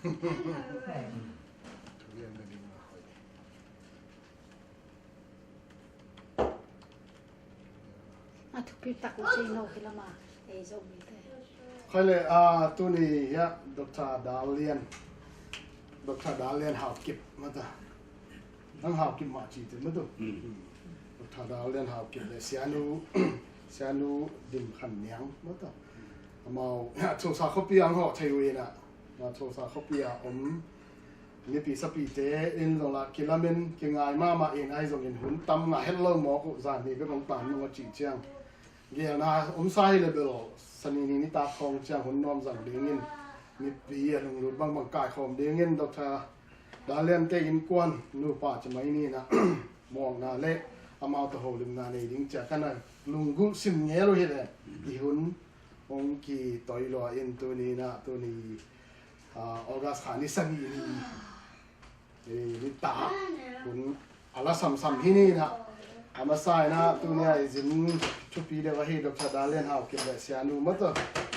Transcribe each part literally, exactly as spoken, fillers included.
A thupi tak uh ci no hi lama ei Zomite. Khai le, a, tuni hia Doctor Dal Lian. Doctor Dal Lian Haokip mata. Nang Haokip mah ci te matu. Doctor Dal Lian Haokip le Sianu, Sianu Dim Khan Niang mata. Amau Chosa khuapi ang hawh thei uh inah. Chosa khuapi a om mipi sapite in zong lah kilamin kingai mahmah in ahi zongin hun tam ngah het lo mawk uh, zan ni bek hong tan nung a cih ciang. Gelna om sa hi le bel Sani ni nitak khawng ciang hun nuam zang dingin mipi a lunglut bangbang kaikhawm dingin Doctor Dal Lian te innkuan nupa ci mai ni inah mawkna le amau tawh holimna nei ding cia ka na lunggulh sim ngel uh hi le i hun hong kitoi lua in tuni inah tuni, ah, August kha ni sagih ni, eh, nitak hun a la samsam hi ni inah. A masa inah tuni a i zin thupi deuh ahi Doctor Dal Lian Haokip le Sianu mata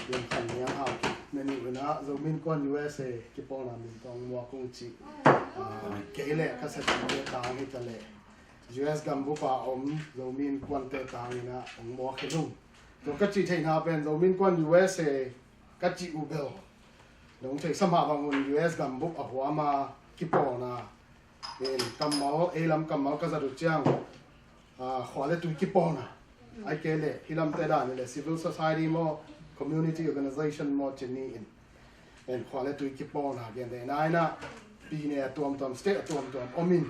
Dim Khan Niang Haokip na nih uh inah Zomi Innkuan U S A kipawlna min tawng muak ung cih, ah, kei le ka sa ding le tang hi ta le U S gambup a om Zomi Innkuante tang inah hong muak hi lung. Tua ka cih theihna pen Zomi Innkuan U S A ka cih uh bel nong theihsa mah bangun U S gambup a huam a kipawlna in kammal, ei lam kammal ka zat uh ciang, ah, khua le tui kipawlna. Ai kei le hi lamte dan le civil society maw, community organization maw ci ni in. En khua le tui kipawlna gen te na inah pine a tuamtuam, state a tuamtuam om in,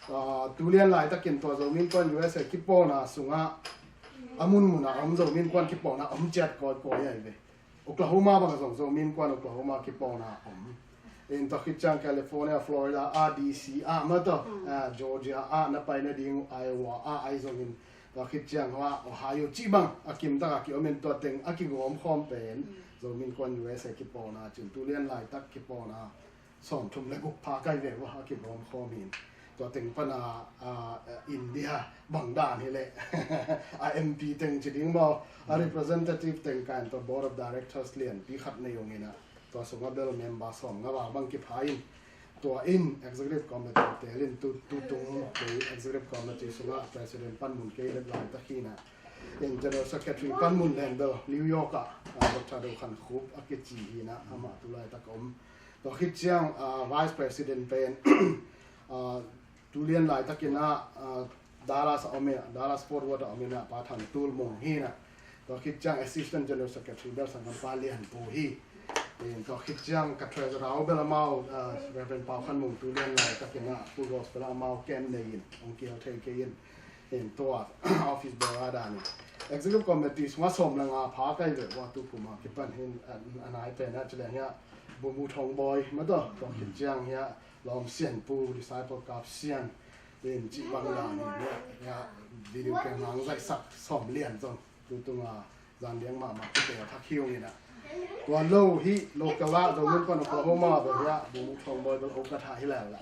ah, tu lian laitakin tua Zomi Innkuan U S A kipawlna sungah a munmun a om Zomi Innkuan kipawlna om ciat kawikawi ahi ve. Oklahoma bang zong Zomi Innkuan Oklahoma kipawlna om. In tua khit ciang California, Florida a, D C a mata, ah, Georgia a na pai nading uh, Iowa a ahi zongin tua khit ciang hua Ohio cih bang a kimtak a kiom in tua teng a kigawm khawm pen Zomi Innkuan U S A kipawlna cin tu lian laitak kipawlna sawmthum le guk pha kai ve uh a kigawm khawm in tua teng pana, ah, India bang dan hi le a M P teng ci ding maw, a representative teng kan tua board of directors lianpi khat nei ung inah tua sungah bel member sawm nga val bang kipha in tua in executive committee tel in tu, tutung kei executive committee sungah president panmun kei le laitak hi inah in general secretary panmun len bel New York ah, ah, Doctor Do Khan Khup a kici hi inah amah tu laitak om. Tua khit ciang, ah, vice president pen, ah, tu lian laitakin ah, ah, Dallas a om inah, Dallas Fort Worth a om inah Pa Thang Tul Mung hi inah. Tua khit ciang assistant general secretary bel sanggampa Lian Pu hi. In tua khit ciang ka treasurer bel amau, ah, Reverend Pau Khan Mung tu lian laitakin ah Pu Rose bel amau ken nei in hong kial thei kei in. In tua office bearer dan in executive committee sungah sawm le nga pha kai ve uh a tu kum a kipan hin, ah, a nai pen ah ci leng hia Bumu Thong Bawi mata tua khit ciang hia Lawm Sian Pu, Disciple Kap Sian in cih bang dan in hia, hia video kem hang zaihsak Sawm Lian zong tutung a zan liang mahmah kite a thak hi ung inah. Tua lo hi local ah Zomi Innkuan Oklahoma bel hia Bumu Thong Bawi bel okatha hi lala.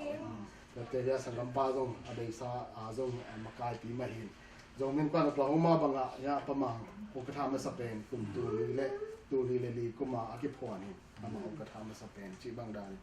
Tua te hia sanggampa zong a deisa a zong a makaipi mah hin Zomi Innkuan Oklahoma bangah hia Pa Mang okatha masa pen kum tul nih le, tul nih le li kum a a kiphuan hi. Amah okatha masa pen cih bang dan in.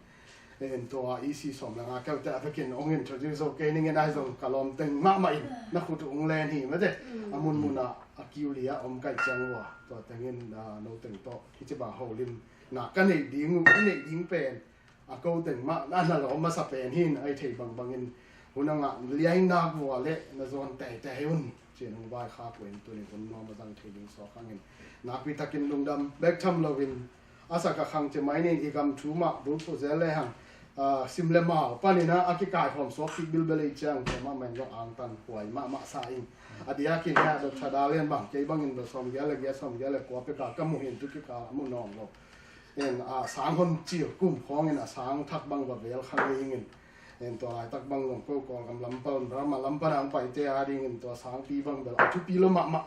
En tua E C sawm le nga keute a vekin hong introduce zo kei ning in ahi zong ka lawm teng mahmah in na khut uh hong len hi mate. A munmun ah a kiu li ah om kaih ciang uh a tua teng in, ah, no teng tawh hi ci bang holim na ka neih ding uh, ka neih ding pen a ko teng mah na na lawm masa pen hin ai thei bangbang in hun a ngah liai nak vua le na zuan teitei un. Cin hong vaikhak uh in tuni hun nuam a zang thei ding suak hangin nakpi takin lungdam bek tham loin a sak a khang ci mai ning i gam thu mah bulphuh zel le hang, ah, sim le mau panin ah a kikaikhawm suak kik bilbel ei ciang tua mahmah in zong angtan huai mahmah sa ing. A diakin hia Doctor Dal Lian bang kei bangin bel sawm gial le giat sawm gial le kua peka ka mu hin tu kikal a mu nawng lo. In, ah, sang hon cil kum khawngin a sang thak bang va vel kha ngei ingin. In tua laitak bang zong ko Kawlgam lam pan, Burma lam pan a hong paite a dingin tua sangpi bang bel a thupi lo mahmah.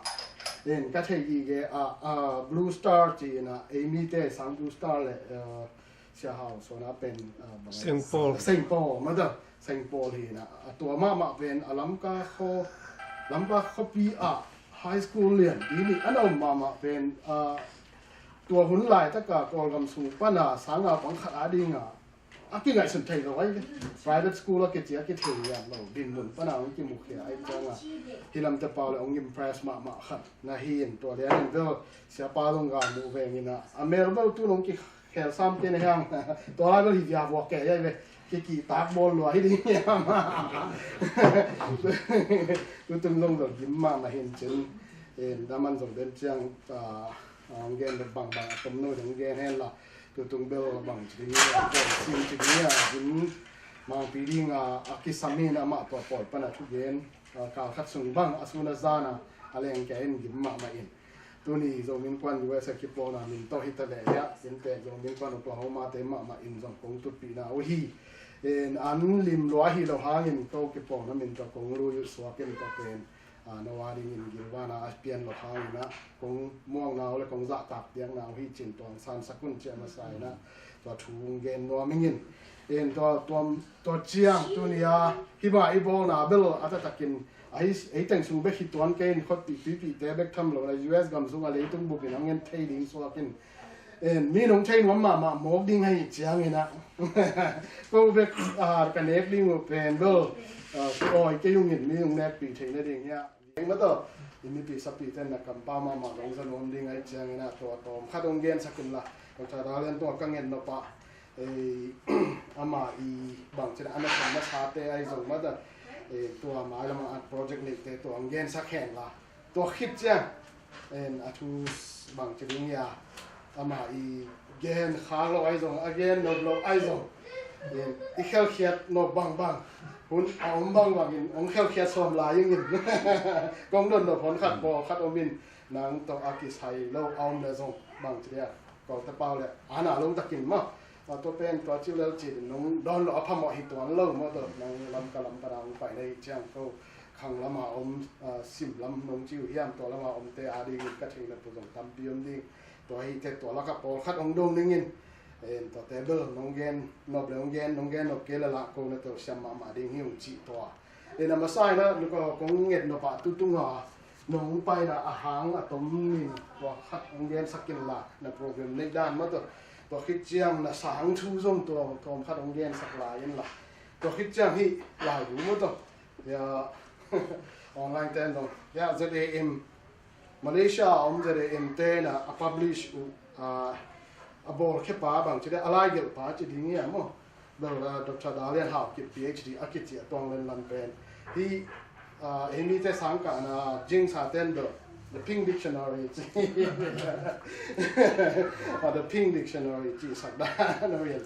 In ka thei gige a, a Blue Star ci-in a ei mite sang Blue Star le, eh, Sia Hau Suana pen, eh, bang Saint Paul. Saint Paul mata, Saint Paul hi-in a, a tua mahmah pen a Lamka khaw, Lamka khuapi ah high school lianpi nih a na om mahmah pen, eh, tua hun laitaka Kawlgam sung pana sang naupang khat a dinga a kingaihsun thei lo ahi ve. Private school a kici a kithei lian lo, dinmun pana hong kimukhia ahi cianga hi lamte pau le hong impress mahmah khat na hi in, tua lianin bel siapa zong ga muh vengin a, a mel bel tu nong kikhel sam kei na hiang. Tua lai bel hi via vuak kei ahi ve. Kiki tak bawl lua hi ding hiam. Tutung zong bel gim mahmah hin cin. Daman zong den ciang a, hong gen bek bangbang a tom no hong gen hen la, tutung bel bang ci ding a, kong sim ci ding a, zin mangpi ding a, a kisam in amah tua pawi pan a thugen a, kal khat sung bang a sun a zan a, a leng kia in gim mahmah in. Tuni Zomi Innkuan U S A kipawlna min tawh hi ta leh hiah, inntek Zomi Innkuan Oklahoma te mahmah in zong kong tutpihna uh hi. In an lim lua hi lo hangin ko kipawlna min tawh kong lui uh suak in ka pen a, no a dingin gilvana a pian lo hangin a, kong muakna uh le kong zahtak diakna uh hi cin tuang sansak un ciah masa in a, tua thu hong gen nuam ingin. In tua, tua, tua ciang tuni a hima i bawlna bel a taktakin a hi, ei teng sung bek hi tuan kei in khotpih tuipihte bek tham lo na U S gam sung a leitung bukin a ngen thei ding suakin. In mi nong thei nuam mahmah mawk ding ahi ciangin a, ko bek a, ka nek ding uh pen bel a, awi kei ungin mi nong nekpih theih nading hiah. Eng mataw, i mipi sapite na kampau mahmah dong za nuam ding ahi ciangin a, tua tawm khat hong gensak inla, Doctor Dalian tua ka nget nop ah, ei, ama i bang cin a nasem nasate ahi zong mataw, ei, tua mailam a project neite tua hong gensak henla, tua khit ciang, en, a thu bang ci ding hia, ama i gen khak lo ahi zong, a gen nop lo ahi zong, en, i khelkhiat nop bangbang, hun a om bangbangin hong khelkhiat sawm lai ingin. Kong don nop hon khat pawl khat om in, nang tawh a kisai lo a om le zong bang ci dia, Kawlte pau le ana lo takin maw. A, tua pen tua ci lel ci nong dawn lo a phamawh hi tuan lo maw, tua nang lam ka lam pana hong pai na hi ciang ko khang lama om, a, sim lam nong ci uh hiam, tua lama omte a dingin ka theihna pu zong tampi om ding. Tua hi te tua laka pawlkhat hong dong dingin, en, tuate bel nong gen nop le hong gen, nong gen nop kei le lah ko na tawh siam mahmah ding hi hong cih tua. En, a masa in a, nuka kong nget nop ah tutung a nong paina a hang a tom in tua khat hong gensak inla, na program neih dan maw tawh. Tua khit ciang na sang thu zong tua tawm khat hong gensak lai inla, tua khit ciang hih lai bu maw tawh. Ya, online ten zong ya, Z A M, Malaysia a om Z A M te na a publish uh, a, a bawlkhepa bang ci dia, a laigelhpa ci ding hia maw. Bel, a, Doctor Dalian Haokip P H D a kici a tuang lenlan pen hi, a, ei mite sangkahna jingsa ten bel The Pink Dictionary ci. A, The Pink Dictionary ci sak dan a rian.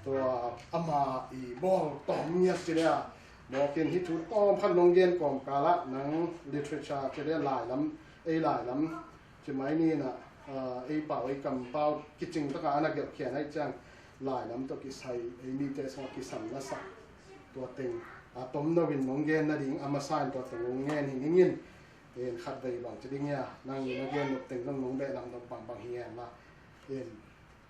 Tua ama i bawl tawm ngiat ci dia. Mawkin hi thu tawm khat nong gen kawmkal ah nang literature ci dia lailam, ei lailam ci mai ni na, a, ei pau ei kampau kicing taka ana gelhkhian ahi ciang lailam tawh kisai ei mite sungah kisam na sak tua teng, a, tom no in nong gen nading a masa in tua teng nong ngen hi ning in, en khat vei bang ci ding hia, nang in a gen nop teng nong nong beh lam nop bangbang hi hen la. En,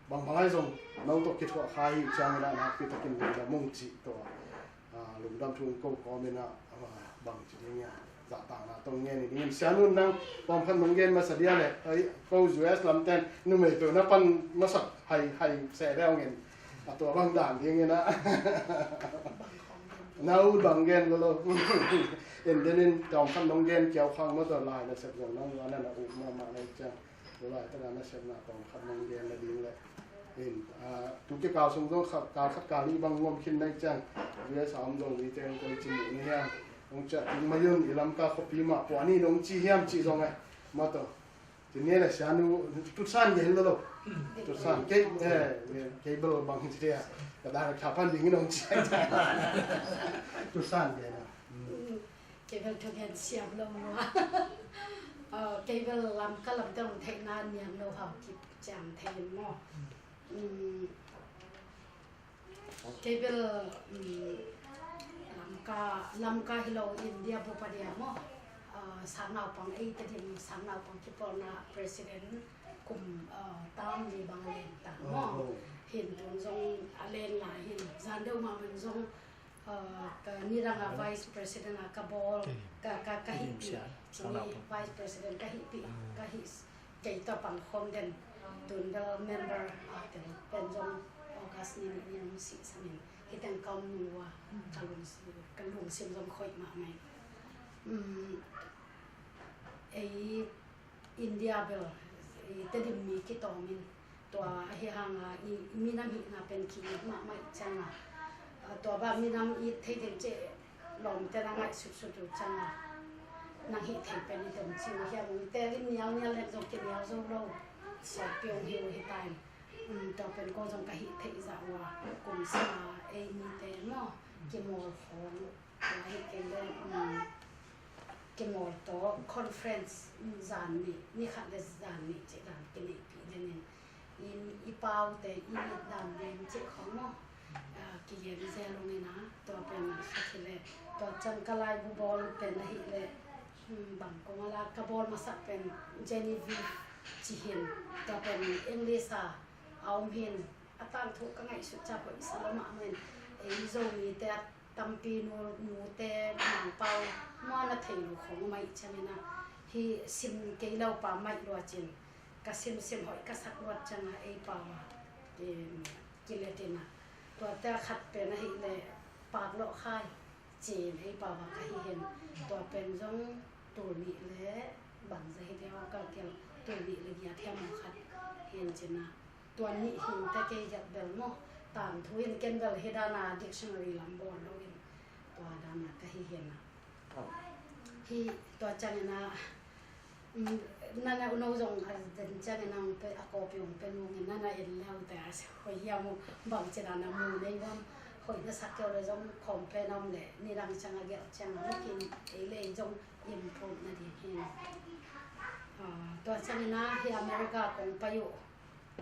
bangbang ahi zong no tawh kithuah kha hi ciangin a nakpi takin lungdam ung cih tua, a, lungdam thu ko kawmin a, a, bang ci ding hia, zahtakna tawh ngen hi dingin. Sianu nang pawmkhat nong gen masa dia le, ai, ko U S lamten numei tua na pan masak hai, hai seh deuh ngen a tua bang dan dingin a. Na u bang gen lo lo. En denin pawmkhat nong gen kiau khang maw tua lai na sep zong nang u a na na u mahmah na hi ciang. Tua laitaka nasepna tawm khat nong gen nading le. In, a, tu kikal sung zong kha-, kal khat kal nih bang ngom khin na hi ciang, U S a om zong mite hong koi cin uh ni hiam, hong ciah ting mai un, i Lamka khuapi mah pua ni nong ci hiam cih zong eh. Maw tawh. Ci ni le sianu, Tutsan gen lo lo. Tutsan, kei, eh, kei bel bang hi ci dia. Ka dan kha pan ding in hong ci. Tutsan gen a. Mm. Kei bel thugen siam lo maw. Kei bel Lamka lam dong theihna niam lo Haokip ciang thei maw. Kei bel Lamka, Lamka hi lo India bup a dia maw. Sangnaupang ei te ding sangnaupang kipawlna president kum tam li bang a len ta maw. Hin tun zong a len lai hin zan deuh mahmah zong Ka nidang a vice president a ka bawl, ka, ka, ka hihpih, vice president ka hihpih, ka hih kei tawh pang khawm den. Tun bel member a tel pen zong August ni nih ni hong sihsamin, hih teng ka om nung ua ka lungsim, ka lungsim zong khoih mahmah hi. Um, ei India bel i Tedim mi kitawmin tua ahi hanga i minam hihna pen ki-it mahmah ih cianga, a, tua bang minam it thei ding ci lawmte na ngaihsutsut uh cianga, nang hih thei pen i dem ci uh hiam, ong tel in nialnial leng zong kinial zo lo, siapi ong hi uh hi ta in. Um, tua pen ko zong ka hih theih zah uh a, kum sanga ei mite maw kimawl khawng uh, tua hi kei leh, um, kimawl tawh conference, um, zan nih, ni khat le zan nih cih dan kineihpih dingin, in i paute i it dan ding cih khawng maw, ah, kigen zel ung in a, tua pen khat hi leh, tua ciang ka laibu bawl pen ahih leh, um, bang kong a la ka bawl masak pen Genevieve ci hi in, tua pen English a a om hi in, a tangthu ka ngaihsut ciang hoih sa lo mahmah in, ei Zomite a tampi nu, nute Mangpau mua na thei lo khawng om ahih ciangin a, hih sim kei lo pa maih luat in, ka simsim hoih ka sak luat cianga ei pau a, em, kilet in a, tuate a khat pen ahih leh Pak Lawh Khai ci in ei pau a ka hi hi in, tua pen zong tul nih le bangzah hi deuh a, kalkial tul nih le giat hiam aw khat hi in ci in a, tua nih hi in teh kei gelh bel maw, tangthu in ken bel hi dan a dictionary lam bawl lo in, tua dan a ka hi hi in a. Hih tua ciangin a, um, nana uno zong a den ciangin a ong pe, a kawpi ong pe nungin nana en le ute a hoih hiam uh, bangci dan a mu nei bang, hoih na sak kei uh le zong complain a om leh nidang ciang a gelh ciang a mukin ei le ei zong improve na ding hi. Ah, tua ciangin a hih America kong pai uh,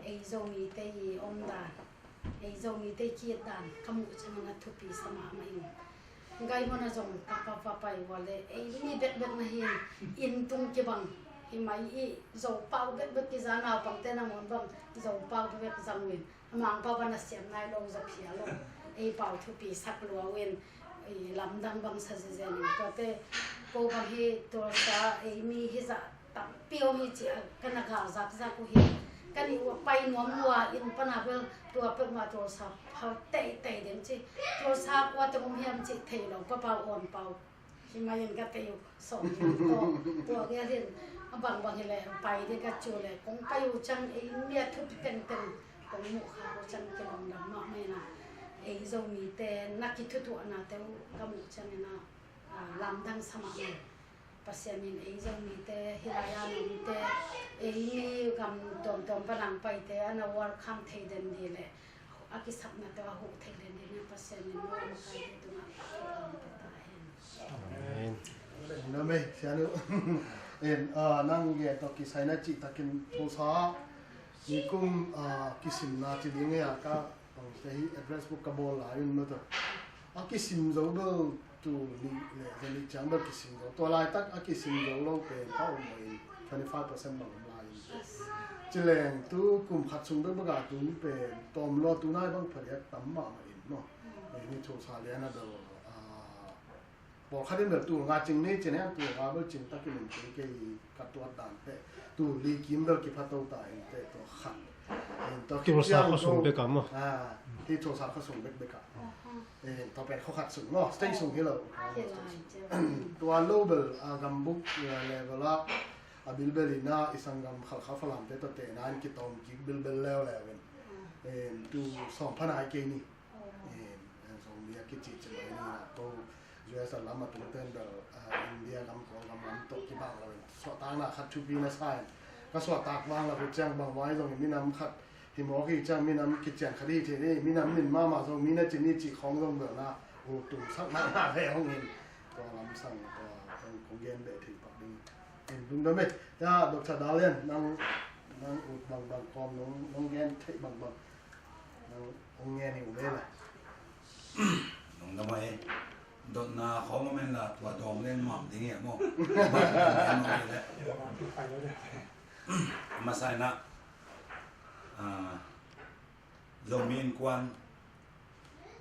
ei Zomite i om dan, ei Zomite i ki-it dan ka muh ciangin a thupi sa mahmah in. Gai mun a zong ka pa, pa pai ua le ei mi bekbek na hi in, inn tung kibang hi mai i, Zopau bekbek kiza, naupangte nangawn bang Zopau bekbek zang uh in, a Mangpau bang a siam nai lo, Zo phial lo, ei pau thupi sak lua uh in, i lamdang bang sa zezen in, tuate ko bang hi Tulsa ei mi hi zah tampi om hi ci a ka na gal zakzak uh hi. Ka nih uh a pai nuam lua in, pana bel tua peuhmah Tulsa phal teitei ding ci, Tulsa kua teng om hiam cih thei lo, ka pau awn pau hi mai in ka tei uh sawm ding tawh. Tua gel in a bangbang hi leh pai ding ka ci uh leh kong pai uh ciang ei mi a thupi tengteng kong muh khak uh ciang kilawm lam mahmah in a, ei Zomite na kithutuahnate uh ka muh ciangin a, a, lamdang sa mahmah. Pasian in ei Zomite, hih lai-a na omte, ei mi gam tuamtuam pan a ong paite a na welcome thei den ding leh a kisapnate uh a huh thei den ding in Pasian in no a makaite tungah thupha hong pia ta hen. Amen. Amen. Sianu. En, ah, nang gen tawh kisai na cih takin Tulsa nikum, ah, kisimna ci ding hi a, ka bangte hi address book ka bawl lai un maw tawh. A kisim zo bel tul nih le za nih ciang bel kisim zo. Tua laitak a kisim zo lo pen ka om mah in twenty five percent bang om lai in. Ci leng tu kum khat sung bek bek a tu pen tawm lua tu nai bang phadiak tam mahmah in maw. Ei ni Tulsa lian a bel, ah, pawlkhat in bel tul nga cing ni ci ne, tul nga bel cing takin in cing kei ka tuat dan teh, tul li kim bel kipha to ta in teh tua khat. In tua Tulsa khit ciang khuasung bek a maw? Ah, hi Tulsa khuasung bekbek a. In tua pen khua khat sung maw, state sung hi lo. Tua lo bel a gambup level a, a bilbel in a i sanggam Khalkha Falamte tawh tena in kitawm kik bilbel leuleu in. In tu sawm pha nai kei ni. Eh, eh, Zomi a kici ci mai ni na, ko U S a lam a tungten bel, ah, India gam, Kawl gam lam tawh kibang lo in suahtakna khat thupi na sa in. Ka suahtak vang lo uh ciang bang vai zong minam khat hi mawk hi ciang minam kician khat hi thei ni, minam min mahmah Zomi na ci ni cih khawng zong bel na, uh, tumsak mahmah ve hong in. Tua lam sang, tua kong, kong gen beh thei pak ding. In lungdam e. Ya, Doctor Dalian, nang, nang ut bangbang kawm, nong, nong gen theih bangbang. Nang ong ngen hi uh leh la. Nong dam a e. Dotna khawng om en la, tua dawng leng mam ding hi a maw. Nong ngen hi leh. Masa in a, ah, Zomi Innkuan,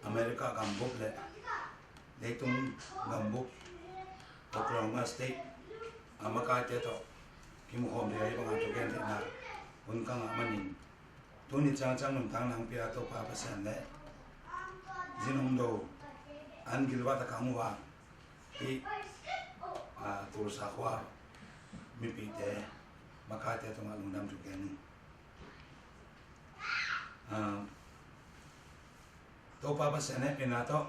America gambup leh leitung gambup, Oklahoma State a makaite tawh kimukhawm ding a hi bang a thugen theihna Hun ka ngah manin tuni ciangciang nuntakna hong pia Topa Pasian le Zinumdo an gilvat a ka hong vak hih, a, Tulsa khua mipite, makaite tungah lungdam thu gen hi. A, Topa Pasian hehpihna tawh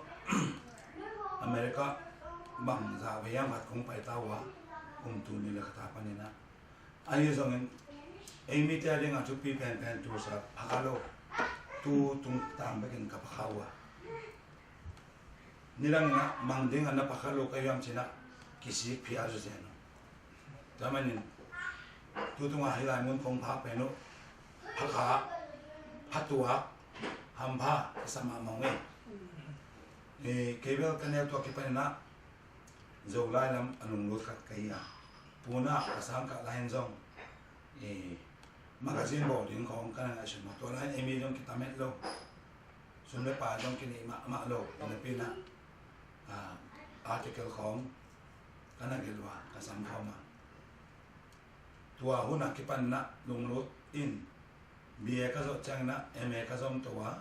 America bangzah vei hiam khat kong paita uh a, kum tul nih le khat a panin ah. Ahi zongin ei mite a dingah thupi penpen Tulsa pha kha lo, tu tungtang bekin ka pha kha uh a. Nidangin ah mang ding a na pha kha lo ka hiam cih ah kisik phial zawzen uh. Tua manin tu tungah hih lai mun kong phak pen uh, pha kha, pha tuak, hampha ka sa mahmah uh e. Kei bel ka neu tua kipanin ah Zolai lam a lunglut khat ka hi a, puna ka sang kah lai in zong, e, magazine bawl ding khawng ka na ngaihsun mah, tua lai in ei mi zong kitam het lo, sum le pai zong kineih mahmah lo, napi in ah, a, article khawng ka na gelh uh a, ka sam khawm a. Tua hun a kipan in ah lunglut in, B A ka zawh ciangin ah M A ka zom to a,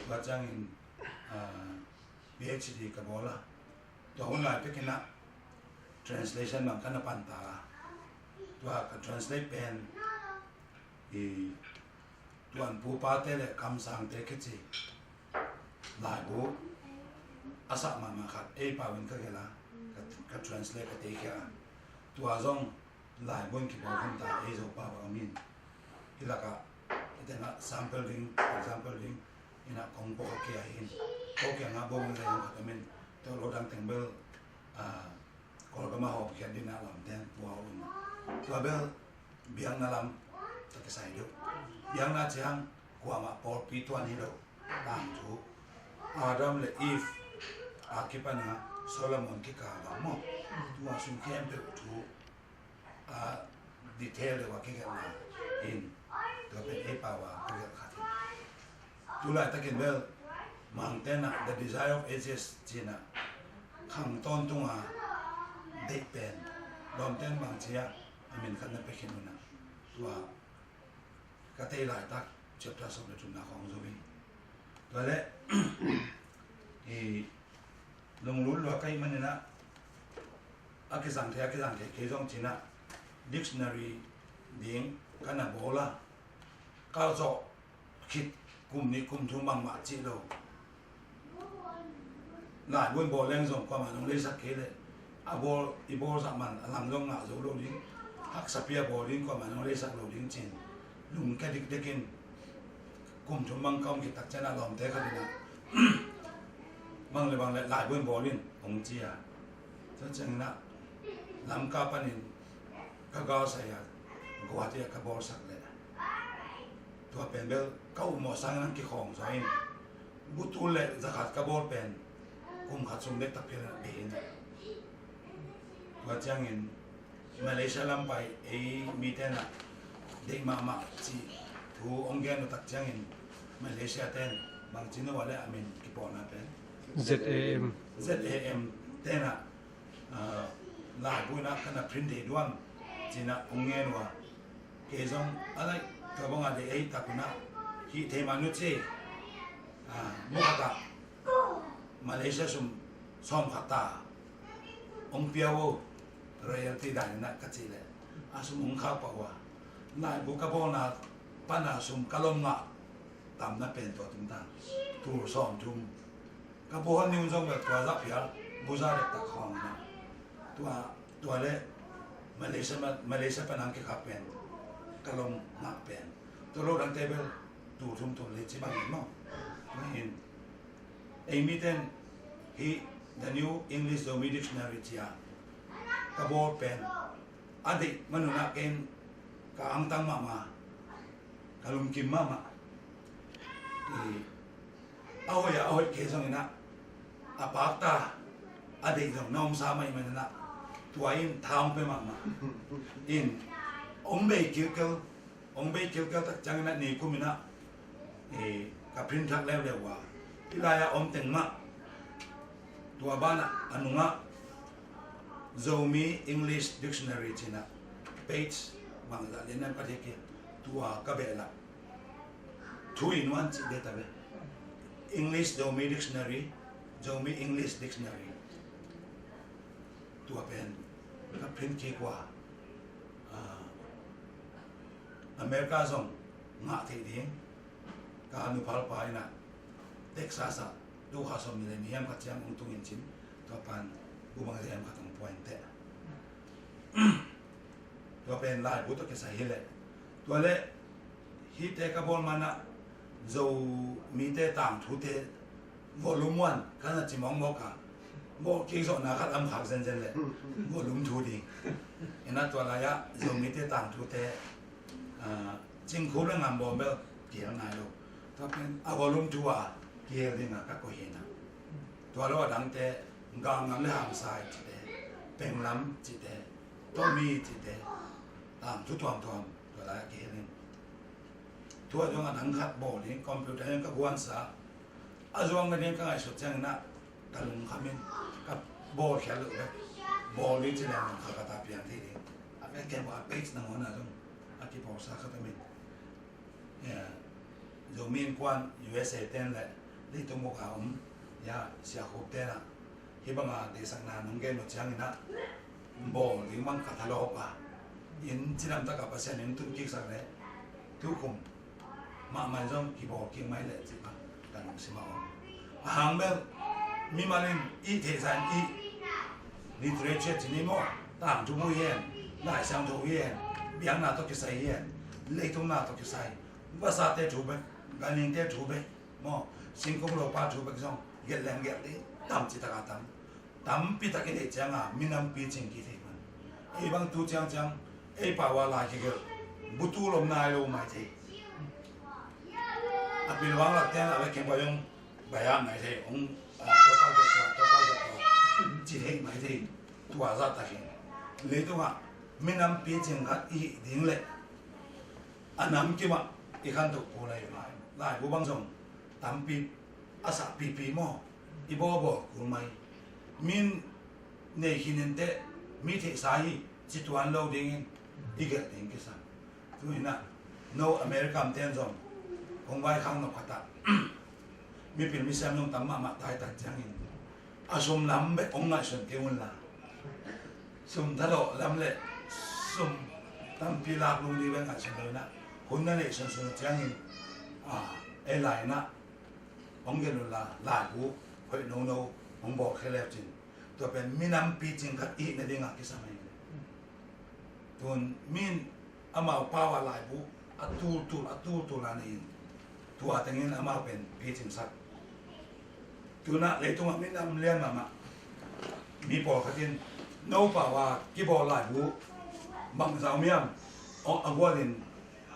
tua ciangin, a, P H D ka bawl a. Tua hun lai pekin ah translation bang ka na pan ta a. Tua ka translate pen i tuanpupate le kamsangte kici laibu a sah mahmah khat ei pau in ka gelh a, ka, ka translate ka teikhia a. Tua zong laibu in kibawl hun ta ei Zopau a om in. Hih lakah hih tengah sample ding, example ding in ah kong pua kha kei hi. Ko kiangah bawng zai zong khat om in, tua lo dang teng bel, a, Kawlgam a hawmkhiat ding a lamte pua uh in. Tua bel biakna lam tawh kisai deuh. Biakna ciang kuamah pawlpi tuan hi lo. Tangthu Adam le Eve a kipan a Solomon kikal a maw, tua sung khempeuh thu a detail deuh a kigelhna in, tua pen ei pau a ka gelh khat hi. Tu laitakin bel Mangte'n ah The Desire of Ages ci-in ah khang tawntung a deih pen, lawmte'n bangci a a min khat na pia khin un ah, tua ka tei laitak chapter sawm le thumna khawng zo hi. Tua leh i lunglut lua ka hih manin ah a kizang thei, a kizang thei kei zong ci-in ah dictionary ding ka na bawl a, ka zawh khit kum nih kum thum bangmah cih lo. Laibu in bawl leng zong kuamah nong leisak kei leh a bawl, i bawl zah man a lam zong ngah zo lo ding. Haksa pi a bawl ding kuamah nong leisak lo ding ci-in lungkia dikdik in kum thum bang ka om khit tak ciangin ah lawmte khat in ah bang le bang le laibu in bawl in hong ci a. Tua ciangin ah Lamka panin ka galsai a, Guwahati ah ka bawlsak leh tua pen bel ka upmawh sangin hong kikhawng zaw in, bu tul le za khat ka bawl pen kum khat sung dektak phial in ah bei in. Tua ciangin Malaysia lam pai ei mite'n ah deih mahmah cih thu hong gen uh tak ciangin Malaysia te'n bang ci-in uh a leh a min kipawlna pen Z A M. Z A M te'n ah, a, laibu in ah ka na print thei diam ci-in ah hong ngen uh a. Kei zong a leh tua bang a deih ahih tak un ah hih thei mah ni ci, a, mu khat ah Malaysia sum sawm khat ta hong pia un, royalty dan in ah ka cih leh a sum hong khak pah uh a. Laibu ka bawlna pan a sum ka lom ngah tamna pen tua tungtang tul sawm thum. Ka bawl ni un zong bel tua zah phial bu za dektak khawng in ah. Tua, tua leh Malaysia, Malaysia pan hong kikhak pen ka lom ngah pen, tua lo dangte bel tul thum tul li ci bang in maw. Tua hi in ei mite'n hih The New English Zomi Dictionary ci-a ka bawl pen a deih man un ah kei in ka angtang mahmah, ka lungkim mahmah. I, a hoih a, a hoih kei zongin ah a pakta a deih zong na om sa mah ahih manin ah tua in tha hong pia mahmah. In hong bei kilkel, hong bei kilkel tak ciangin ah nikum in ah, e, ka print thak leuleu uh a, hih lai-ah om teng mah. Tua banah a nungah Zomi English Dictionary ci-in ah page bangzah lian in ka thei kei. Tua ka behlap, two in one cih beta ve. English Zomi Dictionary, Zomi English Dictionary. Tua pen ka print kik uh a, ah, America zong ngah theih ding. Ka nuphalpa in ah Texas ah tu kha sawm nih le nih hiam khat ciang hong tung in cin, tua pan bu bang hiam khat hong pua in teh. Tua pen laibu tawh kisai hi leh. Tua leh hihte ka bawl man ah Zomite tangthute volume one ka na ci mawkmawk a, bawl kik zawhna khat a om khak zenzen leh volume two ding. Ina tua lai ah Zomite tangthute, ah, Cingkhup le Ngambawm bel kihel nai lo. Tua pen a volume two a kihel ding a ka koih hi na. Tua lo a dangte, Galngam le Hamsai cihte, Penglam cihte, Tomi cihte, tangthu tuamtuam tua lai a kihel in. Tua zong a dang khat bawl ding, computer in ka guansa, a zuang na ding ka ngaihsut ciangin ah ka lungkham in, ka bawl khial loh bek, bawl ding ci leng kha ka ta piang thei ding. A vek kempa a page nangawn ah zong a kibawlsa khat om in. Zomi Innkuan U S A ten le leitung bup a om, ya, Sia Khup ten ah hih banga deihsakna nong gen uh ciangin ah bawl ding bang ka thalawp a, in cidam tak a Pasian in tun kiksak leh tukum mahmah in zong kibawl kik mai leh cih bang ka lungsim a om. A hang bel mimal in i theihsa in i literature ci ni maw, tangthu bu hi hen, Lai Siangtho hi hen, biakna tawh kisai hi hen, leitung na tawh kisai, vasate thu bek, ganhingte thu bek maw, singkung lopa thu bek zong gelh leng gelh ding tam ci tak a tam. Tampi tak i neih cianga minam picing kithei man. Ei bang tu ciangciang ei pau a lai kigelh, bu tul om nai lo mai thei. A pilvang lak ten a vek kempa zong baya mai thei, ong, ah, topa gelh tua, topa gelh tua ci thei mai thei. Tua zah takin leitungah minam picing khat i hih ding leh a namkim ah i khantoh kul ahi mai. Laibu bang zong tampi a sahpipi maw, i bawlbawl kul mai. Min nei khin in teh, mi theihsa hi ci tuan lo dingin i gelh ding kisam. Tu in ah no America mite in zong kong vaikhak nop khat ah mipil misiam zong tam mahmah taitat ciangin a sum lam bek hong ngaihsun kei un la, sum thalawh lam le sum tampi lak lung ding bek ngaihsun lo in ah, hun na neih sunsun ciangin, ah, ei lai in ah hong gelh un la, laibu hoih nono hong bawl khia le uh cin, tua pen minam picing khat i hih nading a kisam ahi. Tun min amau pau a laibu a tultul, a tultul a nei in, tua tengin amau pen picingsak. Tun ah leitungah minam lian mahmah mi pawlkhat in no pau a kibawl laibu bangzah om hiam, a gualin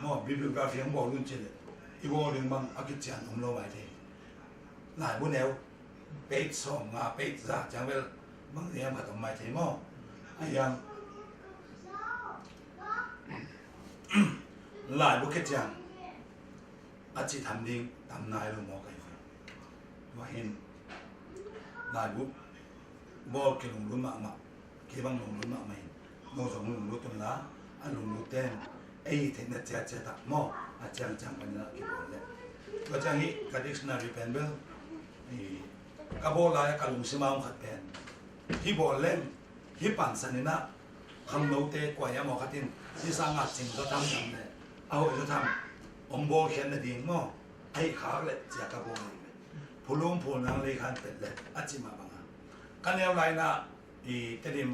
maw, bibliography hong bawl un ci leh i bawl ding bang a kician om lo mai thei. Laibu neu page sawm nga, page za ciang bel bang hiam khat om mai thei maw. A hiam, laibu kician a cih tham ding tam nai lo maw ka hi ve. Tua hin laibu bawl kilunglut mahmah, kei bang lunglut mahmah in, no zong lunglut un la, a lunglut ten ei theihna ciatciat ah maw, a ciangciang panin ah kibawl leh. Tua ciang hih ka dictionary pen bel ka bawl lai-a ka lungsim a om khat pen, hih bawl leng hih pansan in ah khangnote kua hiam aw khat in hih sangah cing zaw tham tam leh a hoih zaw tham hong bawlkhiat nading maw, a hih khak leh ci-a ka bawl ahi ve. Phulung phulnang lei khan pet leh a cih mah bangah ka neu lai-in ah i Tedim,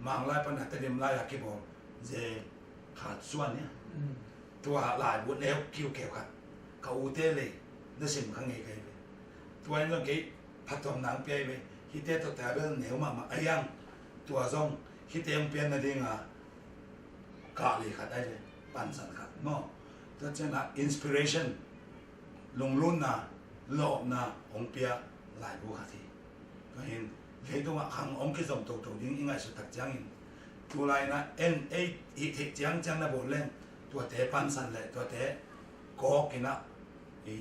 Manglai pan a Tedim lai-a kibawl ze khat suan nia. Tua laibu neu kiukeu khat ka ute lei na sim kha ngei ka hi ve. Tua in zong kei phattuamna hong pia hi ve. Hihte tawh tua bel neu mahmah a hiang, tua zong hihte hong pian nadinga kah lei khat ahi ve, pansan khat maw. Tua ciangah inspiration, lunglutna, lawpna hong pia laibu khat hi. Tua hin leitungah khang hong kizom toto ding i ngaihsut tak ciangin, tulai-in ah en ei hih theih ciangciang na bawl leng, tuate pansan leh tuate kawk in ah i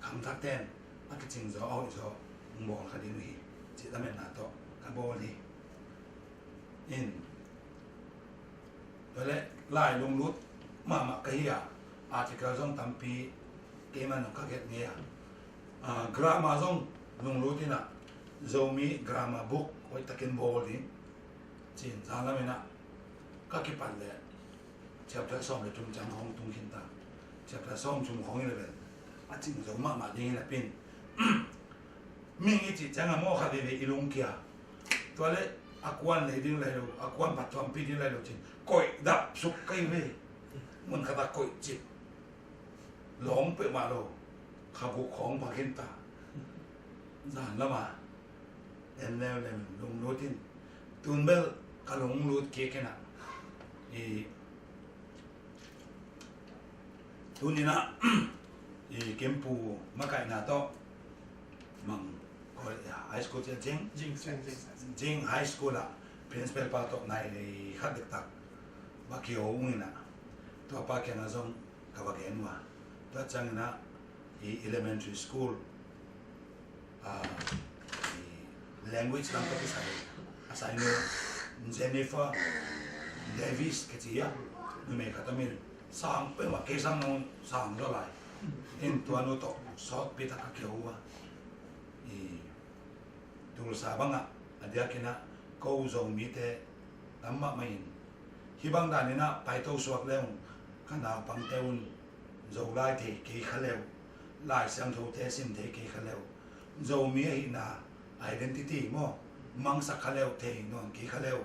khangthakte in a kicing zaw, a hoih zaw hong bawl kha ding uh hi, cih lametna tawh ka bawl hi. In tua leh lai lunglut mahmah ka hi a, article zong tampi keimah nong ka gelh ngei a, ah, grammar zong lunglut in ah, Zomi grammar book hoih takin bawl ding ci-in zan lam in ah ka kipat leh chapter sawm le thum ciang hong tung khin ta. Chapter sawm thum khawng hi leh bel a cing zo mahmah ding hi napi in, mihing i cih ciang a maw, khat veivei i lungkia. Tua leh a kuan lei ding lai lo, a kuan phattuampih ding lai lo ci-in koih dap suk ka hi ve. Mun khat ah koih cip lawng peuhmah lo, kha guk khawng pha khin ta. Zan lam a en leuleu in lunglut in, tun bel ka lunglut kik in ah, i tuni in ah, i Kimpu makaihna tawh Mang College, high school ciang Jing, Jing, Jing, Jing. Jing High School ah principal pa tawh nai khat dektak va kiho ung in ah, tua pa kiangah zong ka va gen uh a. Tua ciangin ah i elementary school, ah, i language lam ka kisai, a sai nu Jennifer Davis kici a, numei khat om in, sang peuhmah, kei sang nong sang zaw lai. In tua nu tawh sawtpi tak ka kiho uh a. I Tulsa bangah a diakin ah ko Zomite tam mahmah in, hih bang danin ah paito suak le ung, ka naupangte un Zolai thei kei kha le uh, Lai Siangthote sim thei kei kha le uh, Zomi ahihna identity maw, mangsak kha le uh, thei nuam kei kha le uh.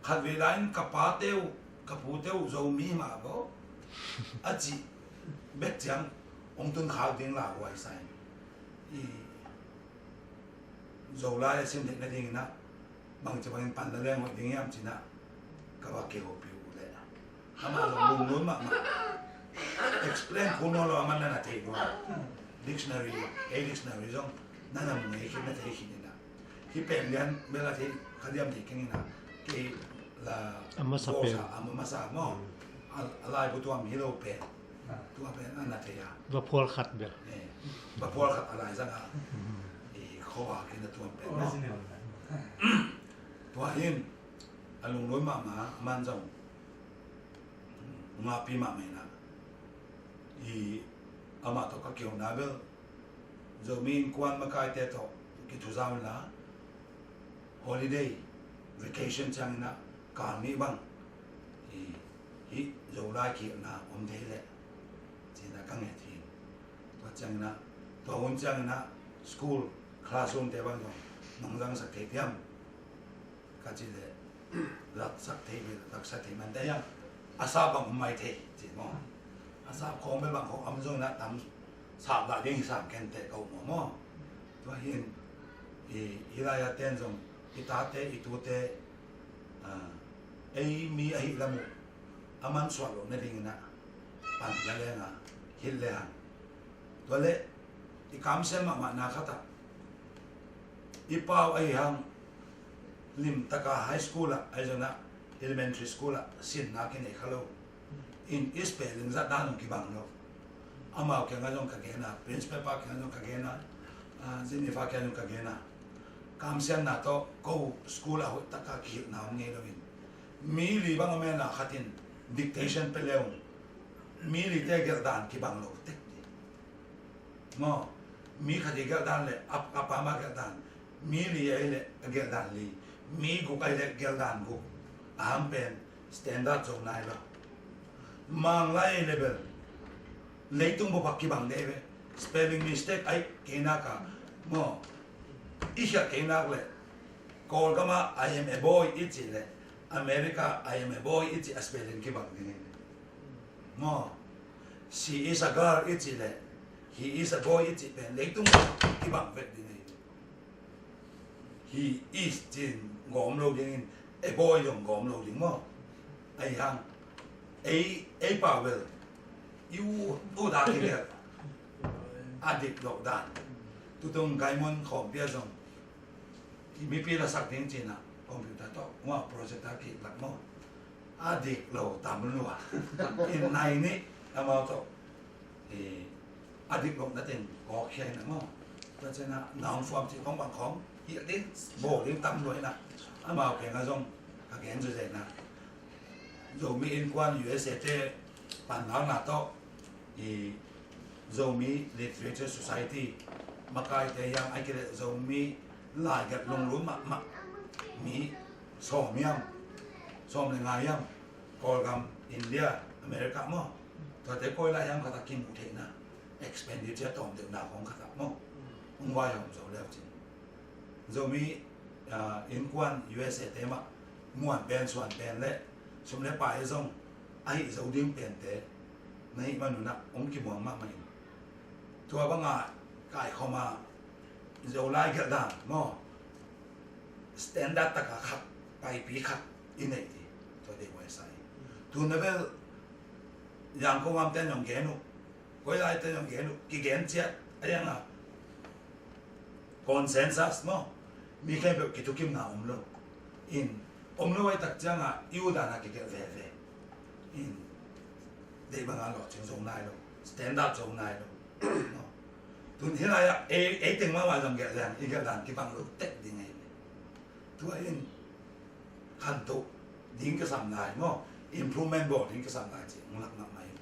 Khatvei lai-in ka pate uh, ka pute uh Zomi mah bo a cih bek ciang hong tun khak ding lauhuai sa in, i Zolai a sim theih nadingin ah bangci bangin pan la leng hoih ding hiam ci-in ah ka va kihopih uh leh, amah zong lungnun mahmah. Explain kul nawn lo, amah na na thei lua. Dictionary, ei dictionary zong na na mu ngei khin, na thei khin in ah, hih pen lian bel a thei, ka diam thei keng in ah, kei la a masa pen, a masa maw, a, a laibu tuam hi lo pen, tua pen a na thei a. Va phual khat bel. Eh, va phual khat a lai zang a. I khuavak in a tuam pen maw. Tua hi in a lungnui mahmah, a man zong ngahpi mahmah in ah, i amah tawh ka kihona bel Zomi Innkuan makaite tawh kithuzau in la, holiday, vacation ciangin ah kal nih bang i hih Zolai kihilhna om thei leh ci-in ah ka nget hi. Tua ciangin ah, tua hun ciangin ah school classroom te bang zong nong zangsak thei diam ka cih leh, zaksak thei ve, zaksak thei man ta hiam, a sap bang om mai thei ci maw. A sap khawng bel bang khawng om zong in ah tam sap lah ding hi sam ken teh ka um maw. Tua hi in i, i lai-a ten zong i tate i tute, ah, ei mi ahih lam uh a mansuah loh nadingin ah pan la leng a, hilh le hang. Tua leh i kamsiam mahmahna khat ah i pau ahi hang limtaka high school ah, ahi zongin ah elementary school ah sinna kinei kha lo in, i spelling zat dan zong kibang lo. Amau kiangah zong ka gen a, principal pa kiangah zong ka gen a, ah, Jennifer kiangah zong ka gen a, kamsiamna tawh ko school ah hoih taka kihilhna om ngei lo in, mi li bang om hen la, khat in dictation pia le ung, mi lite gelh dan kibang lo tek ding maw. Mi khat i gelh dan leh a, a pa mah gelh dan, mi li ahih leh a gelh dan li, mi guk ahih leh gelh dan guk, a hang pen standard zo nai lo. Manglai level, leitung bup ah kibang dei ve. Spelling mistake ahih kei nak a maw, i khialh kei nak leh Kawlgam ah "I am a boy" i cih leh America "I am a boy" i cih a spelling kibang ding hi. Maw, "She is a girl" i cih leh "He is a boy" i cih pen leitung kibang vet ding hi. "He is" ci-in gawm lo ding in, "a boy" zong gawm lo ding maw. Ahi hang ei, ei pau bel i ut ut a kigelh a dik loh dan. Tutung Gaimon khawmpi ah zong i mipi lasak ding ci-in ah computer tawh, maw, projector kilak maw, a dik lo tam lua. I nai nih amau tawh, i, a dik loh na teng kawkkhia in ah maw. Tua ciangin ah noun form cih khawng bang khawng hilh ding, bawl ding tam lua in ah, amau kiangah zong ka gen zawzen ah, Zomi Innkuan U S A te An lakna tawh i Zomi Literature Society makaite hiam, ai kile Zomi laigelh lunglut mahmah mi sawm hiam, sawm le nga hiam, Kawlgam, India, America maw, tuate koi lai hiam khat a kimuh theihna expenditure tawm deuhna khawng khat ah maw, hong vaihawm zo leu cin. Zomi, ah, innkuan U S A te mah muan pen suan pen le sum le pai zong ahi zo ding pente na hih manun ah hong kimuang mahmah in. Tua banga kaikhawm a Zolai gelh dan maw, standard taka khat, paipi khat i neih ding, tua dei huai sa hi. Tun a bel Yangon amte zong gen uh, koi laite zong gen uh, kigen ciat a yang a consensus maw, mi khempeuh kithukimna om lo. In om lo ai tak cianga i u dana kigelh veve in deih banga lawhcing zo nai lo, standard zo nai lo. Tun hi lai-ah ei, ei teng mahmah zong gelh leng i gelh dan kibang lo tek ding ahi. Tua in khantoh ding kisam lai maw, improvement bawl ding kisam lai cih hong lak mahmah hi.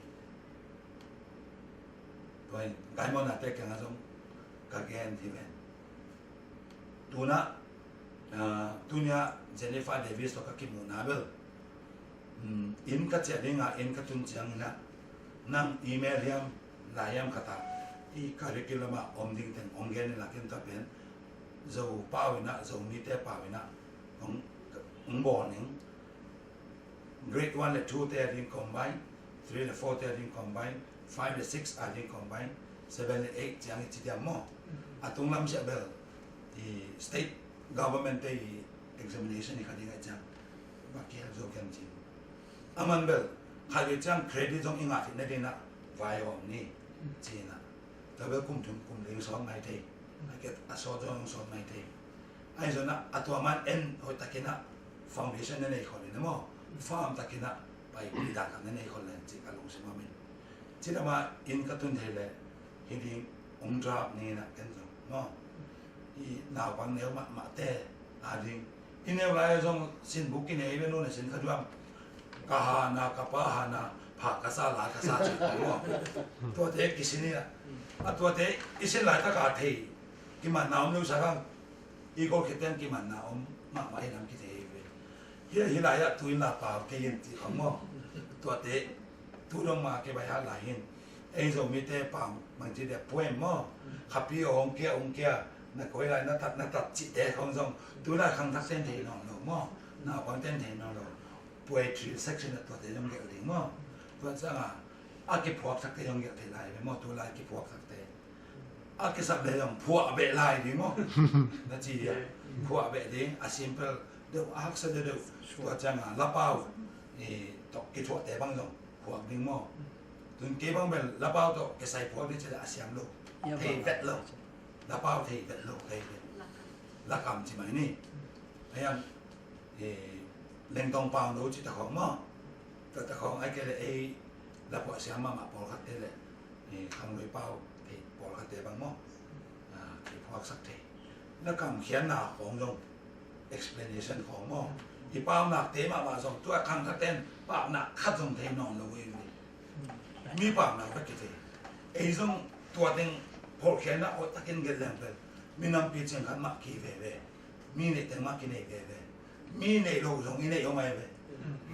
Tua in Gaimon a tek kiangah zong ka gen hi ven. Tuna, ah, tunia Jennifer Davis tawh ka kimuhna bel, um, inn ka ciah dinga inn ka tun ciangin ah nang email hiam, lai hiam khat ah i curriculum ah om ding teng hong gen in lakin tua pen Zo pau in ah, Zomite pau in ah hong, hong bawl ning. Grade one le two te a ding combine, three le four te a ding combine, five le six a ding combine, seven le eight ciang i ci diam maw. A tunglam siah bel i state government te i examination i kha ding a ciang va kial zo kiam cin. A man bel khat ve ciang credit zong i ngah theihna dingin ah vai om ni cin ah. Tua bel kum thum kum li sawt mai thei. A kiat a sawt zong sawt mai thei. Ahi zongin ah a tua man en hoih takin ah foundation na nei khol in ah maw, firm takin ah paipi dan khat na nei khol leng cih ka lungsim om in. Ci lam ah inn ka tun thei leh hi ding hong draft ni in ah ken zong maw, i naupang neu mahmahte a ding. I neu lai zong sinbuk kinei ve, nu na sin kha duam. Ka hana, ka pa hana, phak ka sa, la ka sa cih maw. Tuate kisin in ah, a tuate i sin laitak a thei kimanna om lo sa kang. I gol khit teng kimanna om mahmah hi lam kithei hi ve. Hi, hi lai-ah tu in la pau kei in cih khong maw. Tuate tu dong ma kei bai hat lai hin. Ei Zomite pau bangci dia poem maw. Khapi aw hong kia, hong kia. Na koi lai na tat, na tat cihte khong zong tu lai khangthak ten thei nawn lo maw. Naupang ten thei nawn lo. Poetry section ah tuate zong gelh ding maw. Tua ciangin a kiphuak thakte zong gelh thei lai ve maw. Tu lai kiphuak thakte. A kisap le zong phuah beh lai ding maw. Na ci dia. Phuah beh ding, a simple deuh, a haksa deuhdeuh. Tua ciangin lapau, eh, tawh kithuahte bang zong phuak ding maw. Tun kei bang bel lapau tawh kisai phuak ding ci leh a siam lo. Thei vet lo. Lapau thei vet lo, thei vet. Lakam ci mai ni. Ayan, eh, lengtong pau lo ci ta khong maw. Ta ta khong ai kei le ei lapau siam mahmah pawlkhat te le. Eh, khanglui pau thei pawlkhatte bang maw. Ah, thei phuaksak thei. Na kamkhiatna khawng zong explanation khawng maw. I paunakte mahmah zong tua khangthakte in paunak khat zong thei nawn lo hi. Mi paunak bek kithei. Ei zong tua teng phawlkhiatna hoih takin gelh leng pen minam picing khat mah ki veve. Mi neih teng mah kinei veve. Mi neih lo zong i neih om ahi ve.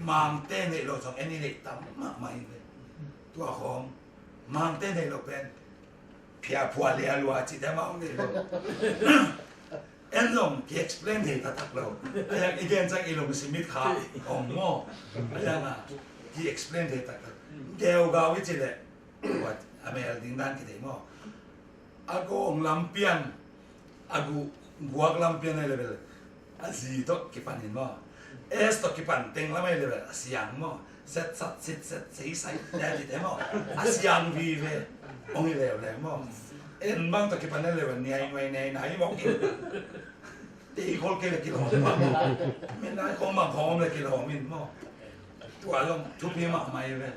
Mangte neih lo zong en i neih tam mahmah hi ve. Tua khawng Mangte neih lo pen phia phua lia lua cihte mah om neih lo. En zong ki explain thei taktak lo. A yang i gen ciang i lungsim mit kha om maw. A yang a ki explain thei taktak. Geugau i ci leh a mel ding dan kithei maw. A gawng lampian, a gu-, guak lampian ahi level a zi tawh kipan in maw. S tawh kipan teng lam ahi level a siang maw. Set sat sit set sei sai ne ti te maw. A siang vive. Ong i leuleu maw. En bang tawh kipan ahi level niai nuai niai nai bawk in. Tei khol kei le kilawm maw. Min nai khong bang khong le kilawm in maw. Tua zong thupi mahmah hi ve.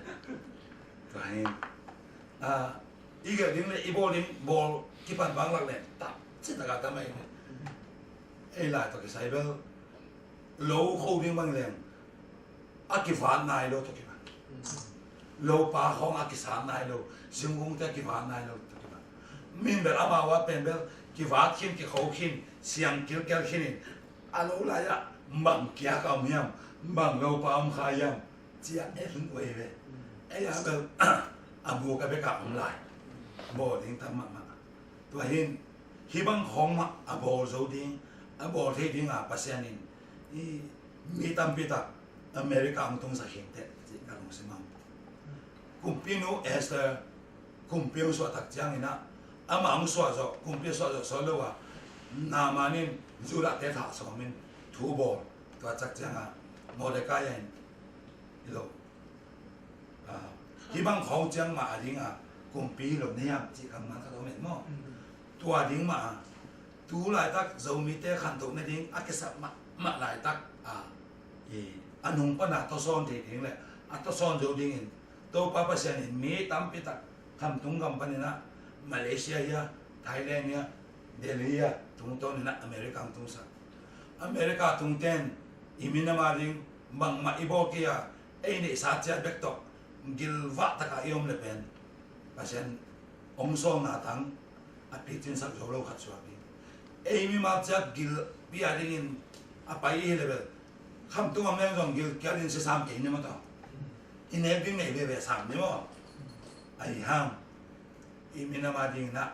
Tua hi. Ah, i gelh ding le i bawl ding bawl kipan bang lak leng tam cih taka tam ahi. Ei lai tawh kisai bel lo kho ding bang leng a kivat nai lo tawh kipan. Lopa khawng a kisat nai lo, singkungte kivat nai lo. Min bel amau a pen bel kivat khin, kikho khin, siang kilkel khin in, a lo lai-ah bang kiak a om hiam, bang lopa om kha hiam, ci-a en uh ei ve. Ei a bel a buk a bek a om lai. Bawl ding tam mahmah. Tua hin hih bang khawng mah a bawl zo ding, a bawl thei ding a Pasian in i mi tampi tak America hong tungsak hi inteh, ci ka lungsim a om. Kumpinu Esther kumpi hong suah tak ciangin ah, amah hong suah zawh, kumpi suah zawh sawt lo a, Naaman in Judah-te thah sawmin thu bawl. Tua tak ciangin Mordecai in, hi lo, ah, hih bang khawng ciang mah a ding a kumpi hi lo na hiam, cih kammal khat om in maw. Tua ding mah a, tu laitak Zomite khantoh nading a kisap mahmah laitak a, i, a nung pan a tawsawn thei ding le a tawsawn zo dingin Topa Pasian in mi tampi tak khamtung gam panin ah, Malaysia hi a, Thailand hi a, Delhi hi a, tungtawnin ah America hong tungsak. America tungten i minam a ding bangmah i bawl kei a, ei neihsa ciat bek tawh gilvah taka i om le pen Pasian hong sawlna tang a picinsak zo lo khat suak hi. Ei mimal ciat gilpi a dingin a pai i hi le bel, khamtung a om leng zong gilkialin sisam kei ni maw tawh. I nek ding nei veve sam ni maw. Ahi hang i minam a dingin ah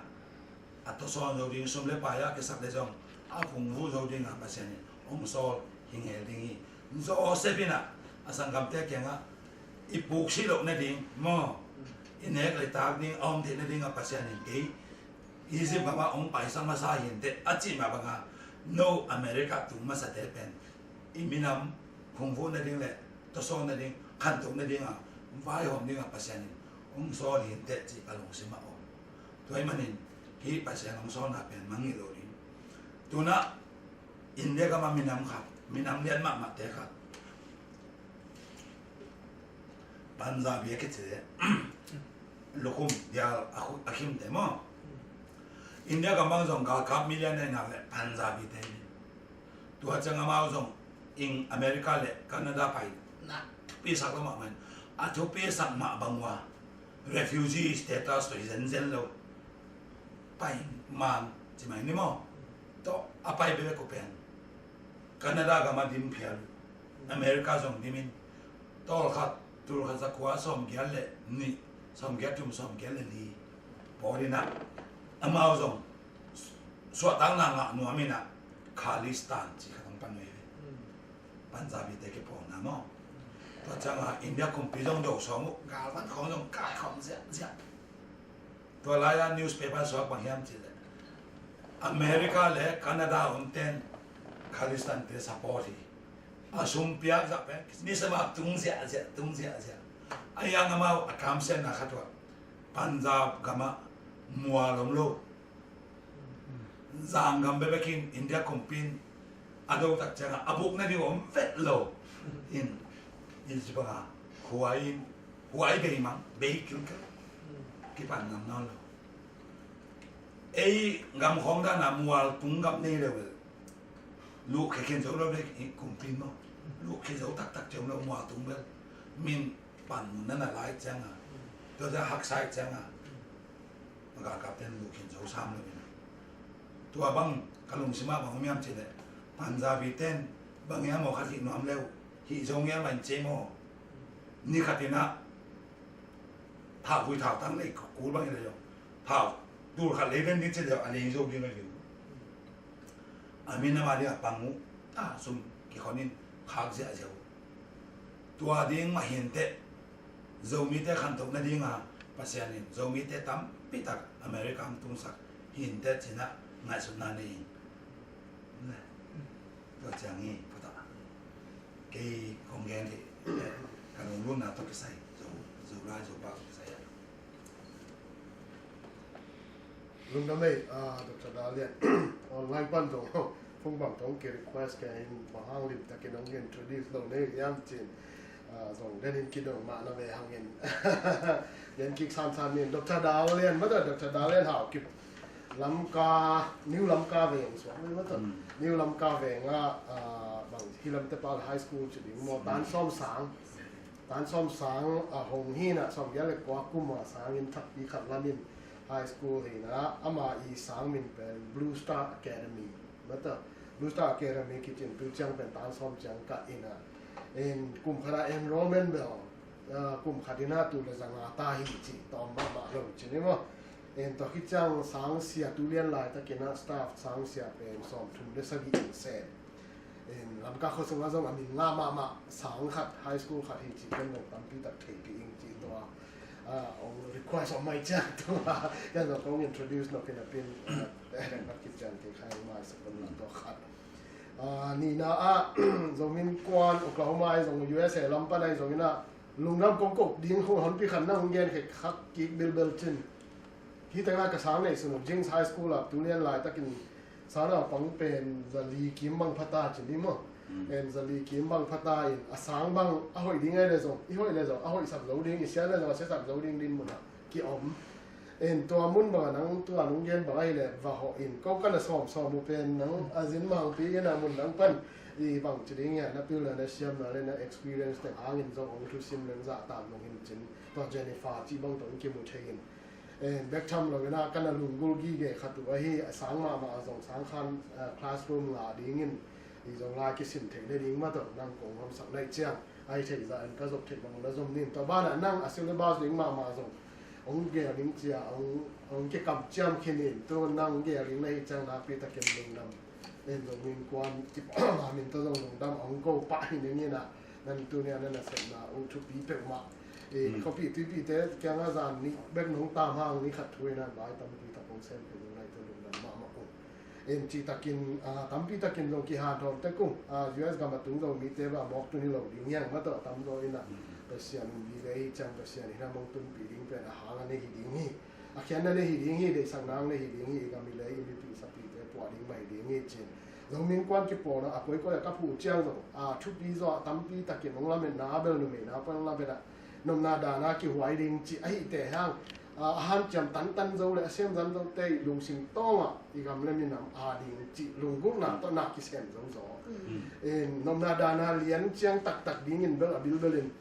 a tawsawn zo ding, sum le pai a kisap le zong a phungvuh zo ding a Pasian in hong sawl hi ngel ding hi. Joseph in ah a sanggamte kiangah i puk sih loh nading maw, i nek le tak ding a om theih nading a Pasian in kei Egypt gamah hong paisak masa hi inteh a cih mah banga, no America tung masate pen i minam phungvuh nading le tawsawn nading, khantoh nading a vaihawm ding a Pasian in hong sawl hi inteh cih ka lungsim a om. Tua ahih manin hih Pasian hong sawlna pen mangngilh lo ding. Tunah India gam a minam khat, minam lian mahmahte khat, Punjabi a kici, lukhum dial a khu-, a khimte maw. India gam bang zong galkap mi lian ahih nak leh Punjabi te hi. Tua ciang amau zong ing America le Canada pai na thupisak lo mahmah in, a thupisak mah bang uh a refugee status tawh hi zenzen lo. Pai man ci mai ni maw. Tawh a pai bekbek uh pen Canada gam a dim phial uh, America zong dim in, tawlkhat, tulkhat zakua sawmgiat le nih, sawmgiat thum, sawmgiat le li pawl in ah, amau zong suahtakna ngah nuam in ah, Khalistan ci khat hong pan uh hi ve. Punjabi te kipawlna maw. Tua ciang a India kumpi zong do sawm uh, galvan khawng zong kaikhawm ziahziah. Tua lai-a newspaper suak bang hiam cih leh, America le Canada omten Khalistan te support hi. A sum piak zah pen ni sawm a tung ziahziah, tung ziahziah. A hiang amau a kamsiatna khat uh ah, Punjab gamah mual om lo. Zanggam bekbek in India kumpi in a do tak ciangin a buk nading om vet lo. In, in ci banga, huai in, huai bei mang, bei kilkel. Kipan ngam nawn lo. Ei gam khawng dan a mual tung gam nei le uh, luhkhia khin zo lo bek hi kumpi in maw. Luhkhia zo taktak ci om lo, mual tung bel. Min panmun na na lai ciangin, tua ciang haksa ciangin, a galkap ten luhkhia zo sam lo in. Tua bang ka lungsim ah bang om hiam cih leh, Punjabi ten bang hiam maw khat hih nuam le uh, hih zo ngial mah in ci maw. Ni khat in ah thauvui thautang lei kul bang hi leh zong, thau tul khat lei ven ding ci leh a lei zo ding a lei uh. A minam a ding a pang uh, a sum kikhon in khak ziahziah uh. Tua ding mah hi inteh, Zomite khantoh nading a Pasian in Zomite tampi tak America hong tungsak hi inteh ci-in ah ngaihsutna nei ing. Tua ciang hi, phuta. Kei kong gen hi, ka lunglutna tawh kisai, Zo, Zolai Zopa tawh kisai ah. Lungdam ei, ah, Doctor Dal Lian. Online pan zong phung bang tawh ki request kei in, bang hang limtakin hong introduce lo nei hiam ci-in, ah, zong den in kidong mah na ve hang in. Den kik sansan in, Doctor Dal Lian, mata Doctor Dal Lian Haokip Lamka, New Lamka Veng suak, mata. Hmm. New Lamka Veng ah, ah, bang hi lam te pal high school ci ding maw, tan sawm sang. Tan sawm sang a hong hi in ah, sawmgiat le kua kum a sangin thakpi khat lamin high school hi in ah, ama i sang min pen Blue Star Academy. Mata Blue Star Academy kici in tu ciang pen tan sawm ciang kah in ah, in kum khat a enrollment bel, ah, kum khat in ah tul le za nga ta hi ci, tawm mahmah lo ci ni maw. In tua khit ciang sang sia tu lian laitakin ah staff sang sia pen sawm thum le sagih in sem. In Lamka khua sungah zong a min ngah mahmah sang khat, high school khat hi ci, ken zong tampi tak theihpih ing ci tua, ah, hong request om mai ciang tua ken zong kong introduce nop in a pin, ah, eh, nak kician te khai mai sa kon la tua khat. Ah, nihna ah, Zomi Innkuan Oklahoma ahi zong, U S A lam pan ahi zongin ah, lungdam kong ko ding khong honpi khat na hong gen khek khak kik bilbel cin. Hi tengah ka sang nei sun uh, Jings High School ah tu lian laitakin sang naupang pen zali kim bang phata cin hi maw. Mm. En zali kim bang phata in a sang bang a hoih ding ahi le zong, i hoih le zong a hoihsak zo ding, i sia le zong a siasak zo ding din mun ah ki om. En tua mun bang a nang tua nung gen bang ahi le va hawh in, ko ka na sawm sawm uh pen nang a zin mangpi in a mun nang pan i bang ci ding ia na pilna na siamna le na experience teng hangin zong hong thusim le zahtak nung hin cin, tua Jennifer ci bang tong kimu thei in. Eh, bek tham lo in ah ka na lunggulh gige khat uh ahi, a sang mahmah a zong sang khan, eh, classroom ngah dingin i zong lai kisin theih le ding mah tawh nang kong hamsak naih ciang ahi theih zah in ka zop theih bang na zom nin. Tua banah nang a syllabus ding mahmah zong hong gel ding cia hong, hong kikam ciam khin in, tu nang gel ding na hi ciang nakpi takin lungdam. En Zomi Innkuan kipawlna min tawh zong lungdam a hong ko pah hi ning in ah, nan tu nia na nasepna uh thupi peuhmah. E, mm, khuapi tuipi te kiangah zan ni bek nong tam hang ni khat thu in ah vai tampi tak hong sem phi nung lai tawh lungdam mahmah uh. En cih takin, ah, tampi takin zong kihanthawn tek uh, ah, U S gam a tung Zomite va mawk tun hi lo ding hiang mah tawh a tamzaw in ah, mm, Pasian um vive hi ciang Pasian in ah hong tunpih ding pen a hang a nei hi ding hi. A khiatna nei hi ding hi, deihsakna nei hi ding hi, i gam i lei i mipi sapite puah ding mah hi ding hi cin. Zomi Innkuan kipawlna a koikoi a ka phuh ciang zong, a, thupi zaw a tampi takin hong lametna a bel numeina pan hong lamet ah, nopna dana kihuai ding cih ahi teh hang, a, a hanciam tantan zo le a semzan zote i lungsim tawngah i gam le minam a ding cih lunggulhna tawh na kisem zo zaw. Mm. In, nopna dana lian ciang taktak dingin bel a bilbel in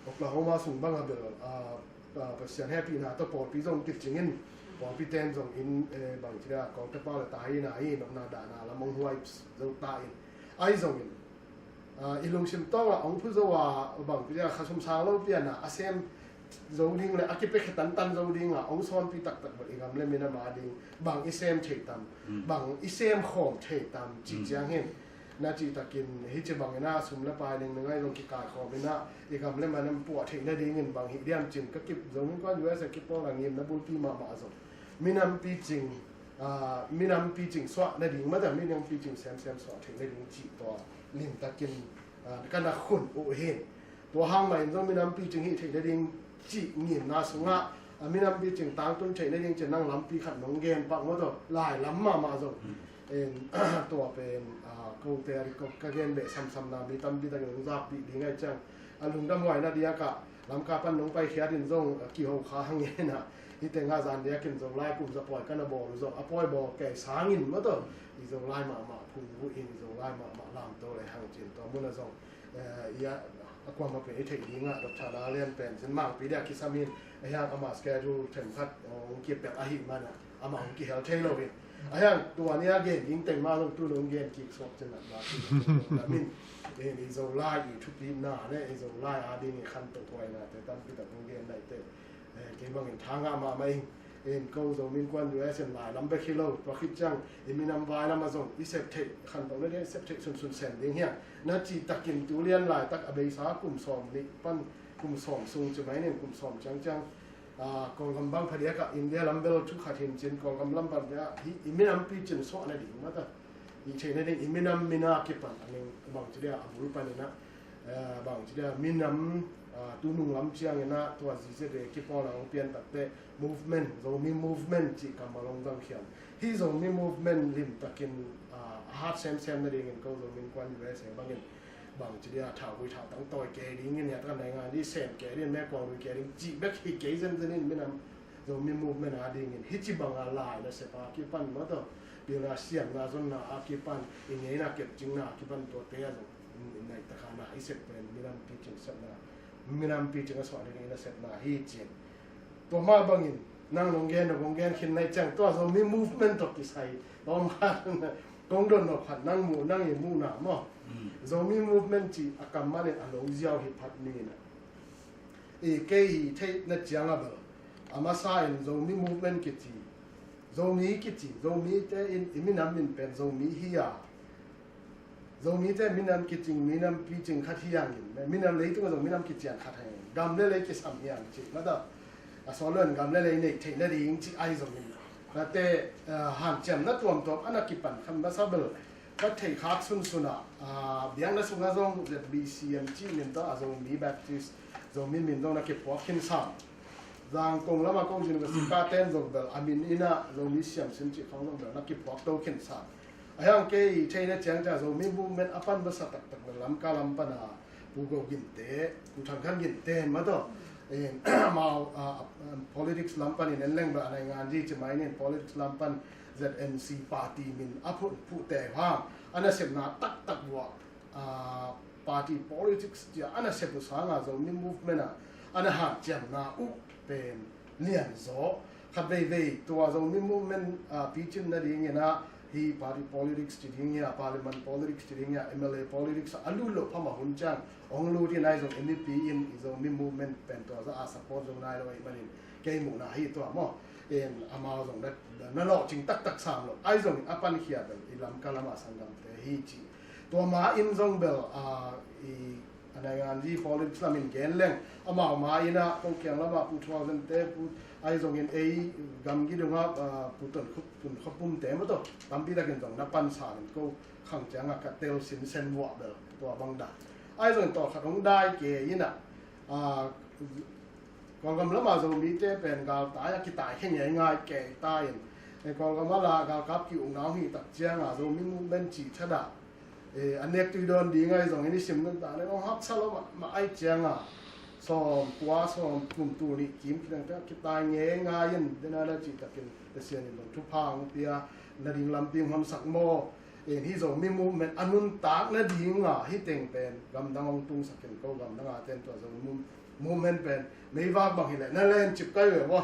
Oklahoma sung bang a bel, a, a, Pasian hehpihna tawh pawlpi zong kicing in, pawlpi ten zong in, eh, bang ci dia, kawngte pau le ta hi na hi, nopna dahna lam hong huai zo ta in. Ahi zongin, a, i lungsim tawngah hong phu zo a, bang ci dia, khasum sang lo pian a, a sem zo ding le a kipiakhia tantan zo ding a, hong sawnpi taktak bel i gam le minam a ding bang i sem thei tam, mm, bang i sem khawm thei tam cih, mm, ciang hin. Na cih takin hih ci bangin ah sum le pai ningning ahi zong kikaikhawm in ah i gam le minam puah theih nadingin bang hih diam cin ka kip Zomi Innkuan U S A kipawl a ngimna bulpi mahmah zong minam picing, ah, minam picing suah nading mah ta, minam picing semsem suah theih nading cih tua limtakin, ah, ka na khun uh hin. Tua hang mah in zong minam picing hih theih nading cih ngimna sungah, a, minam picing tangtun theih nading cin nang lampi khat nong gen pak maw taw, lai lam mahmah zong. Hmm. En, tua pen, a, kote a ri ko ka gen beh samsamna mi tampi takin hong zakpih ding ahi ciang, a, lungdam huaina diakah Lamka pan nong paikhiat in zong, a, kiho kha hang in ah, hih tengah zan diakin Zolai kum za pawi ka na bawl uh zong a pawi bawl kei sangin maw taw, i Zolai mahmah phung uh in i Zolai mahmah lamto le hang cin tua mun ah zong. Eh, ia, a kuamah pen i theih dingah Doctor Lalian pen zin mangpi dia kisam in, a hiang ama schedule themkhat, eh, hong kipelh ahih manah amah hong kihel thei lo in. A hiang tua ni a gen ding teng mah zong tu nong gen kik suak cin ah, min, eh, i Zolai i thupina le i Zolai a ding i khantoh huainate tampi tak hong gen naite. Eh, kei bangin tha ngah mahmah ing. In ko Zomi Innkuan U S in lai lam bek hi lo, tua khit ciang i minam vai lamah zong i sep theih, khantoh nading i sep theih sunsun sem ding hiang. Na cih takin tu lian laitak a beisa kum sawm nih pan kum sawm sung ci mai ning, kum sawm ciangciang, ah, Kawlgam bang phadiakah India lam bel thu khat hin cin Kawlgam lam pan dia hi i minam picing suah nading mah ta. I theih nading i minam mina kipan a ning bang ci dia a bul panin ah, eh, bang ci dia minam, ah, tu nung lam ciangin ah tua Z Z A kipawl a hong pian takte movement, Zomi movement cih kammal hong zangkhian. Hih Zomi movement limtakin, ah, a hat semsem nadingin ko Zomi Innkuan U S A bangin bang ci dia thauvui thautang tawi kei dingin, hiatkan naingan dih sem kei dingin, mekuang lui kei ding cih bek hi kei zenzen in minam Zomi movement a dingin hih ci banga lai nasep a kipan maw taw, pilna siamna zonna a kipan, i ngeina kepcingna a kipan tuate a zong, mm, i naih taka na i sep pen minam picing sepna minam picing a suah ding i nasepna hi ci-in. Tua mah bangin nang nong gen, nong gen khin nai ciang tua Zomi movement tawh kisai tawm khat kong dot nop khat, nang muh, nang i muhna maw. Zomi movement ci a kammal in a lo ziau hi phat ni na. I kei i theihna ciang a bel a masa in Zomi movement kici, Zomi kici, Zomite in i minam min pen Zomi hi a, Zomite minam kicing, minam picing khat hi hangin, minam leitung a zong minam kician khat hi hangin, gam le lei kisam hi hang ci mah ta. A sawt lo in gam le lei neih theih nading ci ahi zongin, nate, ah, hanciamna tuamtuam a na kipan khat masa bel ka theih khak sunsun ah, ah, biakna sungah zong Z B C M ci min tawh a Zomi Baptist, Zomi min zong na kiphuak khin sam. Zangkong lamah Kong University ka ten zong bel a min in ah Zomi siamsin cih khawng zong bel na kiphuak to khin sam. A hiang kei theihna ciang ciang Zomi movement a pan basa taktak bel Lamka lam pan a Pu Go Ginte, Pu Thang Khan Ginte mah tawh, amau, ah, ah, politics lam pan in en leng bel a nai ngan zi ci mai nin politics lam pan Z M C party min a phut phut te hang a nasepna taktak vua, ah, party politics cia a nasep uh sanga Zomi movement a a na hanciamna uh pen lianzaw. Khat veivei tua Zomi movement, ah, picin nadingin ah hi party politics ci ding hi a, parliament politics ci ding hi a, M L A politics a lut loh phamah hun ciang hong lut in ahi zong M E P in i Zomi movement pen tua za a support zo nai lo ahih manin kei muhna hi tua maw. In amau zong na, na lawhcing taktak sam lo ahi zongin a pankhia bel i Lamka lama sanggamte hi ci. Tua ma in zong bel, ah, i a nai ngan zi politics lamin gen leng amau ma in ah ko kiang lama Pu Thuau Zente, Pu ahi zongin ei gamgi dungah, ah, Pu Tun Khup, Tun Khup Pum te mah tawh tampi takin zong na pan sam in ko khang ciangah ka tel sinsen vuah bel tua bang dan. Ahi zongin tawh khat hong dai ke in ah, ah, Kawlgam lama Zomite pen galtai a kitai khe ngeingai kei ta in, eh, Kawlgam a la galkap ki-ukna hong hi tak cianga Zomi movement cih thadah, eh, a nek tui dawn ding ahi zongin i sim nuntak le hong haksa lo mah, mah ahi cianga sawm kua sawm kum tul nih kim kidang te a kitai ngeingai in dena da cih takin Pasian in zong thupha hong pia nading lampi hong honsak maw. In hi Zomi movement a nuntak nadinga hi teng pen gamdang hong tungsak in ko gamdang a ten tua Zomi mov-, movement pen meivak bang hileh na lencip kai ve ua.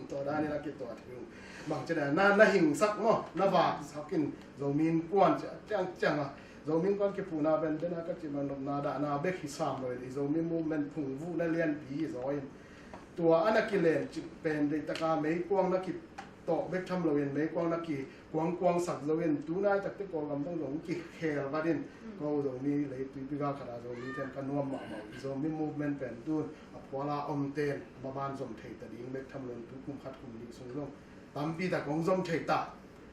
Tua danin a kituat hi ung. Bang ci na, na, na hingsak maw, na vaksak in Zomi innkuan cia ciangciang a. Zomi innkuan kipuhna pen dena ka cih bang nopna dahna bek hi sam lo in i Zomi movement phungvuhna lianpi hi zaw in. Tua a na kilencip pen deihtaka meikuang na kitawh bek tham lo in meikuang na ki kuangkuang sak zo in tunai takte Kawlgam tawh zong kikhel vat in ko Zomi lei tuipi gal khat a Zomi ten ka nuam mahmah uh. Zomi movement pen tun a phuala om ten maban zom thei ta ding bek tham lo in tu kum khat kum nih sung zong tampi tak hong zom thei ta.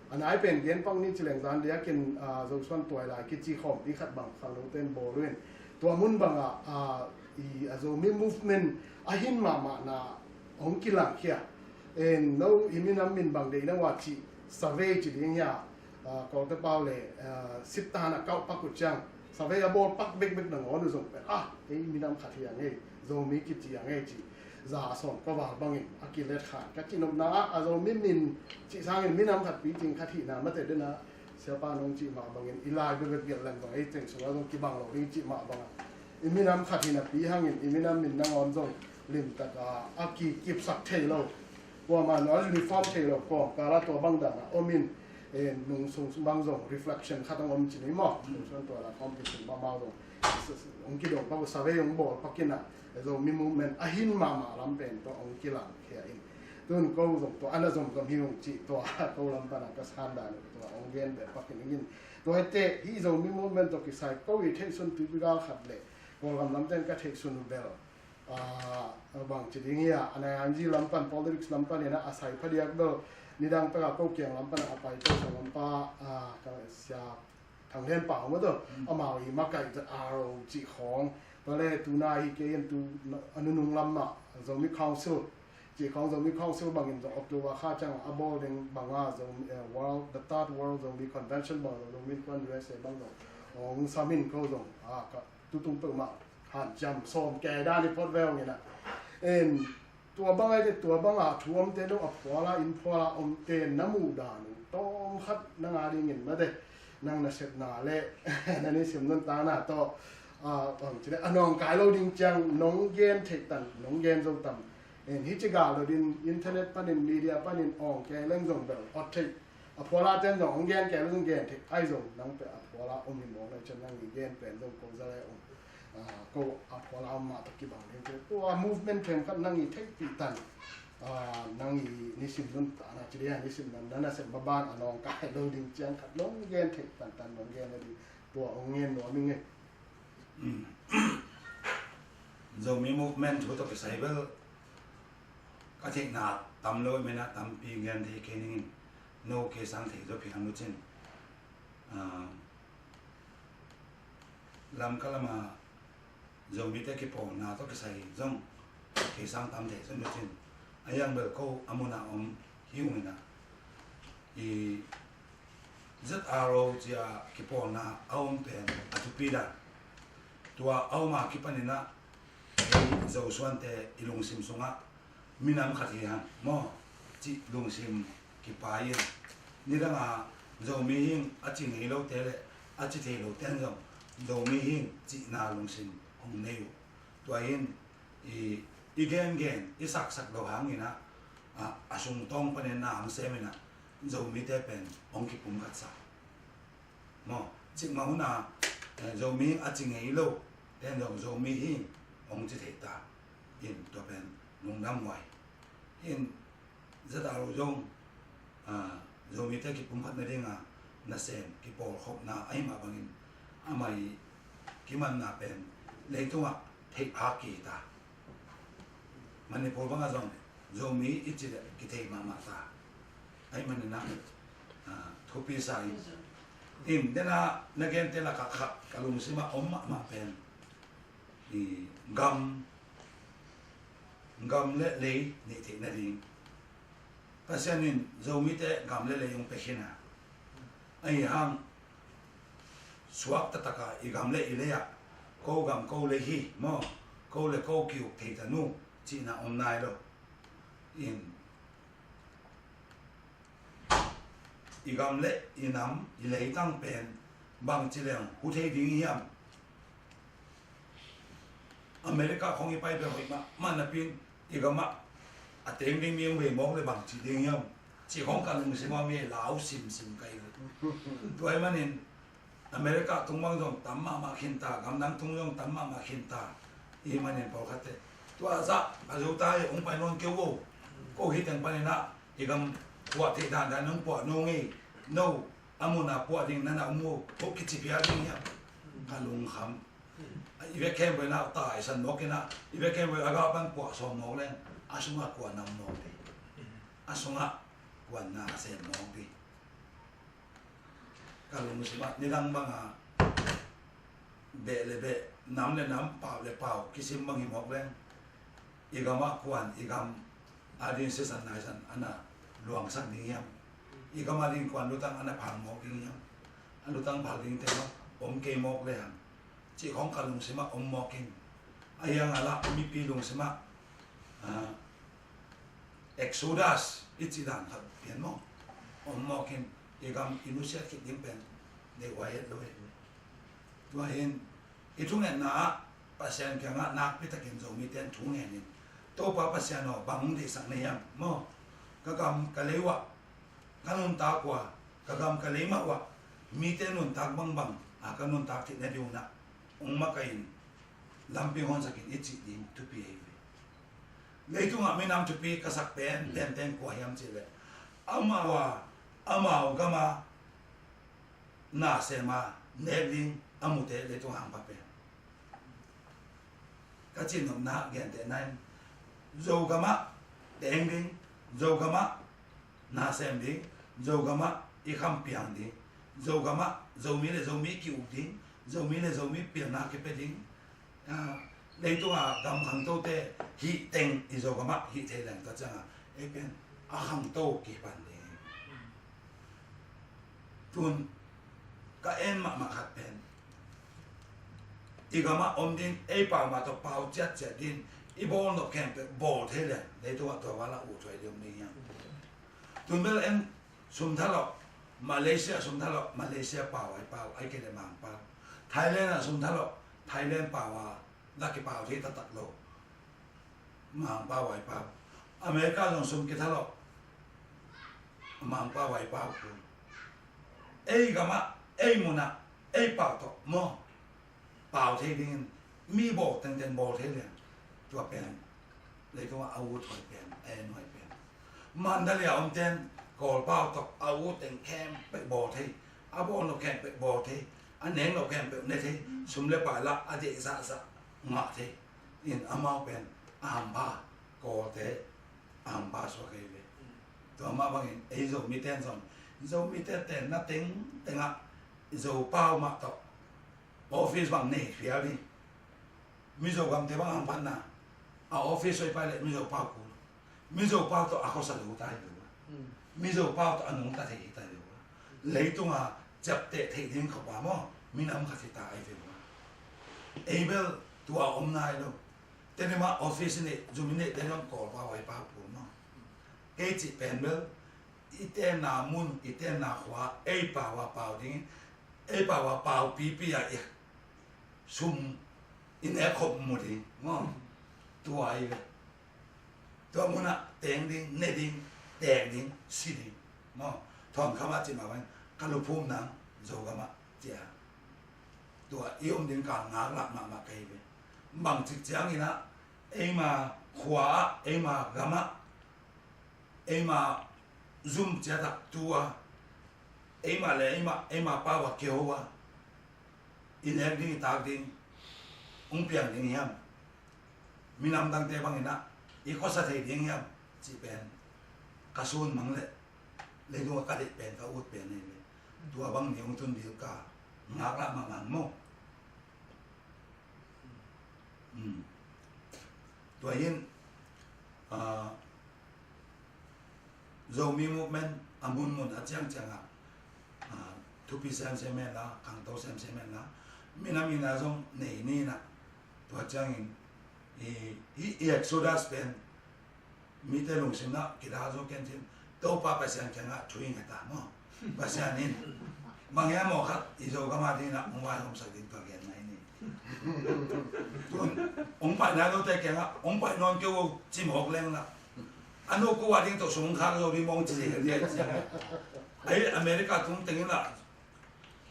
A nai pen gen pak ni ci leng zan diakin, ah, Zosuan Tuailai kici khawmpi khat bang khangno ten bawl uh in tua mun bangah, ah, i a Zomi movement a hin mahmahna hong kilangkhia. En, no i minam min bang deih na ua cih survey ci ding hia, ah, Kawlte pau le, ah, sittan a kauh pak uh ciang survey a bawl pak bekbek nangawn uh zong pen, ah, ei minam khat hi a ngei, Zomi kici a ngei cih za a sawm ka val bangin a kilet khan ka cinopna ah a Zomi min cih sangin minam khat picing khat hihna mate dena Siapa nong cih mah bangin i lai bebek gelh leng zong ei teng sungah zong kibang lo ding cih mah bangah i minam khat hi napi hangin i minam min nangawn zong limtaka a kikipsak thei lo, kuamah nua uniform thei lo kawmkala tua bang dana om in, eh, nung sung bang zong reflection khat ang om ci ni maw. Nung sung tua la competition mahmah zong hong kidong pak uh survey hong bawl pak in ah Zomi movement a hin mahmah lam pen tua hong kilang khia in. Tun ko zong tua a na zomzom hi ung cih tua ko lam pana ka san dan uh tua hong gen beh pak in ing in. Tua hi teh hih Zomi movement tawh kisai ko i theihsun tuipi gal khat le Kawlgam lamten ka theihsun uh bel, ah, bang ci ding hi a, a nai anzi lam pan politics lam pan in a, a sai phadiak bel nidang peka ko kiang lam pana a pai to sa lampa, ah, ka sia Thang Lian Pau mah tawh amau i makaih zat R O cih khawng. Tua le tuna hi kei in tu a nunung lam mah Zomi Council cih khawng, Zomi Council bangin zong October kha ciang a bawl ding banga Zomi, eh, World, the Third World Zomi Convention bang zong Zomi Innkuan U S A bang zong hong sam in ko zong, ah, ka tutung peuhmah hanciam sawm kei dan i phot ve hong in ah. En, tua bang ai te tua banga thu omte dong a phuala in phuala omte na muh dan uh tawm khat nang a dingin mate, nang na sepna le na nisim nuntakna tawh, a, bang ci le, a nawngkai lo ding ciang nong gen theih tan, nong gen zo tam. En, hih ci gal lo din internet panin, media panin awng kei leng zong bel awt theih. A phuala ten zong hong gen kei lo zong gen theih ai zong nang pe a phuala om hi mawk na ciang nang i gen pen zong ko za le om. A, ko a phuala om mah tawh kibang ding ci le. Tua movement themkhat nang i theihpih tan. A, nang i nisim nuntakna ci ding a nisim nan, nan a sem maban a nawngkai lo ding ciang khat nong gen theih tantan nong gen lo ding. Tua hong ngen nuam ing ei. Zomi movement thu tawh kisai bel ka theihna tam lo, mena tampi ngen thei kei ning in, no kei sang thei zo phian lucin. Ah, Lamka lama Zomite kipawlna tawh kisai zong kei sang tam thei zo lucin. A yang bel ko a muna om hi ung ina. I Z R O cia kipawlna a om pen a thupi dan. Tua a om a kipaninah ei Zosuante i lungsim sungah minam khat hi hang maw cih lungsim kipai in. Nidanga Zomi hing a ci ngei lote le a ci thei lote zong Zomi hing cihna lungsim hong nei uh. Tua in i, i gengen, i saksak lo hanginah, a, a sungtawng panin na hang seminah Zomite pen hong kipumkhatsa. Maw, cikmah huna, eh, Zomi a ci ngei lo ten zong Zomi hi hong ci thei ta. In tua pen lungdam huai. In Z R O zong, ah, Zomite kipumkhat nadinga nasem kipawlkhopna ahi mah bangin amah i kimanna pen leitungah theih phak kihta. Manipur bangah zong Zomi i ci le kithei mahmah ta. Ahi maninah, ah, thupi sa in. In dena na gente lakah khat ka lungsimah om mahmah pen i gam, gam le lei neih theih nading. Pasian in Zomite gam le lei hong pia khin a. Ahi hang suak taktak a i gam le i lei ah ko gam ko lei hi maw, ko le ko ki-uk thei ta nu cihna om nai lo. In i gam le i nam i leitang pen bangci leng hu thei ding hiam? America khong i pai bel hoih mahmah napin i gamah a teng ding mi hong vei mawk le bangci ding hiam? Ci khong ka lungsim a mi lau simsim ka hi. Tua hi manin America tung bang zong tam mahmah khinta, gamdang tung zong tam mahmah khinta. I manin pawlkhatte tua zah a zo ta hi hong pai nawn keu o. Ko hi teng paninah i gam puah theih dandan nong puah nong ei no a muna puah ding nana um o. Ko kici phial ding hiam? Ka lungkham. I vekhem vei na ta i san mawk inah i vekhem vei a ga pan puah sawm mawk leng a sungah kuan nam mawk ding. A sungah kuan na sem mawk ding. Ka lungsimah nidang banga beh le beh, nam le nam, pau le pau kisim bang hi mawk leng i gamah kuan, i gam a ding sisan naisan ana luangsak ding hiam? I gam a ding kuan lutang ana phal mawk ding hiam? A lutang phal ding tengah om kei mawk le hang cih khong ka lungsimah om mawk in. A hiang a lah mipi lungsimah, ah, Exodus i cih dan khat pian maw? Om mawk in i gam i nusiat khit ding pen nei huai het lo hi. Tua hin i thungetna ah Pasian kiangah nakpitakin Zomite in thungen in, Topa Pasian aw, bang hong deihsak na hiam maw? Ka gam ka lei uah, ka nuntak uah, ka gam ka lei mah uah mite nuntak bangbang a ka nuntak theih na ding unah hong makaih in, lampi honsakin i cih ding thupi ahi ve. Leitungah minam thupi ka sak pen, pen pen kua hiam cih leh amau a, amau gama nasem a nek ding a mute leitung hangpa pen. Ka cihnopna gentehna in Zogamah teng ding, Zogamah nasem ding, Zogamah i kham piang ding, Zogamah Zomi le Zomi ki-uk ding, Zomi le Zomi pilna kipia ding. Ah, leitunga gam khangtote hih teng i Zogamah hih thei leng ka cianga ei pen a khangto kipan ding. Tun ka en mahmah khat pen i gamah om ding, ei pau mah tawh pau ciatciat ding, i bawl nop khempeuh bawl thei leng leitungah tua vala uh thuai ding om ding hiam? Tun bel en sum thalawh, Malaysia sum thalawh, Malaysia pau ai pau, ai kei le Mang pau. Thailand ah sum thalawh, Thailand pau a la kipau thei taktak lo. Mangpau a i pau. America zong sum kitha lo. Mangpau a i pau kul. Ei gamah, ei munah, ei pau tawh maw, pau thei dingin mi bawl tengteng bawl thei liang. Tua pen leitungah a ut huai pen, a en huai pen. Mandalay a omten Kawlpau tawh a ut teng khempeuh bawl thei, a bawl lo khempeuh bawl thei, a neng lo khempeuh ne thei, sum le pai lah a deih zahzah ngah thei. In amau pen a hampha, Kawlte a hampha suak hi ve. Tua mah bangin ei Zomite zong, Zomite tenna tengtengah Zopau mah tawh office bang nei phial ding. Mizo gamte bang a hamphatna, a office hoih pai leh Mizo pau kul. Mizo pau tawh a khuasa lo ta hi lo a. Mizo pau tawh a nungta thei hi ta hi lo a. Leitunga ciapteh theih ding khop a maw, minam khat hi ta ahi ve maw. Ei bel tua om nai lo. Teni mah office i neih, zum i neih teni mah Kawlpau a i pau kul maw. Kei cih pen bel i tenna mun, i tenna khua, ei pau a pau ding, ei pau a pau pipi a i sum i nek khop mu ding maw. Tua ahi ve. Tua munah teng ding, ne ding, teng ding, si ding maw. Thawn khamah cih mah bang ka luphum nang Zogamah cia. Tua i om ding ka ngaklah mahmah ka hi ve. Bangcik cianginah eima khua ah, eima gamah, eima zum ciatak tu a, eima le eima, eima pau a kiho a, i nek ding, i tak ding hong piang ding hiam? Minam dangte banginah i khuasa thei ding hiam? Cih pen ka sun mang leh leitungah ka deih pen, ka ut pen ahi ve. Tua bang ni hong tun ding ka ngaklah mahmah maw. Tua hin, ah, Zomi movement a munmun a ciangciangah, ah, thupi semsem hen la, khangto semsem hen la, minam ina zong nei ni na. Tua ciangin i, i, i Exodus pen mite lungsim na kidal zo ken cin, Topa Pasian kiangah thu i nget a maw. Pasian in bang hiam maw khat i Zogam a dingin ah hong vaihawmsak ding tua gen mai ni. Tun hong pai nai lote kiangah hong pai nawn kei uh cimawk leng lah, a nu ko a ding tawh sum hong khak zo ding mawng ci zel ding a ciang. Ahi America tung tengin lah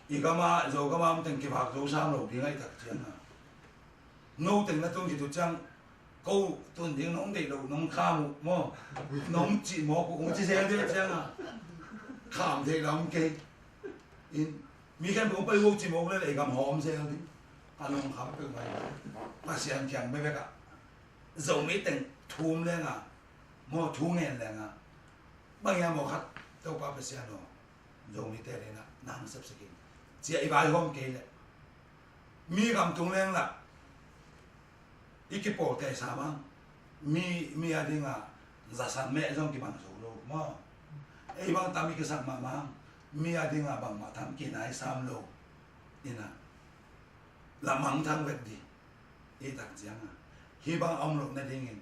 i gam a, Zogam a om teng kivak zo sam lo ding ahi tak ciang a. No teng na tun khit uh ciang, ko tun ding nong deih loh nong kham uh maw, nong cih mawk uh, hong ci zel ding ciang a, kham theih lam kei. In, mi khempeuh hong pai uh cih mawk leh lei gam hawm zel ding. A lungkham peuhmah in Pasian kiang bekbek ah Zomi teng thum leng a maw, thu ngen leng a, bang hiam maw khat Topa Pasian aw, Zomite dingin ah nang sepsak in, ci a i vaihawm kei leh mi gam tung leng lah i kipawlte sa mang, mi, mi a dingin ah zasan meh zong kibang zo lo maw. Ei bang tam i kisak mahmah, mi a dingin ah bangmah tam kinai sam lo. Ina lah mangthang vek ding. I tak ciang a, hih bang a om loh nadingin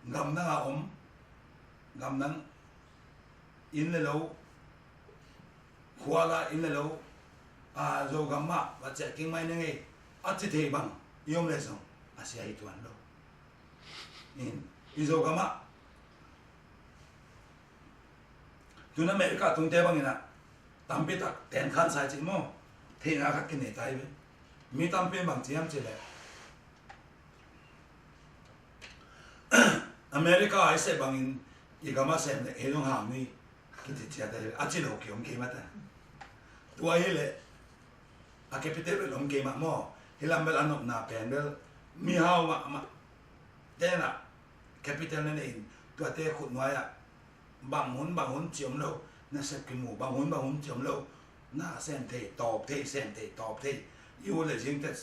gamdang a om, gamdang inn le lo, khua la inn le lo, a, Zogam mah va ciah kik mai ning ei, a ci thei bang i om leh zong a sia hi tuan lo. In, i Zogam ah tun America tungte bangin ah tampi tak ten khan sai cih maw, theihna khat kinei ta hi ve. Mi tampi in bang ci hiam cih leh, America a i seh bangin i gam a sem leh ei zong hang ni, kiti ciat a hi ve. A ci lo ki om kei mah ta. Tua hi leh a capital bel om kei mah maw. Hih lam bel a nopna pen bel mihau mahmah ten ah capital na nei in, tuate khut nuai ah bang hun bang hun ci om lo, nasep kimu bang hun bang hun ci om lo, na sem thei tawp thei, sem thei tawp thei, i ut le zing teh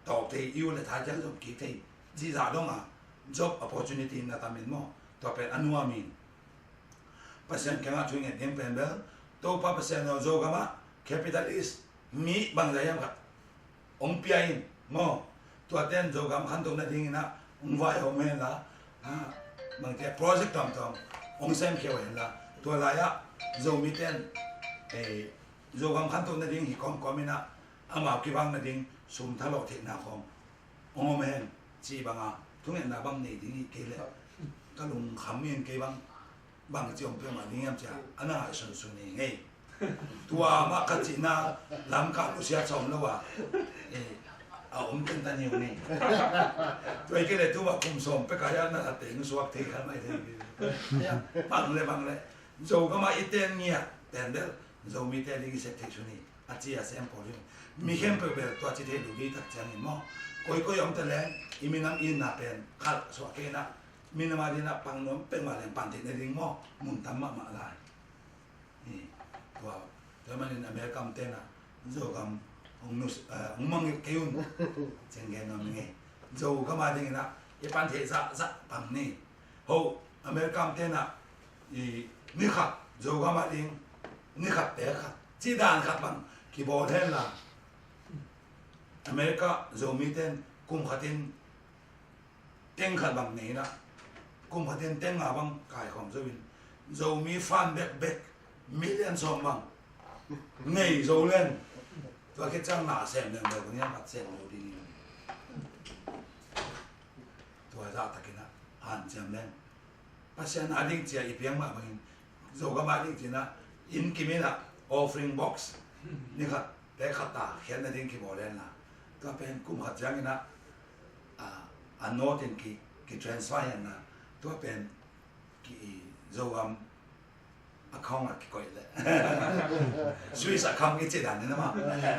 tawp thei, i ut le thai ciang zom kik thei, cih zah dong a job opportunity na tam in maw. Tua pen a nuam in Pasian kiangah thu i nget ding pen bel, Topa Pasian aw, Zogam ah capitalist mi bangzah hiam khat hong pia in maw. Tuate in Zogam khantoh nadingin ah hong vaihawm hen la, ha, bangte project tuamtuam hong semkhia uh hen la, tua lai ah Zomite in, eh, Zogam khantoh nading hi kawmkawm in ah Amau kibang nading sum thalawh theihna khawng hong om hen, cih banga thungetna bang nei ding hi kei leh ka lungkham in kei bang, bang ci om peuh mah ding hiam cia a na ngaihsun sun hi ngei. Tua mah ka cihna Lamka lusia sawm lo a, eh, a om tentan hi ung hi. Tua hi kei leh tu mah kum sawm pek a hiah na a teng suak thei khat mai thei. Bang le bang le Zogam ah i ten ngiat ten bel Zomite ding i sep thei sun hi. A ci a sem pawl hi. Mi khempeuh bel tua ci thei lo ding tak ciangin maw, koikoi om te leng i minam itna pen khat suah kei na, minam a ding a pang nuam pek mah leng pan theih na ding maw, mun tam mahmah lai. Hi, tua, tua manin America om tena Zogam hong nus, eh, hong mangngilh kei un. Ciang gen nuam ing ei. Zogam a dingin ah i pan theih zahzah pang ni. Ho, America om tena i ni khat Zogam a ding ni khat pek khat ci dan khat bang kibawl hen la, America Zomi ten kum khatin teng khat bang nei na, kum khatin teng nga bang kaikhawm zo in, Zomi fan bekbek million sawm bang nei zo leng, tua khit ciang na sem leng bel kuniang khat sem lo ding in. Tua zahtakin ah hanciam leng Pasian a ding cia i piang mah bangin Zogam a ding cina inn kimin ah offering box ni khat pek khat ta khiatna ding kibawl hen la, tua pen kum khat ciangin ah, a, a note in ki, ki transfer hen la, tua pen ki Zogam account ah kikoih leh Swiss account i ci dan ni na ma,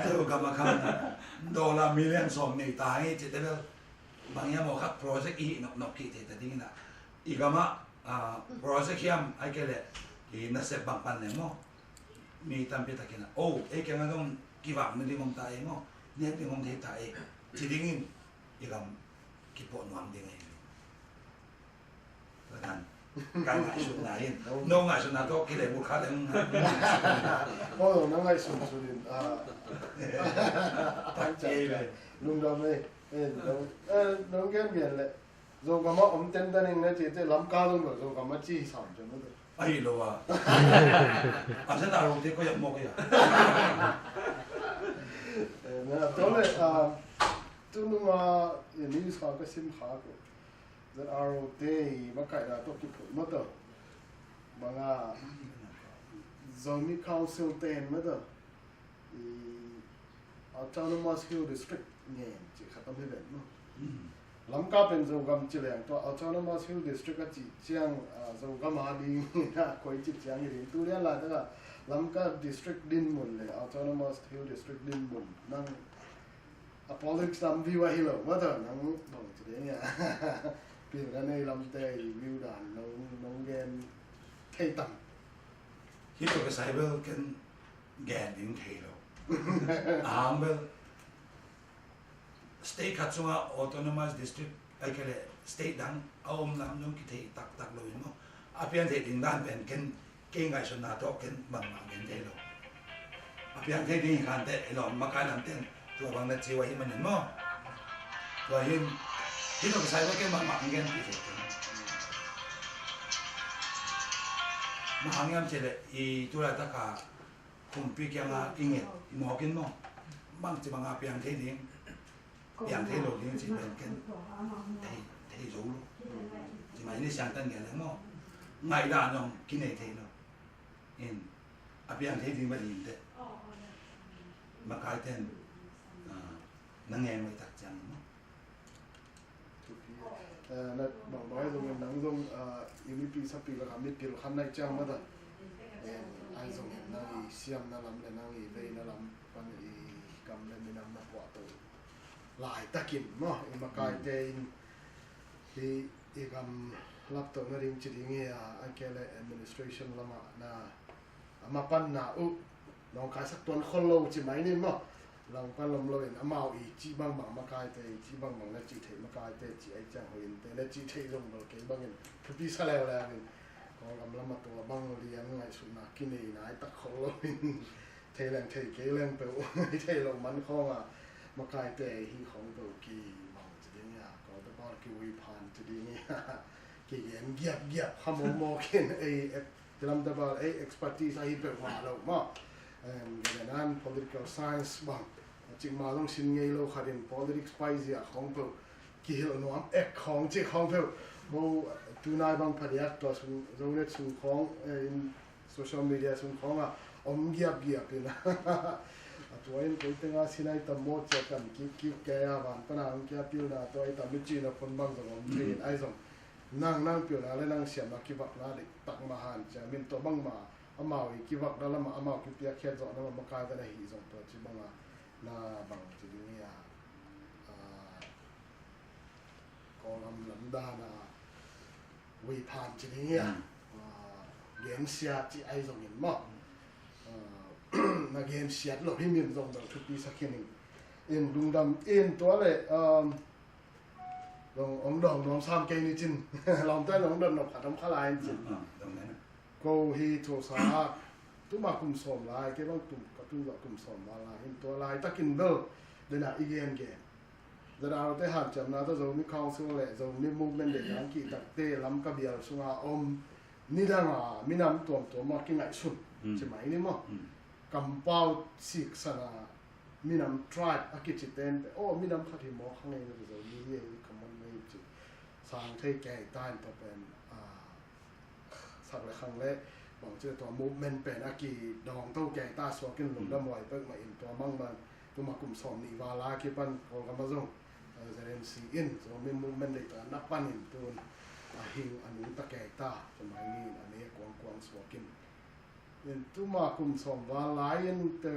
Zogam account ah dollar million sawm nei ta hi ci te bel, bang hiam aw khat project i hih nopnop kik thei ta dingin ah, i gam ah, ah, project hiam ai kei leh i nasep bang pan leng maw, mi tampi takin ah, o, ei kiang ah zong kivak na ding om ta ei maw, nek ding om thei ta ei ci dingin i gam kipuah nuam ding ahi. Tua dan ka ngaihsutna in, no ngaihsutna tawh kilehbulh kha leng. Aw, na ngaihsun sun in, ah, tak ci ei ve. Lungdam ei. Eh, no, eh, nong gen gen leh Zogam ah om tentan ing na ci te, Lamka zong lo Zogam ah ci sam ciang lo te. Ahi lo a. A sen a lo te ko yak mawk ia. Eh, na, tua le, ah, tunung a, eh, news kha ka sim kha ko. Zan a lo te i makaihna tawh kiphut maw tawh. Bang a Zomi Council ten maw tawh. I Autonomous Hill District ngen ci khat om hi ven maw. Lamka pen Zogam ci leng tua Autonomous Hill District a cih ciang, ah, Zogam a ding a koi ci ciang hi ding. Tu lian laitak a Lamka District dinmun le Autonomous Hill District dinmun nang a politics lam view ahi lo maw tawh, nang bang ci ding a pilna nei lamte i view dan nong, nong gen thei tam. Hih tawh kisai bel ken gen ding thei lo. A hang bel state khat sungah autonomous district ai kei leh state dang a om lam zong kithei taktak lo in maw. A pian theih ding dan pen ken kei ngaihsutna tawh ken bangmah gen thei lo. A piang thei ding hi khan teh, i lawm makai lam ten tua bang na ci uh ahi manin maw. Tua hin hih tawh kisai bel ken bangmah gen thei lo. Bang hang hiam cih leh i tu laitak a kumpi kiangah i nget i mawk in maw, bangci banga piang thei ding, piang thei lo ding cih pen ken thei, thei zo lo. Ci mai ni siangtan gen leng maw, ngaihdan zong kinei thei lo. In a piang thei ding bang hi teh, makai ten, ah, na ngen mai tak ciang maw. Thupi. Eh, na bangbang ahi zongin nang zong, ah, i mipi sapi lakah mipil khat na hi ciang mah ta. Eh, ahi zongin nang i siamna lam le nang i veina lam pan i gam le minam na puahto laitakin maw, i makaite in hi i gam laptohna ding ci ding hi a, a kei le administration lamah na a mapanna uh nawngkaisak tuan khol lo ci mai nin maw. Langpan lom loin amau i cih bangbang makaite, i cih bangbang na cih theih makaite cih ahi ciang hoih in te le cih theih zong bel kei bangin thupi sa leuleu in Kawlgam lam a tua bang lian ngaihsutna kinei nai tak khol loin thei leng thei kei leng peuh i thei lo man khawng a makaite hi khawng peuh kimang ci ding a, Kawlgam a kiui phan ci ding a, kigen giapgiap kha mawkmawk in ei Tilam tabal ei expertise ahi peuhmah lo maw. Em, gelenan political science bang, Cikmah zong sin ngei lo khat in politics paizia khawng peuh kihilh nuam ek khawng cih khawng peuh. Ko tunai bang phadiak tua sung, Zonet sung khawng, eh, in social media sung khawng ah om giapgiap in. A tua in koi tengah sin ai tam maw cia kan kikkik kei a, van pana hong kia pilna tua ai tam i cihna phun bang zong om thei in ai zong. Nang, nang pilna le nang siamna kivakna dik tak mah hanciam in tua bangmah amau i kivakna lamah amau kipiakkhiat zawhna mah makai ven ahi zong tua ci bangah na bang ci ding hi a, ah, Kawlgam lam dan a, wei phan ci ding hi a, ah, gensiat ci ai zongin maw. Ah, na gensiat lo hi min zong bel thupi sa khin in, in lungdam in tua le, um, dong, ong dong nuam sam kei ni cin. Lawmte dong dong nop khat om kha lai in cin. Ko hi Tulsa ah tuma kum sawm lai, kei bang tum, ka tum zawh kum sawm lai lai in tua laitakin bel dena i gen gen. Zedar te hanciamna tawh Zomi Council le Zomi Movement le dang kihtakte Lamka bial sunga om nidanga minam tuamtuam a kingaihsun ci mai ni maw. Kampau siksana minam tribe a kici ten pe, oh, minam khat hi maw kha ngei na Zomi hi ei ka mon ngei ci. Sang thei kei ta in tua pen, ah, sak le khang le bang ci le tua movement pen a kidawng to kei ta suakin lungdam huai pek mah in tua mang man tuma kum sawm nih val a kipan Kawlgam a zong, ah, Z N C in Zomi movement dei ta na pan in tun a hing a nung ta kei ta tua mai ni in a ne kuangkuang suakin. In tuma kum sawm val lai in te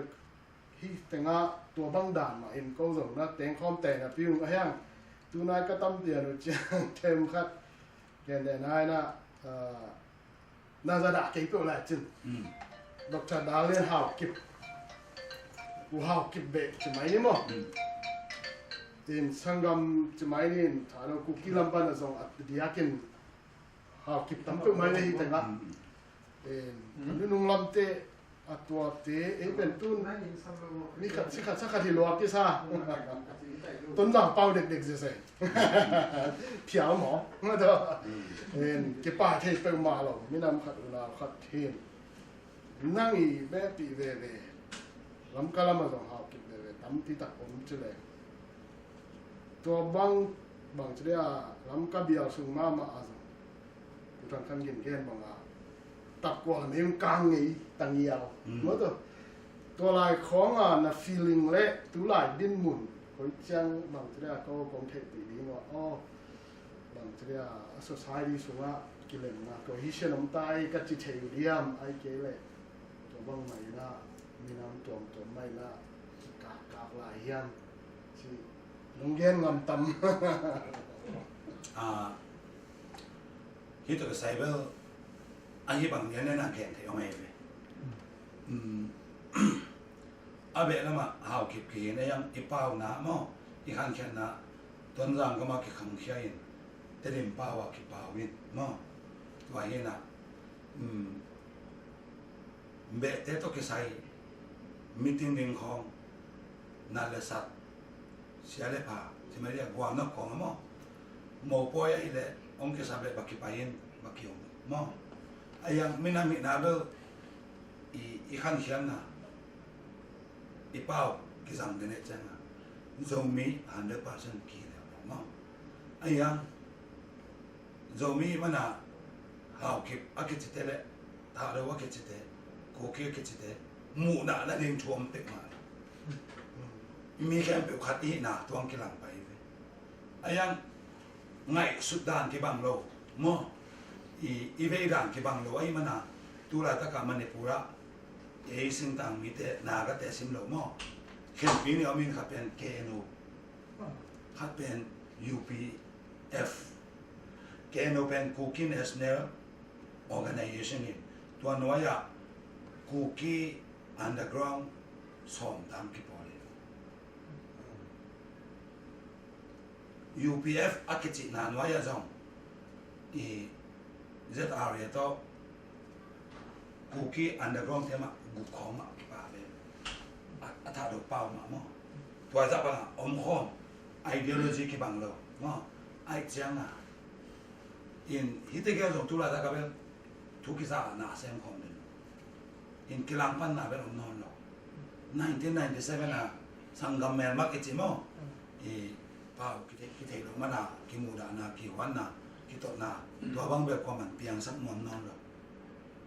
hi tengah tua bang dan mah in ko zong na tengkhawm te na piung a hiang. Tunai ka tam pian uh ciang tem khat ken de nai na, ah, na zadah kei peuh lai cin. Doctor Dalian Haukip, U Haukip beh ci mai ni maw. In sanggam ci mai ni in Thado Kuki lam pan a zong a diakin Haukip tam peuh mai na hi tengah. Kan nunung lamte a tuate ei pen tun ni khat si khat sa khat hi lua kisa. Tonzang pau dekdek zia se. Phial maw? Nga tawh kipai thei peuhmah lo minam khat unau khat hin. Nang i behpih veve Lamka lam a zong Haukip veve tampi tak om ci le. Tua bang, bang ci dia Lamka bial sung mahmah a zong Pu Thang Khan Gin gen banga tapkual mei kang ngei tangial. Maw tua, tua lai khawnga na feeling le tu lai dinmun koi ciang bang ci dia ko kong theihpih ding uh a, aw, bang ci dia a society sungah kilemna cohesion om ta ei ka ci thei uh diam, ai kei le tua bang mah inah minam tuamtuam mah inah kikakak lai hiam ci nong gen ngam tam. Ah, hi tua ka cyber ahi bang lian lian a gen thei om ei ve. A beh lamah Haukip kihin ei ang i pauna maw, i khankhiatna Tonzang gama kikhangkhia in Tedim pau a kipau in maw. Tua hinah behte tawh kisai meeting ding khawng nat le sat, sia le pha, ci mai dia guam nak khawng a maw. Mopawi ahileh hong kisap leh baki pai in baki om maw. A yang minam hihna bel i, i khankhiatna i pau kizang dene cianga Zomi hundred percent ki le maw. A yang Zomi mana Haukip a kicite le Thado a kicite, Kuki a kicite muhna na ding thuam pek mah. Mi khempeuh khat i hihna tuang kilang pai ve. A yang ngaihsut dan kibang lo maw, i, i vei dan kibang lo ahi mana tulaitakah Manipur ah ei singtang mite Nagate sim lo maw. Khenpi ni om in khat pen K N U, khat pen U P F, K N U pen Kuki National Organization in tua nuai-ah Kuki Underground sawm tam kipawl in U P F a kicihna nuai-ah zong i Z R A tawh Kuki Underground te mah guk khawng mah kipa ve. A, a Thado pau mah maw. Tua zah bangah om khawm ideology kibang lo maw. Aih cianga in hite gel zong tulaitak a bel thu kisa na sem khawm den in kilangpanna bel om nawn lo. Nineteen ninety-seven a Sanggam melmak i ci maw? I pau kithei, kithei lo mana, kimudahna, kihuanna, kitotna, tua bang bel kuaman piangsak nuam nawn lo.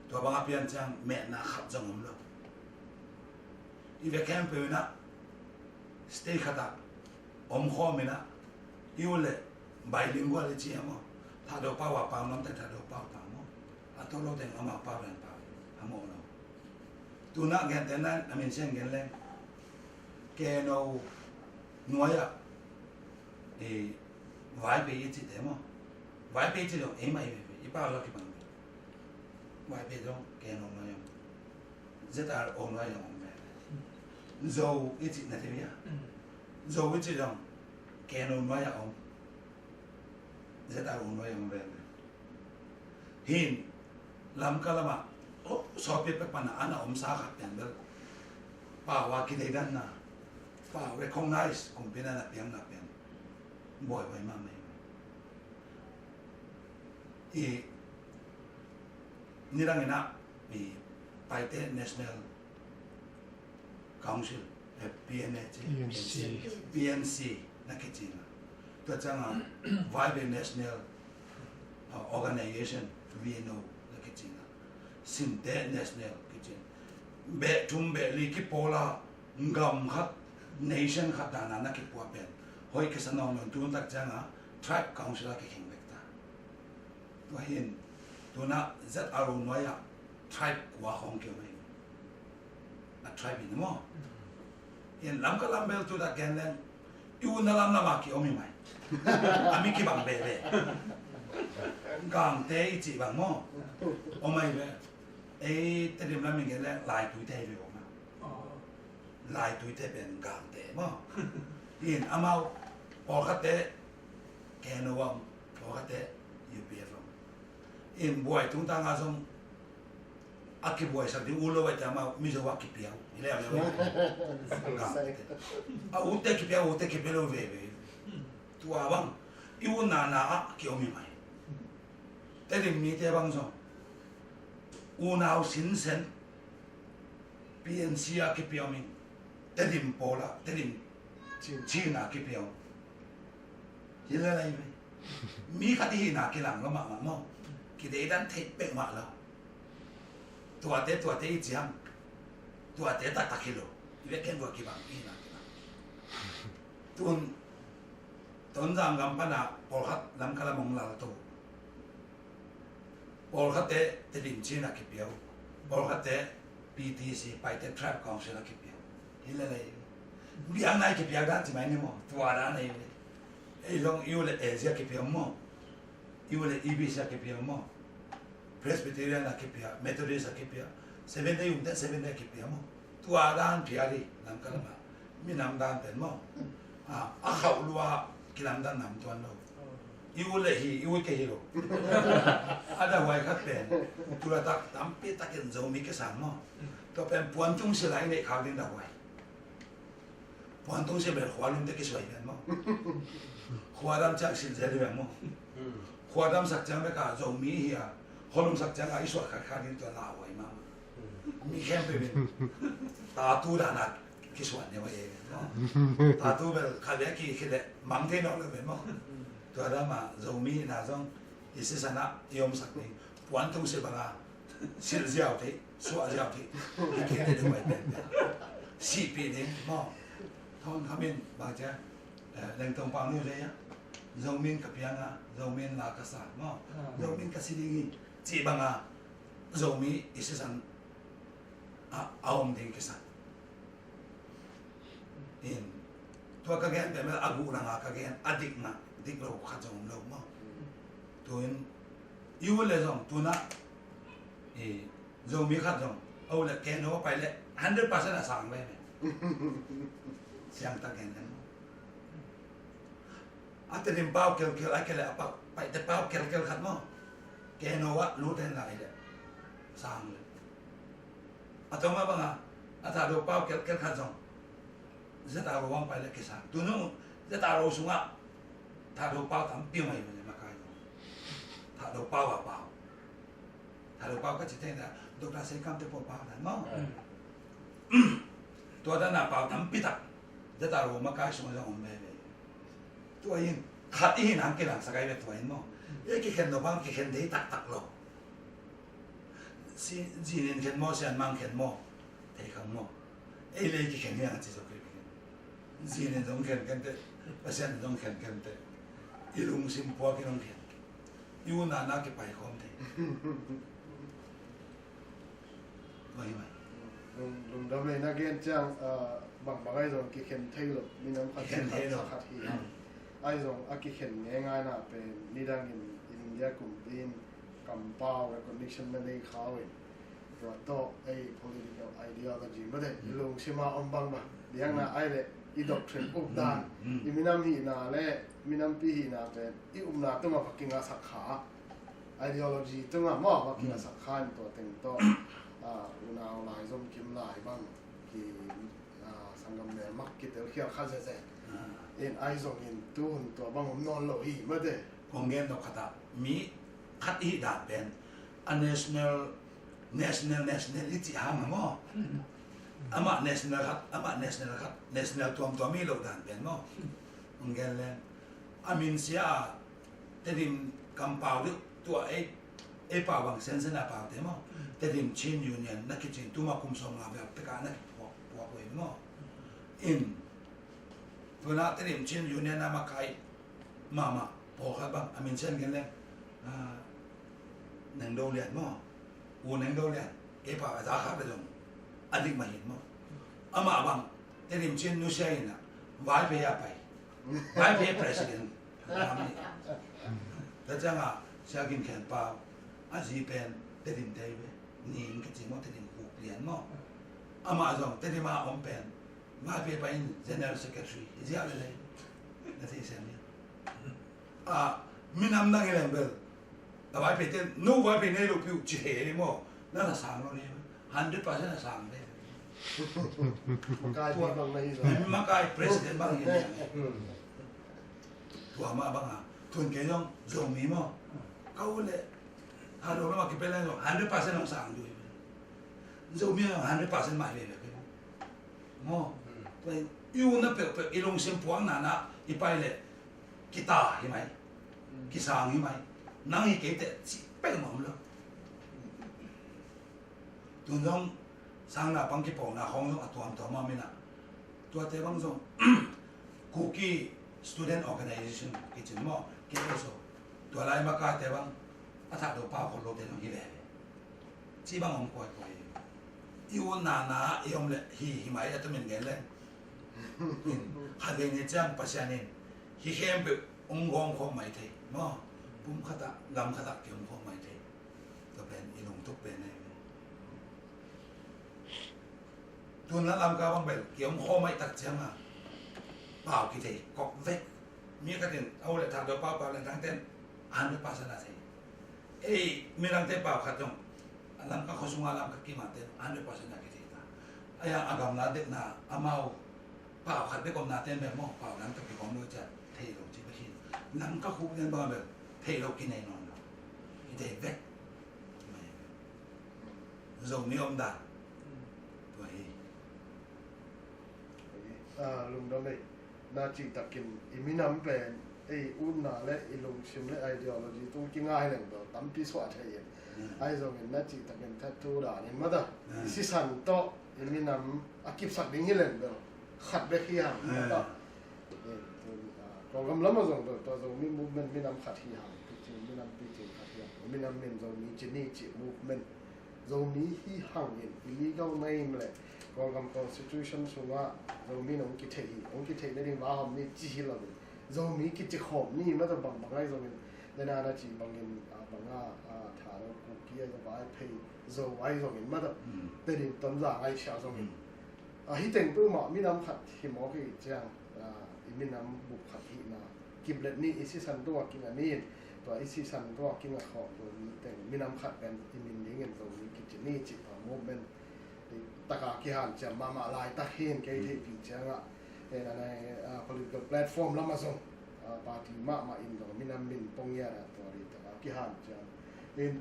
Tua bang a pian ciang metna khat zong om lo. I ve khempeuh inah state khatah om khawm inah, i u le bilingual i ci a maw? Thado pau a pau, namte thado pau pau maw? A tawh lo teng amau pau len pau a maw lo. Tunah gente na a min siang gen leng, Keno nuai-ah i Vaiphei i cihte maw? Vaiphei i cih zong ei mah i Vaiphei i pau lo kibang. Vaiphei zong Keno nuai om. Z R O nuai zong om ve. Zo i cih na thei a. Zo i cih zong Keno nuai-ah om. Z R O nuai-ah om ve. Hin Lamka lamah, oh, sawtpi pek pana ana omsa khat pian bel pau a kideidanna, pau recognize kumpi na na piangna pian buaihuai mahmah hi. I nidang inah i Paite National Council, eh, P N A C, P N C. P N C na kici na. Tua cianga Vaiphei National, uh, Organization, V N O na kici na. Sinte National kici. Beh thum beh li kipawl a gam khat, nation khat dana na kipua pen hoih kisa nawn lo. Tun tak cianga Tribe Council a kikheng bek ta. Tua hin, tunah Z R O nuai-ah tribe kua khawng kiom hi. A tribe in maw? Hin Lamka lam bel tudah gen leng, i utna lamlam a kiom hi mai. A mi kibang veve. Gangte i cih bang maw? Om ahi ve. Ei Tedim lam i gen leng, Laituite hi ve om a. Laituite pen Gangte maw? Hin amau pawlkhatte Keno om, pawlkhatte U P F om. Hin buai tungtanga zong a kibuaisak ding ut lo aite amau Mizo a kipia uh. Hi leu leu. Gangte. A utte kipia, utte kipia lo veve. Tua bang i utna na ah kiom hi mai. Tedim mite bang zong unau sinsen P N C a kipia om in, Tedim pawl a, Tedim Chin a kipia om. Hi lel ahi ve. Mi khat i hihna kilang lo mahmah maw? Kideidan theih peuhmah lo. Tuate, tuate i ciam. Tuate taktak hi lo. I ve ken tua kibang i hihna kilang. Tun Tonzang gam pana pawlkhat Lamka lam hong lalto. Pawlkhatte Tedim Chin a kipia uh. Pawlkhatte P T C, Paite Tribe Council a kipia uh. Hi lel ei. Biakna i kipia dan ci mai ni maw? Tua dan ei. Ei zong i u le A Z a kipia maw? I u le E B C a kipia maw? Presbyterian a kipia, Methodist a kipia, Seventh Day umte Seventh Day a kipia maw? Tua dan pia dih, Lamka lamah. Minam dan pen maw? A, a khauh lua kilamdanna om tuan lo. I ut le hi, i ut kei hi lo. A dahuai khat pen, tulatak tampi takin Zomi kisang maw? Tua pen puantungsilh a i neih khak ding dahuai. Puantungsilh bel khualumte kisuai pen maw? Khuadam ciang silh zel hi pen maw? Khuadamsak ciang bek a Zomi hi a, khualumsak ciang a i suah khat khat ding tua lauhuai mahmah. Mi khempeuh in tatu dana kisuan ne wa e pen maw? Tatu bel khat bek a ki khit leh mang thei nawn lo pen maw? Tua dama Zomi hihna zong i sisan ah i omsak ding. Puantungsilh banga silh ziau thei, suah ziau thei. Kei te deuh pai pen pen. Sihpih ding maw? Thawn khamin bang cia, eh, Lengtong pau ni ve ya. Zomi in ka piang a, Zomi in la ka sa maw? Zomi in ka si ding hi. Cih banga Zomi i sisan a, a om ding kisam. In, tua ka gen pen bel a guh langa ka gen, a dik ngah, dik lo khat zong om lo maw? Tuin, i ut le zong, tunah, i, Zomi khat zong, a ut le Keno a pai le, hundred percent a sang ve me. Siang tak gen den maw? A Tedim pau kelkel, a kei le a pau, Paite pau kelkel khat maw? Keno ah lut hen lai le sang le. A tawm a banga, a Thado pau kelkel khat zong Z R O bang pai le kisang. Tunu Z R O sungah Thado pau tampi mai le makai zong. Thado pau a pau. Thado pau ka ci teng dah, Doctor Seikamte pau pau dan maw? Tua dan a pau tampi tak. Zeta ro makai sung zong om veve. Tua in khat i hih nang kilangsak ai ve tua in maw. I kikhen lo bang kikhen thei taktak lo. Si zinin khen maw, sian mang khen maw, thei khang maw. Ei le i kikhen hi ang ci zo kei kikhen. Zinin zong khen kente, Pasian zong khen kente. I lungsim puak in hong khen. I unau na kipai khawm thei. Tua hi mai. Lungdam lei na gen ciang, ah, bangbang ai zong kikhen thei lo, minam khat kikhen thei lo, khat hi hang. Ai zong a kikhen ngeingai na pen nidangin India kumpi in kampau recognition na nei khau in. Tua tawh ei political ideology mate, i lungsima om bangbang. Biakna ai le i doctrine updan, i minam hihna le minampi hihna pen i upna tungah va kingasak kha. Ideology tungah maw va kingasak kha in tua teng tawh, ah, unau lai zom kim lai bang ki, ah, sanggam melmak kitel khial kha zeze. In ai zongin tuhun tua bang om nawn lo hi mate. Kong gen dok khatah mi khat i hih dan pen a national, national, national i cih hang a maw. Amah national khat, amah national khat, national tuamtuam i lo dan pen maw. Kong gen leng a min sia a Tedim kampau deuh tua ei, ei pau bang sensen a paute maw. Tedim Chin Union na kicin tuma kum sawm nga vel peka na kipuak puak uh ei maw. In tuna Tedim Chin Union a makai mahmah pawlkhat bang a min sen gen leng, ah, Neng Do Lian maw. U Neng Do Lian, kei pa a za khat le zong a dik mah hin maw. Amah bang Tedim Chin nusia in a Vaiphei a pai. Vaiphei president. Tua ciangah Sia Gin Khen Pau a zi pen Tedim tei ve. Ning kici maw, Tedim Khuk Lian maw. Amah zong Tedim a om pen Vaiphei pai in general secretary. Ziah lelei. Na thei siam ni. A, minam dang hi leng bel a Vaiphei ten, no Vaiphei nei lo piu ci he maw. Na na sang lo ni. Hundred percent a sang ve. Makai pi bang na hi lo. Makai president bang hi. Tua mah bang a tun kei zong Zomi maw. Kau le ha lo mah kipel leng zong hundred percent a sang du hi. Zomi zong hundred percent mah hi ve. Maw. Tua i u na peuhpeuh i lungsim puakna na i pai le kita hi mai. Kisang hi mai. Nang hi kei teh cih peuhmah om lo. Tun zong sang naupang kipawlna khawng zong a tuamtuam a minah. Tuate bang zong Kuki Student Organization kicin maw, K S O. Tua lai makaite bang a thahdo pau khol lote zong hi leh. Ci bang om kuaikuai. I utna na i om le hi hi mai a tumin gen leng. Khat vei ni ciang Pasian in hi khempeuh hong gawm khawm mai thei maw. Pum khatah, gam khatah ki hong khawm mai thei. Tua pen i lungtup pen ahi ve. Tun la Lamka bang bel ki hong khawm mai tak ciang a pau kithei kok vek. Mi khat in a u le thak do pau pau le thang ten hundred percent a thei. Ei, midangte pau khat zong a Lamka khua sunga Lamka kima ten hundred percent a kithei ta. Ahi a gamla dekna amau pau khat bek omna ten bek maw, pau dang tak kigawm lo ciat thei lo ci bek hi. Lamka khuk ten bang bel thei lo kinei nawn lo. Kithei vek. Zomi omdan. Tua hi. Ah, lungdam ei. Na cihtakin i minam pen ei utna le i lungsim le ideology tung kinga hi leng bel tampi suah thei in. Ahi zongin na cihtakin thattu danin mata i sisan tawh i minam a kipsak ding hi leng bel khat bek hi hang mata. Kawlgam lamah zong bel tua Zomi movement minam khat hi hang, picing minam picing khat hi hang, minam min Zomi ci ni cih movement. Zomi hi hangin illegal name le Kawlgam constitution sungah Zomi in hong kitheih hi, hong kitheih nading va hawm ni ci hi loin Zomi kici khawm ni mata bangbang ahi zongin dena na cih bangin a banga a Thalo Kuki ahi zong Vaiphei Zo ahi zongin mata Tedim Tonzang ahi sia zongin a hi teng tu mah minam khat hi mawk hi ciang a i minam bup khat hihna kiplet ni i sisan tungah kinga ni in tua i sisan tungah kinga khawm Zomi teng minam khat pen i min dingin Zomi kici ni cih tua movement taka kihanciam mahmah laitak hi in kei theihpih ciangah political platform lamah zong party mahmah in zong minam min ponggiat ah tua dih taka kihanciam in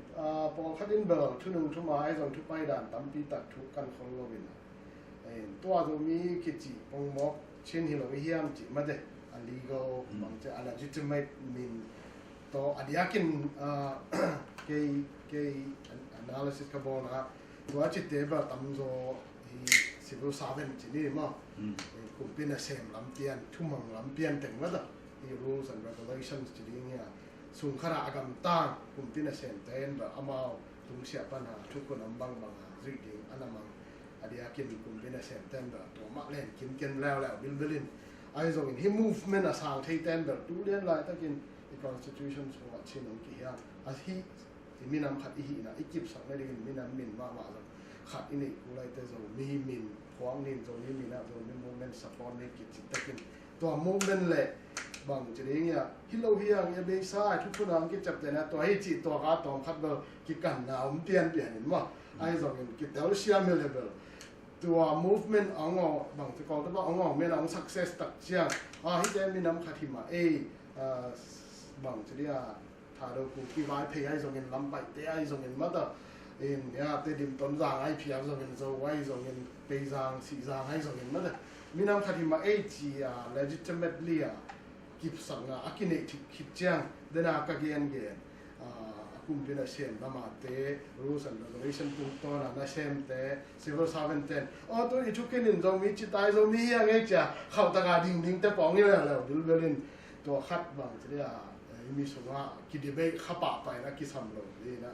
pawlkhat in bel thunung thuma ahi zong thupai dan tampi tak thu kan khol lo in tua Zomi kici pongmawk Chin hi lo i hiam cih mate, a legal, mm, bang ci a legitimate min tawh a diakin, ah, kei, kei analysis ka bawlna, tua cite bel tamzaw hi civil servant ci ni maw. Mm. Kumpi nasem lampian, thumang lampian teng mate, hi rules and regulations ci ding hi a, sung khatah a gamtang kumpi nasemte in bel amau tungsiah pana thukhun om bangbang a zuih ding a na mang. A diakin kumpi nasemte in bel tua mah len kimken leuleu bilbel in, ahi zongin hih movement a sang theite in bel tu lian laitakin i constitution sungah Chin hong kihiang a, hih i minam khat i hihna i kipsak nadingin minam min mahmah zong khat i neih kul aite, Zomi min, khuak nin Zomi min ah Zomi movement support ni kici takin, tua movement le bang ci ding hi a, hi lo hi ang, i a beisa i thukhun a hong kiciaptehna tua hi cih tuak a tawm khat bel kikanna om pianpian in maw. Ahi zongin kitel siam hi le bel tua movement a hong awng, bang ci, Kawltepa a hong awng men a hong success tak ciang, a, hihte minam khat hi mah ei, a, bang ci ding a, Thado Kuki Vaiphei ahi zongin, Lambaihte ahi zongin mate, in, ya, Tedim Tonzang ahi phial zongin, Zo ahi zongin, Peizang, Sihzang ahi zongin mate, minam khat hi mah ei ci a, legitimately a kipsakna a kineih thik khit ciang, dena ka gengen, a, a kumpi nasem lamate, rules and regulation tungtawna nasemte, civil servant ten, aw, tu i thukhin in Zomi ci tai, Zomi hi a ngei cia khauhtaka dingdingte pawng hi leuleu bilbel in, tua khat bang ci ding a, i mi sungah kidebate kha pahpah in a kisam lo ding a,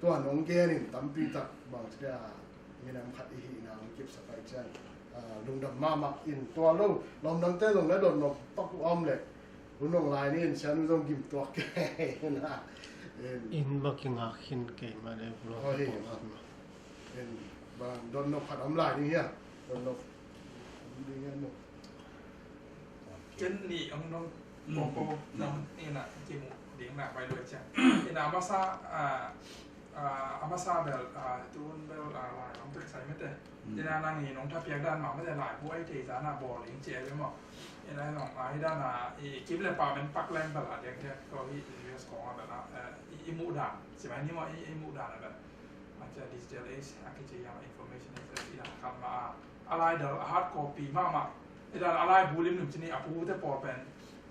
tua nong gen in tampi tak bang ci ding a, minam khat i hihna hong kipsak ahih ciang, a, lungdam mahmah in tua lo, lawmdangte zong na dotnop pak uh a om leh hun hong lai ni in, sianu zong gim tuak kei na. In bang kingak khin kei mah le, vlog, aw, hi, pawlkhat mah. In bang dotnop khat om lai ding hia? Dotnop om ding hia maw? Ken nih hong dong, mm, popo, mm, nong, ina, kimu ding na bai lua ciang. Ina, a masa, a, a, a masa bel, a, tun bel, a, lai hong tek sai mete. Mm. Ina nang i nong thapiak dan mah mete laibu ai thei zan a bawl ding ci ai ve maw. Ina nong ai dan a, i kim le pa men pak leng bel a diakdiak ko hi U S kong a bel a, eh, i, i muh dan. Ci mai ni maw i, i muh dan a bel. Mancia digital age a kici hiam, information age a kici dan khat mah a, a laidal a hard copy mahmah. I dan a laibu limlim ci ni, a pute pawl pen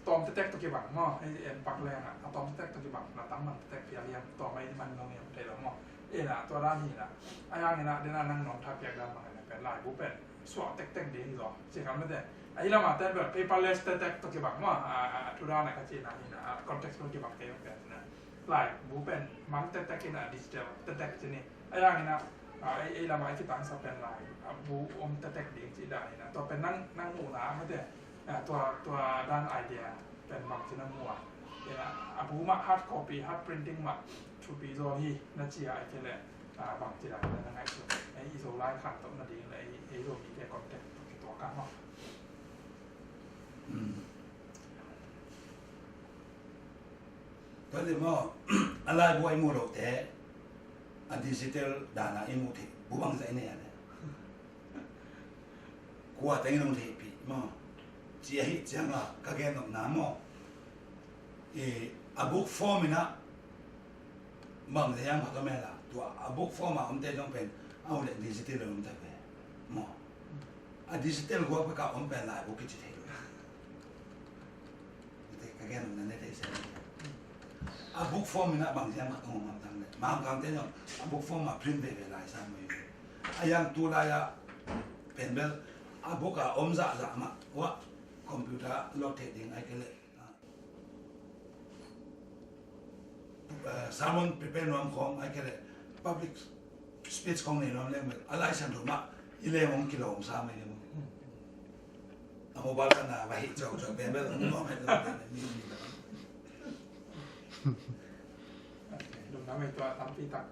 tawm tetek tawh kibang maw, ei en pak leng a, a tawm tetek tawh kibang, na tang man tetek phial hiam, tawm ei man nong hiam thei lo maw. Ei na, tua dan hi na. A yang hi na, dena nang nong thapiak dan bang hi na pen laibu pen suak tektek ding hi zaw, ci kha mete. A hi lamah ten pen paperless tetek tawh kibang maw, a, a, a thu dan a ka ci na hi na, a context pen kibang kei pen hi na. Laibu pen mang tektek in a digital tektek ci ni. A yang in a, a, ei, ei lamah ei kitangsap pen lai, a, bu om tektek ding ci dan in a. Tua pen nang, nang muhna mete, a, tua, tua dan idea pen bang ci na mu a. Ina, a bu mah hard copy, hard printing mah thupi zaw hi na ci a, ahih kei leh, a, bang ci dan na ngaihsun. Ei, i Zolai khan tawh na ding leh ei, ei Zomite context tawh kituak a maw. Mm. Tua leh maw, a laibu a i muh lote, a digital dan a i muh theih, bu bangzah i nei a leh. Kua teng in hong theihpih maw. Ci ahih ciang a, ka gennopna maw. I, a book form in a, bangzah hiam khat om e la, tua a book form a omte zong pen, a uh leh digital a om ta ve. Maw. A digital guak pek a om pen laibu kici thei lo. Ka gen na ne thei se. A book form in a bang hiam khat hong om tam le. Mangkangte zong a book form a print veve lai sa mai. A yang tu lai a pen bel a book a om zahzah mah. Ua computer load thei ding ahih kei leh. Eh, sermon prepare nuam khawng ahih kei leh public speech khawng nei nuam leng bel a Lai Siangtho mah i leng hong kilawm sa mai leng. A mobile khat na va hih caucau pen bel hong nuam het lo pen mi, mi. Ok, lungdam ei tua tampi tak,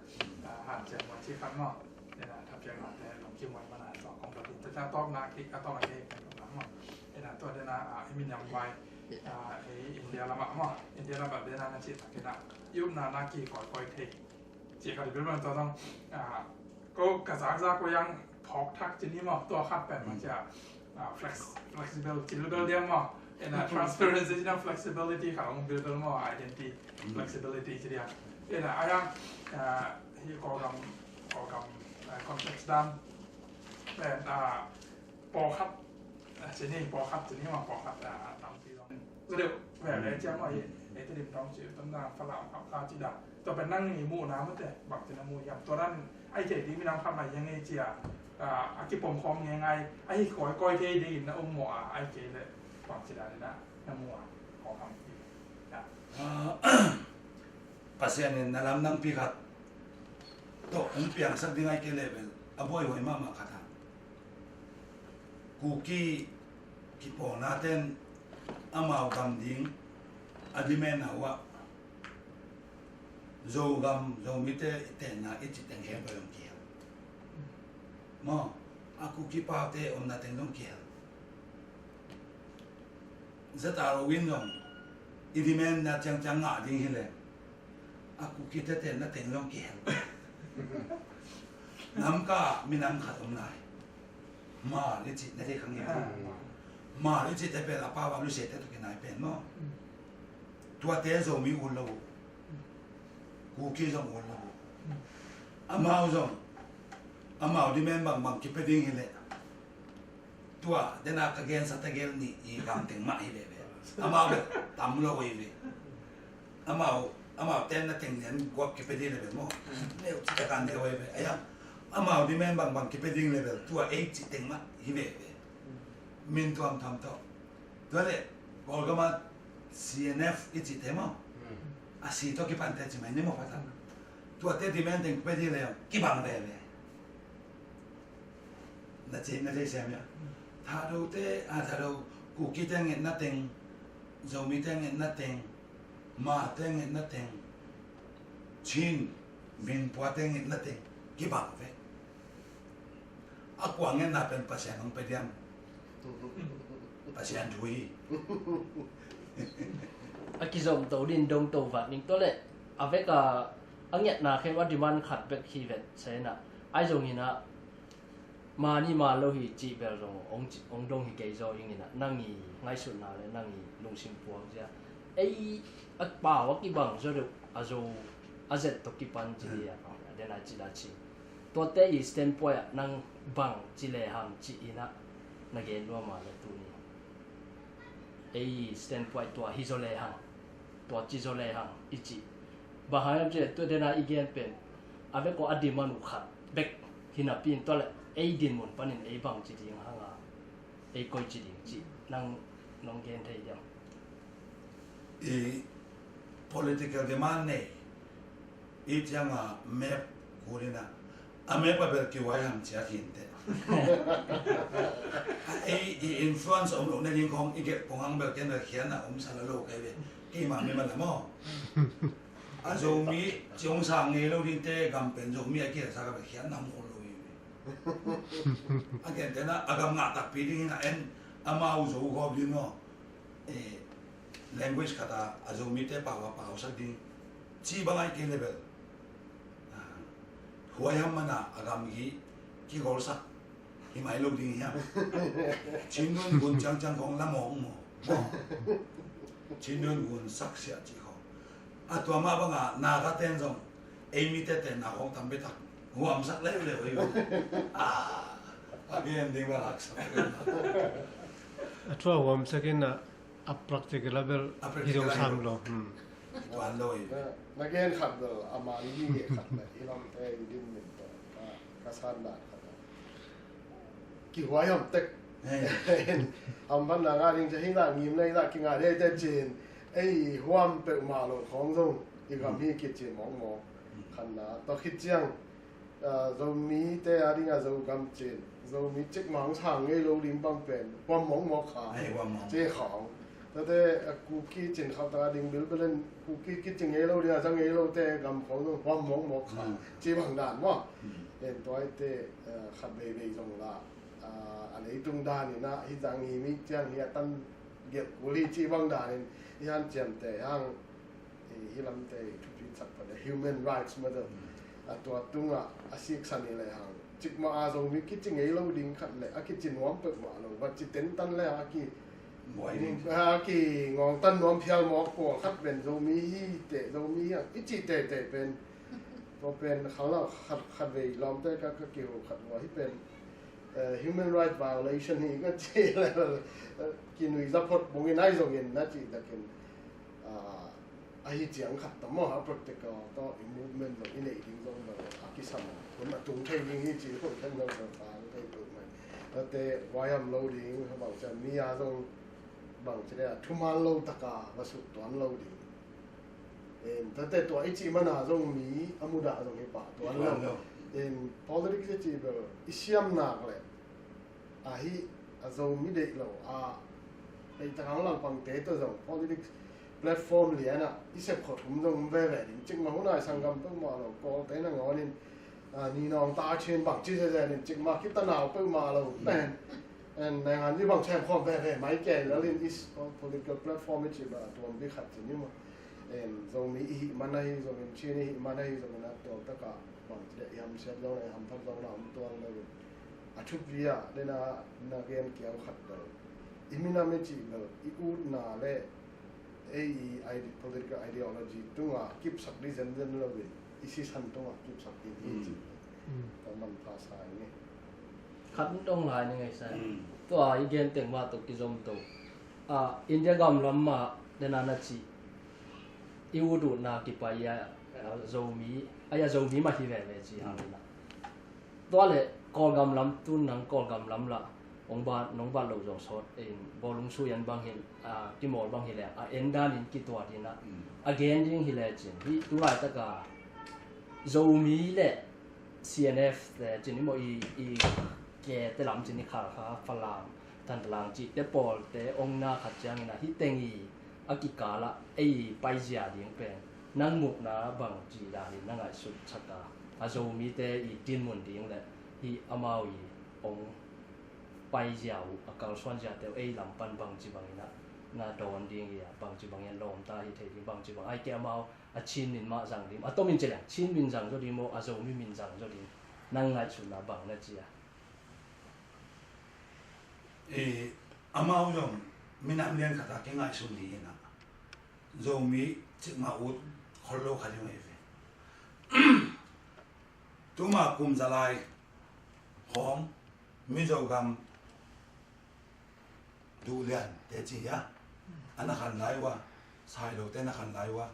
ah, hanciam mawh ci khat maw. Ena, thapiaknate lungkim huai mana tua kong tua tin. Tua tawpna kik, a tawpna kik kan lungdam maw. Ena, tua dena, ah, i min yam vai, ah, i India lama maw. India lama dena na ci tak ena. I upna na kikoikoi thei. Ci khat i bil man tua tawng, ah, ko ka zakzak ko yang phawk thak ci ni maw. Tua khat pen maw cia. Ah, flex-, flexible, ci bilbel diam maw. Ena, transparency ci na flexibility khat hong bilbel maw, identity, flexibility ci diam. Ena, a yang, ah, hi Kawlgam, Kawlgam, ah, context dan. Pen, ah, pawlkhat, Cini pawlkhat, cini ma pawlkhat a tampi zong. Zaw deuh veve ciang aw hi, ei Tedim tawng ci, Tonzang, Falam, Hakha ci dan. Tua pen nang i muhna mate, bangci na mu hiam? Tua dan, ai kei ding minam khat mai hiang ei cia, a kipom khawm ngei ngai, ai koi koi thei ding in na um maw a, ai kei le, bangci dan in na mu a, kawk ham hi. Pasian in na lamdang pi khat tawh hong piangsak ding ai kei le bel a buaihuai mahmah khat a, Kuki kipawlna ten amau gam ding a demand a uh ah, Zogam, Zomite i tenna i cih teng khempeuh zong kihel. Maw, a Kuki paute omna teng zong kihel. Zeta lo in zong i demandna ciangciang ngah ding hileh a Kukite tenna teng zong kihel. Namka minam khat om lai. Hmar i cih na thei kha ngei. Hmar i cihte pen a pau a Lusiate tawh kinai pen maw? Tuate Zomi ul lo uh. Kuki zong ul lo uh. Amau zong amau demand bangbang kipia ding hileh tua dena ka gensa tegel nih i gam teng mah hi veve. Amau bel tam lo hi ve. Amau, amau tenna teng lian guak kipia ding level maw? Neu ci takan neu hi ve. Aya, amau demand bangbang kipia ding level tua ei cih teng mah hi veve. Min tuamtuam tawh. Tua le Kawlgam a C N F i cihte maw? A si tawh kipante ci mai ni maw pata. Tuate demand teng kipia ding level kibang veve. Na thei, na thei siam ia. Thado te, a Thado, Kuki te ngetna teng, Zomi te ngetna teng, Hmar te ngetna teng, Chin, Minpua te ngetna teng kibang ve. A kua ngetna pen Pasian hong pe diam? Pasian thu hi. A kizom to din dong to vat ning to le a vek a a ngetna khem a demand khat bek hi vet sena ai zong ina mani ma lo hi cih bel zong ong ci, ong dong hi kei zaw ing ina nang i ngaihsutna le nang i lungsim puak zia ei a pau a kibang zaw deuh a zo a zet to kipan ci hi a pang a den a ci da ci tuate i standpoint a nang bang ci le hang ci ina na gen nuam a le tuni ei standpoint tua hi zaw le hang tua ci zaw le hang i ci. Bang hang hiam ci le tua dena i gen pen a vek aw a demand uh khat bek hi napi in tua le ei din mun panin ei bang ci ding hang a ei koi ci ding ci nang nong gen thei diam? I political demand nei i ciang a map kul ina a map a bel kihuai ham cia khin te. Ei i influence om lo ne ding khong i gelh pong ang bel ken bel khian a om sa la lo kai ve. Keima mi ma la maw? A Zomi ciong sa ngei lo ding te gam pen Zomi a kiel sa ka bel khian nam khol lo hi ve. A gen te na a gam ngah takpi ding ina en amau zo gawp ding maw? Language khat a a Zomi te pau a pau sak ding ci bang ai kei le bel huai ham mana a gam hi kigol sak hi mai lo ding hiam? Chin nun gun ciangciang kong la mawng maw? Chin nun gun sak sia ci kong a tua mah banga na ka ten zong ei mi te ten na kong tam betak huam sak leu leu hi. A gen ding bel hak sak. A tua huam sak in a A practical a bel hi zong sam lo. Tuan lo hi. Na gen khat bel a man hi khat na i lam te i din min to ka san dan khat. Kihuai ham tek. Am ban na nga ding cia hi na ngim nei na kinga dei te cin ei huam peuh mah lo khong zong i gam hi kici mawkmawk. Khan na to khit ciang Zomi te a ding a Zogam cin Zomi cikmah hong sang ngei lo ding bang pen huam mawkmawk kha. Ci khawng tate Kuki cin khautak a ding bilbil in Kuki kici ngei lo ding a za ngei lo te gam khawng zong huam mawkmawk kha. Ci bang dan maw? En tuai te khat veivei zong la a leitung dan ina hi zang hi mi ciang hi a tan gelh kul hi ci bang dan in i han ciam te hang hi lamte thupi sak pah le human rights model a tua tungah a siksan hi le hang cikmah a Zomi kici ngei lo ding khat le a kici nuam peuhmah lo va ci tentan le a ki a kingawngtan nuam phial mawk pawl khat pen Zomi hi teh Zomi hi ang i ci teitei pen tua pen khalna khat khat vei lawmte ka ka kiho khat hua hi pen Eh, human right violation hi ka ci le, eh, kinui zaphot bungin ai zongin na ci takin, ah, ahi ciang khat tam maw, a practical tawh i movement zong i neih ding zong bel a kisam hun a tung thei ding hi ci hun kan zong bel a thei tuk mai. Tate huaiham lo ding, bang ciang mi a zong bang ci le a thuman lo taka va sut tuan lo ding. Em, tate tua i cih mana zong mi a mudah zong hi pah tuan lo. Tuan lo. Em, politics i cih bel i siam nak le ahi a Zomi deih lo a, ei takang langpangte tawh zong politics platform lianah i sep khawh thum zong veve ding. Cikmah hunai sanggam peuhmah lo, Kawlte nangawnin, a, ninawng ta a chin bang ci zezen in cikmah kitanau peuhmah lo. Nen, en, nai han ni bang sem khawm veve mai kei lalin is political platform i cih bel a tuam bik khat ci ni maw. Em, Zomi i hih man ahi zongin, Chin i hih man ahi zongin a tuam takah bang ci le i hamsiat zong le i hamthak zong na om tuang lo in. A thupi ah dena na gen kiau khat bel i minam i cih bel i utna le ei i ide-, political ideology tunga kipsak dih zenzen lo in i sisan tunga kipsak dih hi ci. Ka manpha sa i nge. Khat dong lai ni ngai sa. Tua i gen teng mah tawh kizom to. Ah, India gam lam mah dena na cih i ut utna kipai a, a Zomi, a Zomi mah hi veve ci hang ina. Tua le Kawlgam lam tun nang Kawlgam lam la ong bat, nong bat lo zong sawt in bawlung sui an bang hi, a, kimawl bang hi le a en dan in kituat in a, a gen ding hi le cin hi tu laitaka Zomi le C N F te cin i maw i, i ke te lam cin i khal kha Falam, Thantlang cih te pawl te ong na khat ciangin a hi teng i a kikal ah ei paizia ding pen nang mukna bang ci dan in na ngaihsut chak a, a Zomite i dinmun ding le hi amau i ong paizia uh a kalsuanzia te uh ei lam pan bang ci bangin a na dawn ding hi a, bang ci bangin lawmta hi thei ding, bang ci bang ai ke amau a Chin min mah zang ding, a tomin ci leng Chin min zang zaw ding maw, a Zomi min zang zaw ding, nang ngaihsutna bang na ci a? I, amau zong minam lian khat a kingaihsun hi ina. Zomi cikmah ut khol lo kha ding ahi ve. Tuma kum za lai khawng Mizo gam duhlian te ci hia, a na khan lai ua, Sailo te na khan lai ua,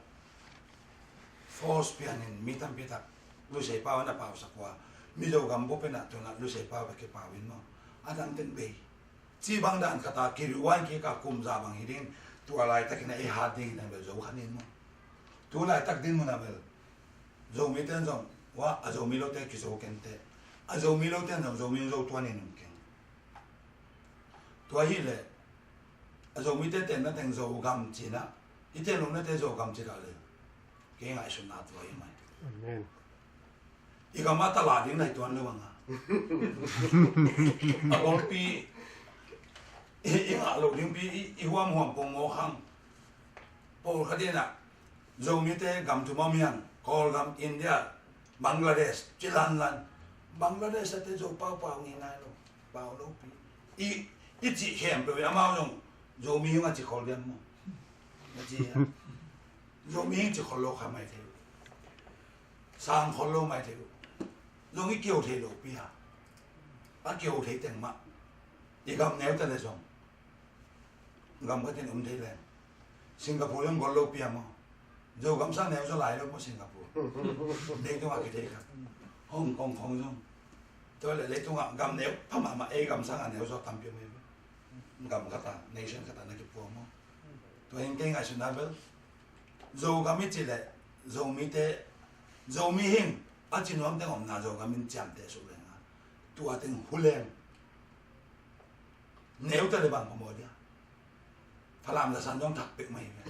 force pianin mi tampi tak Lusei pau a na pausak ua, Mizo gam bup ina tuna Lusei pau bek kipau in maw, a dang ten bei. Ci bang dan khat a kiriuan kik a kum za bang hi ding, tua laitakin a i hat ding hi na bel zo khan in maw. Tu laitak dinmun a bel Zomi ten zong ua, a Zomi lote kizo kente. A Zomi lote zong Zomi zo tuan in um keng. Tua hi le a Zomite tenna teng Zogam cina, i ten lo nate Zogam cina le. Kei ngaihsutna tua hi mai. Amen. I gam a tala ding nai tuan lo anga. A golpi i, i ngah lo ding pi i, i huam huam pong mo khang. Pawl kha dina Zomite gam thum a miang, Kawlgam, India, Bangladesh, ci lanlan. Bangladesh a te Zo paupau ngi ngai lo, pau lo pi. I, i ci khempeuh i amau zong Zomi hing a ci khol diam mo. Na ci a. Zomi hing ci khol lo kha mai thei. Sang khol lo mai thei. Zong i kio thei lo pi a. A kio thei teng mah. I gam neu ta le zong. Gam khatin um thei leng. Singapore zong gol lo piang maw. Zogam sang neu zaw lai lo maw Singapore. Leitungah kithei kha. Hong Kong khong zong. Tua le leitungah gam neu pha mahmah ei gam sangah neu zaw tampi om ei. Gam khata, nation khata na kipuang maw. Tua hin kei ngaihsutna bel Zogam i ci le Zomite, Zomi hing a ci nuam teng omna Zogam in ciamteh suk lenga. Tua teng huleng. Neu ta le bang phamawh dia. Falam zasan zong thak pek mai ve.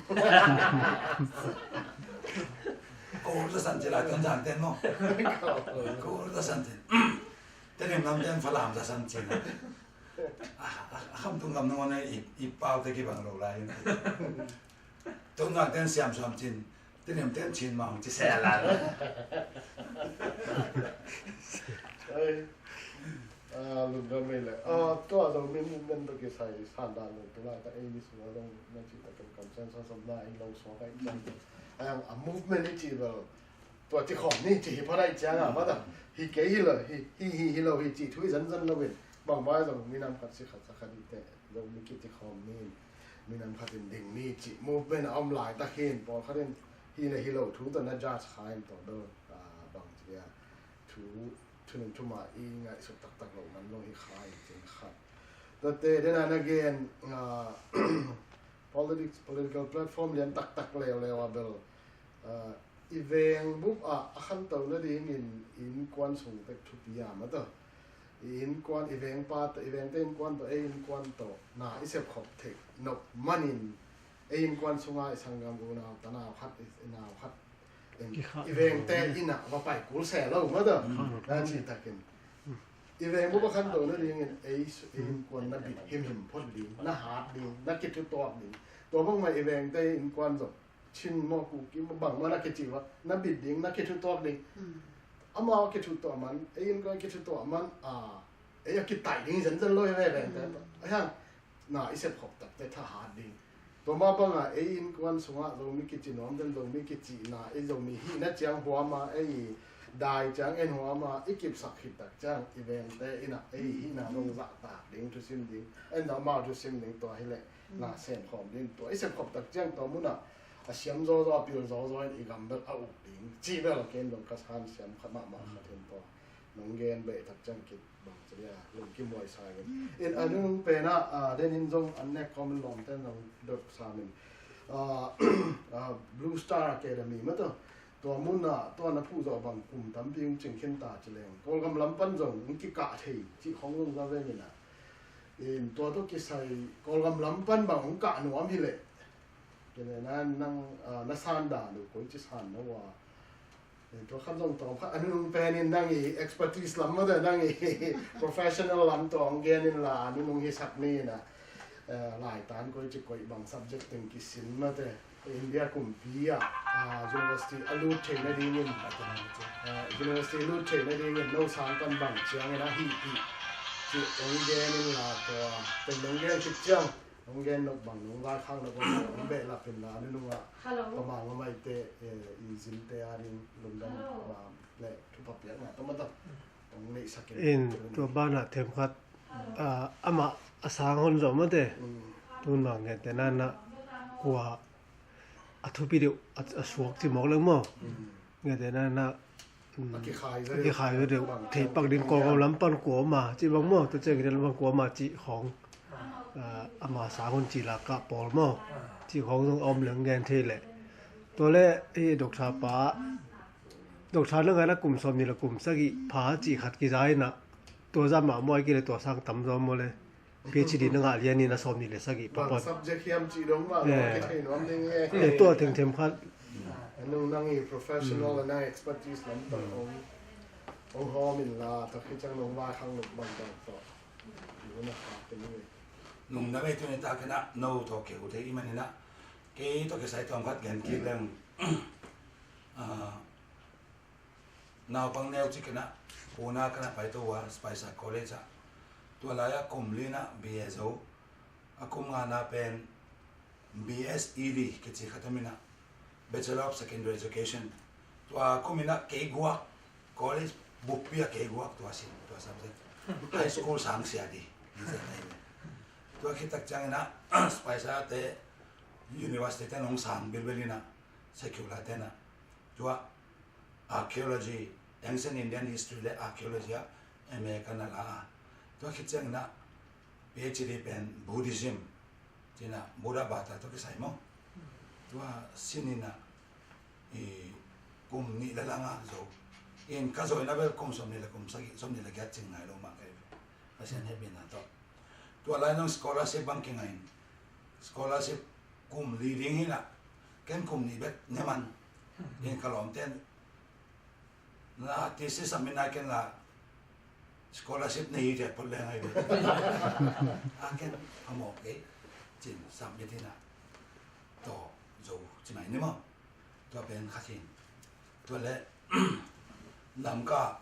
Ko zasan ci lai tuan zan ten maw. Ko zasan ten. Tedim nam ten Falam zasan ci na. A, a, a kham tung gam nung a i, i pau te kibang lo lai. Tun zan ten siam suam cin. Tedim ten Chin mang ci sel lai. Ai. Ah, lungdam ei le. Ah, tua Zomi movement tawh kisai sandan lo, tu laitak ei ni sung a zong na cih takin consensus om na ei lo suak a i ciang. Ai ang a movement i cih bel tua ci khawm ni cih hi pha daih ciang a, mata hi kei hi lo, hi, hi, hi, hi lo hi cih thu i zanzan lo in. Bang vai zong minam khat si khat sa khat i te, zong mi kiti khawm ni, minam khat in ding ni ci movement a om laitak hin, pawlkhat in hi le hi lo thu tawh na judge kha in tawh bel, ah, bang ci a, thu, thunun thuma i ngaihsut taktak lo man lo hi kha in cin khat. Tate, then again, ah, politics, political platform lian taktak leuleu a bel, ah, i veng bup ah a khanto nadingin innkuan sung pek thupi a mata. I innkuan, i vengpa tawh, i vengte innkuan tawh, ei innkuan tawh na i sepkhop theih nop manin, ei innkuan sunga i sanggam unau tanau khat, i, i nau khat, i, i vengte inn ah va pai kul se lo mata. Nan ci takin i veng bup a khanto nadingin ei, ei innkuan na bit himhim phot ding, na hat ding, na kithutuak ding. Tua bangmah i vengte innkuan zong Chin maw, Kuki maw, bangmah na kici uh a, na bit ding, na kithutuak ding. Amau a kithutuak man, ei innkuan kithutuak man, a, ei a kitai ding zenzen lo hi veve. Ahiang na i sepkhop takte thahat ding. Tua mah banga ei innkuan sungah Zomi kici nuam den, Zomi kicihna, ei Zomi hihna ciang huama, ei dai ciang en huama i kipsak khit tak ciang i vengte inn ah ei hihna zong zahtak ding, thusim ding, en amau thusim ding, tua hileh na semkhawm ding. Tua i semkhop tak ciang tua munah a siam zawzaw, a pil zawzaw in i gam bel a uk ding cih bel ken dong ka san siam khat mahmah khat hin tua nong gen beh tak ciang kit bang ci dia lungkim huai sa in. In a nung penah, ah, den in zong an nek kawm in lawmte nong dot sam in, ah, ah, Blue Star Academy mah tawh, tua munah tua na puh zawh bang kum tampi hong cing khin ta ci leng, Kawlgam lam pan zong hong kikah thei cih khong zong za veng in ah, in tua tawh kisai Kawlgam lam pan bang hong kah nuam hileh, kei le nang, ah, na san dan uh koi ci san na uh a, tua khat zong tawm khat a nunung penin nang i expertise lam mah tawh, nang i professional lam tawh hong gen inla, a nunung hisak ni in ah, eh, laitan koi ci koih bang subject teng kisin mah tawh, India kumpi ah, ah, university a lut theih nadingin, ah, university lut theih nadingin no sang pan bang ciangin a hih hih cih hong gen inla, tua teng hong gen khit ciang hong gen nop bang, nong vaikhak nop bang hong behlap inla, a nunung ah, hello, pamang a maite, eh, i zinte a ding lungdam, hello, pamang le thupha piakna tawh mah tawh hong neihsak in. In tua banah them khat, ah, amah a sang hon zawh mah teh. Tun bang gente nanah kua a thupi deuh a, a suak ci mawk leng maw? Gente nanah, mm, a kikhai ve deuh, theih pak ding, Kawlgam lam pan kua om a ci bang maw? Tua ciang India lam pan kua om a ci khawng, ah, ama sang hon ci la kah pawl maw? Ci khawng zong a om leng gen thei leh. Tua le, eh, doctor pa, doctor na ngaina kum sawm ni le kum sagih pha ci khat kiza in ah, tua zah mah muai kei le tua sang tam zaw maw le. PhD na ngah lian in a sawm ni le sagih pha pan. Subject hiam ci dong mah, eh, kithei nuam ding e. Eh, tua thengthem khat. A nung nang i professional, nang expertise lam tawh hong, hong hawm inla, tua khit ciang nong vaikhak nop bang bang tawh. Nung na khak te ni. Nung na vei tu ni ta kena, no tawh keu te i man ina. Kei tawh kisai tawm khat gen kik leng. Ah, naupang neu ci kena, Pune kena pai to a, Spicer College ah. Tua lai a kum lina B A zo, a kum ngana pen B S E D kici khat om ina, Bachelor of Secondary Education. Tua kum ina kei guak, college bukpi a kei guak tua sin, tua subject. High school sang sia di. Tua khit tak ciang ina, Spicer te university te nong sang bilbil ina, secular te na. Tua archaeology, ancient Indian history le archaeology ah M A ka na la a. Tua khit ciang ina PhD pen Buddhism, ci ina Buddha bata tawh kisai maw. Tua sin ina i kum nih le lang a zo. In ka zo ina bel kum sawm nih le kum sagih, sawm nih le giat cing nai lo mah ka hi. Pasian hehpihna tawh. Tua lai nong scholarship bang kingah in. Scholarship kum li ding hi na. Ken kum nih bek ne man. In ka lawmte in, na thesis submit nai ken la, scholarship nei hi, tia phot leng ahi ve. A ken a mawk kei, cin submit hi na. Tua zo ci mai ni maw. Tua pen khat hi. Tua le Lamka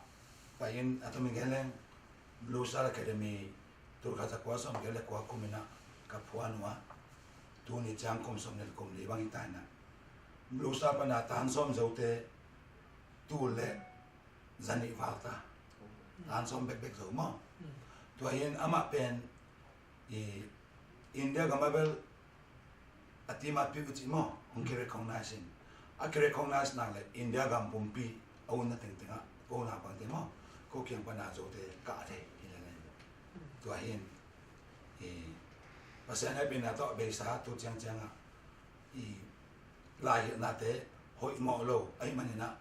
pai in a tawm in gen leng, Blue Star Academy, tul khat za kua sawm giat le kua kum ina ka phuan uh a, tuni ciang kum sawm nih le kum li bang hi ta ina. Blue Star pana tan sawm zote tul le za nih val ta. Tan sawm bekbek zo maw. Mm. Tua hin amah pen i India gam a bel a team a piu ci maw, hong ki recognize in. A ki recognize nak le India gam pumpi a unna tengteng ah ko naupangte maw, ko kiang pana zote kah thei hi le le. Tua hin i Pasian hehpihna tawh beisa tu ciangciang ah i laihilhnate hoih mawh lo ahih manin ah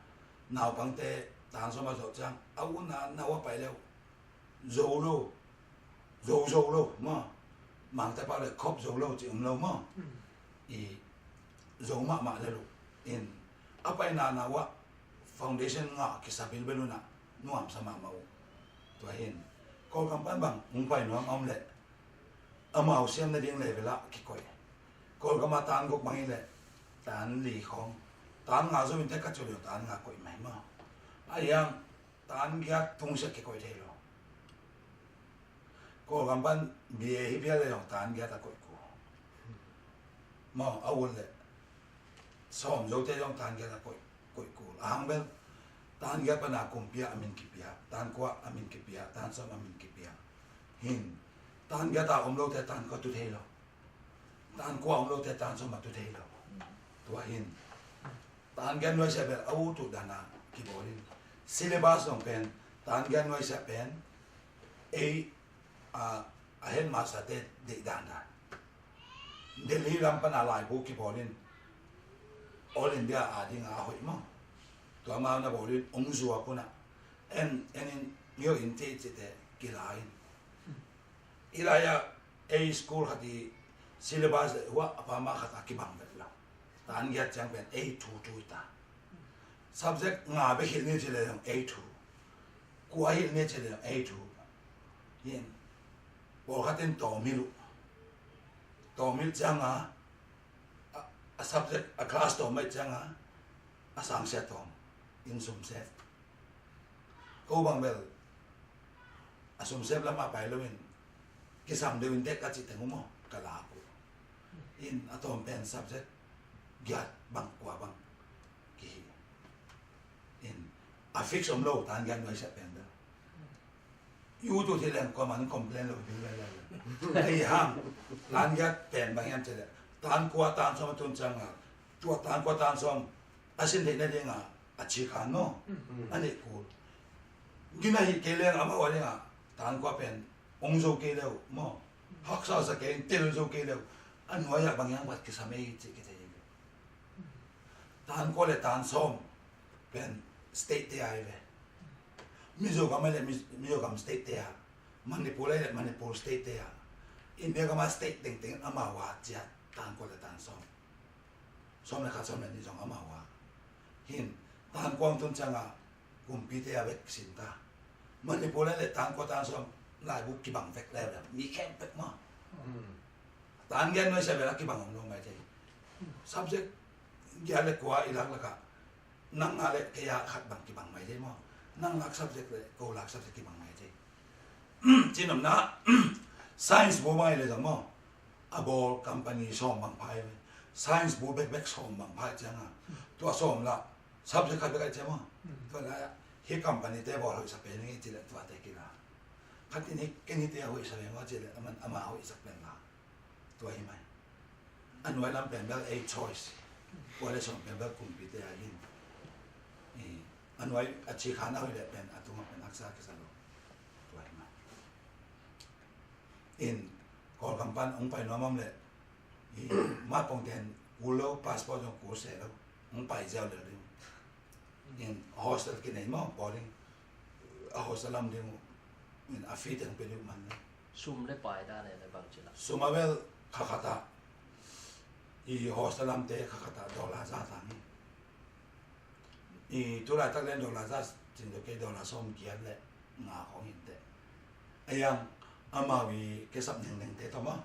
naupangte tan sawm a zawh ciang a unna nau a pai leuh zo lo, zo zo lo maw, mangte pau le khop zo lo ci um lo maw. I zo mahmah le lo in a paina nau ah foundation ngah kisa bilbel un ah nuamsa mahmah uh. Tua hin Kawlgam pan bang hong pai nuam a om leh amau siam nading level ah kikoih. Kawlgam ah tan guk bang hi leh tan li khawng, tan nga zo in tek ka cu lio tan nga koih mai maw. A hiang tan giat tungsiah kikoih thei lo. Kawlgam pan B A hi phial le zong tan giat a koih kul maw, a ut le sawm zote zong tan giat a koih, koih kul. A hang bel tan giat pana kumpi ah a min kipia, tan kua a min kipia, tan sawm a min kipia. Hin tan giat a om lote tan kua tu thei lo. Tan kua om lote tan sawm a tu thei lo. Tua hin tan giat nuaisiah bel a ut uh dana kibawl in. Syllabus zong pen tan giat nuaisiah pen ei a, a headmaster te deih dandan. Delhi lam pana laibu kibawl in All India a dinga a hoih maw. Tua mau na bawl in ong zuak un ah en en in mio in te cite kila in. I lai ah ei school khat i syllabus le uah a pama khat a kibang vet lo. Tan giat ciang pen ei thu thu ta. Subject nga bek hilh ni ci le zong ei thu. Kua hilh ni ci le zong ei thu. Hin pawlkhat in tawm hilh uh. Tawm hilh cianga a, a subject a class tawm mai cianga a sangsia tawm in sumsep. Ko bang bel a sumsep lamah pai loin kisam deuh in dek a cih teng uh maw ka lak uh. In a tawm pen subject giat bang kua bang kihi. In a fix om lo tan giat nuaisiah pen bel. Yu tu thi leng kuaman complain lo ding le le. Ahi hang tan giat pen bang hiam cih leh tan kua tan sawm a tun cianga tua tan kua tan sawm a sin theih nadinga a cikhan maw a neih kul. Gina hi kei leng amau a dinga tan kua pen ong zo kei leuh maw, haksa sa kei in tel zo kei leuh. A nuai-ah bang hiam khat kisam ei cih kithei hi ve. Tan kua le tan sawm pen state te ai ve. Mizoram ai le Miz- Mizoram state te ah, Manipur ai le Manipur state te ah, India gama state tengteng amau a ciat tan kua le tan sawm. Sawm le khat sawm le nih zong amau a. Hin tan kua tun cianga kumpite a vek sin ta. Manipur le tan kua tan sawm laibu kibang vek le mi khempeuh ma. Tan giat nuaisiah bel a kibang om lo mai thei. Subject giat le kua i laklakah nang a le kei a khat bang kibang mai thei maw. Nang lak subject le ko lak subject kibang mai thei. Cinopna science bu mai le zong maw. A bawl company sawm bang phai ve. Science bu bekbek sawm bang phai cianga tua sawm lah subject khat bek ai ciang maw. Tua lai-ah hi company te bawl hoihsak pen ngi ci le tuate kila. Khat in hi keng hite a hoihsak pen maw ci le aman ama hoihsak pen la. Tua hi mai. A nuai lam pen bel ei choice. Kua le sawm pen bel kumpite a hin. A nuai a cikhan a hoih le pen a tungah pen haksa kisa lo. Tua hi mai. In Kawlgam pan hong pai nuam om le mapong ten kul lo, passport zong kul se lo, hong pai ziau le ding. In hostel kinei maw, boarding a hostel lam ding uh. In a fee teng pe ding uh man le. Sum le pai dan le bang ci la. Sum a bel kha khat ah i hostel lamte kha khat ah dollar za tang hi. I tulaitak le dollar za cin deuh kei, dollar sawm giat le nga khawng hi teh. A yang amau i kesap nengnengte tawh maw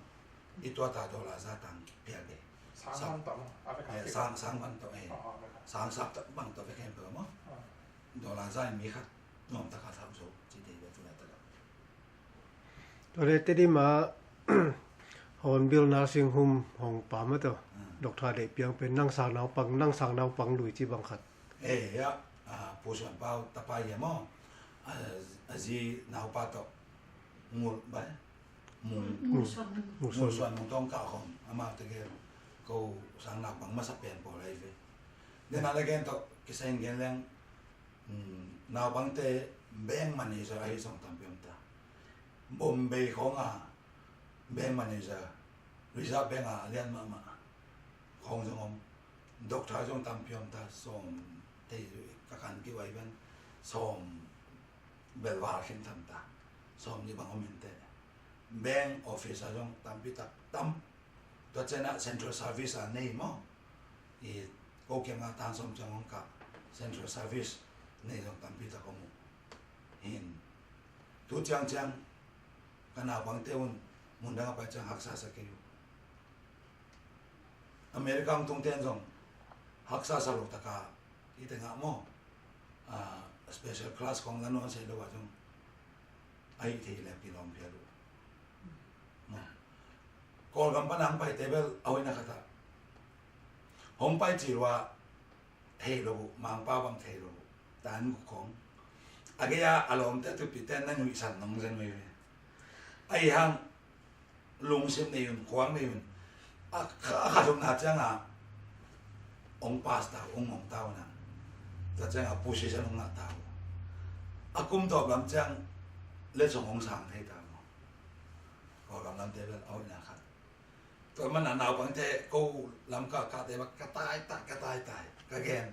i tuata dollar za tang piak e. Sang man tawh maw? A vek a sang, sang man tawh e. Sang sap tawh bang tawh vek hen tawh maw? Dollar za in mi khat nuam taka thak zo ci te ve tulaitak. Tua le Tedim ah Hornbill Nursing Home hong pam a tawh. Doctor Deih Piang pen nang sang naupang, nang sang naupang lui ci bang khat. Eh, ya, Pu Suan Pau tapa hi a maw. A zi naupa tawh Ngul bai. Mung. Ngul suan mung. Ngul suan mung tawh kah khong. Amau tegel ko sang naupang masa pen pawl ahi ve. Den a le gen tawh kisai in gen leng, naupangte bank manager ahi zong tampi om ta. Bombay khong a bank manager, Reserve Bank a lian mahmah khong zong om. Doctor zong tampi om ta, sawm, tei ka kan kiwai ven, sawm bel val khin tam ta, sawm nih bang om inteh. Bank officer zong tampi tak tam. Tua ciangah central service a nei maw, i ko kiangah tan sawm ciang hong kah, central service nei zong tampi tak om uh. Hin tu ciangciang ka naupangte un mundang a pai ciang haksa sa kei uh. America hong tungte in zong haksa sa lo taka i tengah maw, special class khong la nuam sei lo a zong ahi thei le kilawm phial uh. Kawlgam pan a hong paite bel a hoihna khatah hong pai ci lua thei lo uh, Mangpa bang thei lo uh. Tan guk khong a gei a a lawmte a tupite na nuihsan nong zen uh hi ve. Ahi hang lungsim nei un, khuang nei un. A kha a kha thumna ciangah hong pass ta uh, hong ngong ta uh na. Tua ciangah position hong ngah ta uh. A kum tawp lam ciang letsong hong sang thei ta uh. Kawlgam lamte bel a hoihna khat. Tua mana naupangte ko lam ka kate bak ka taitai, ka taitai ka gen.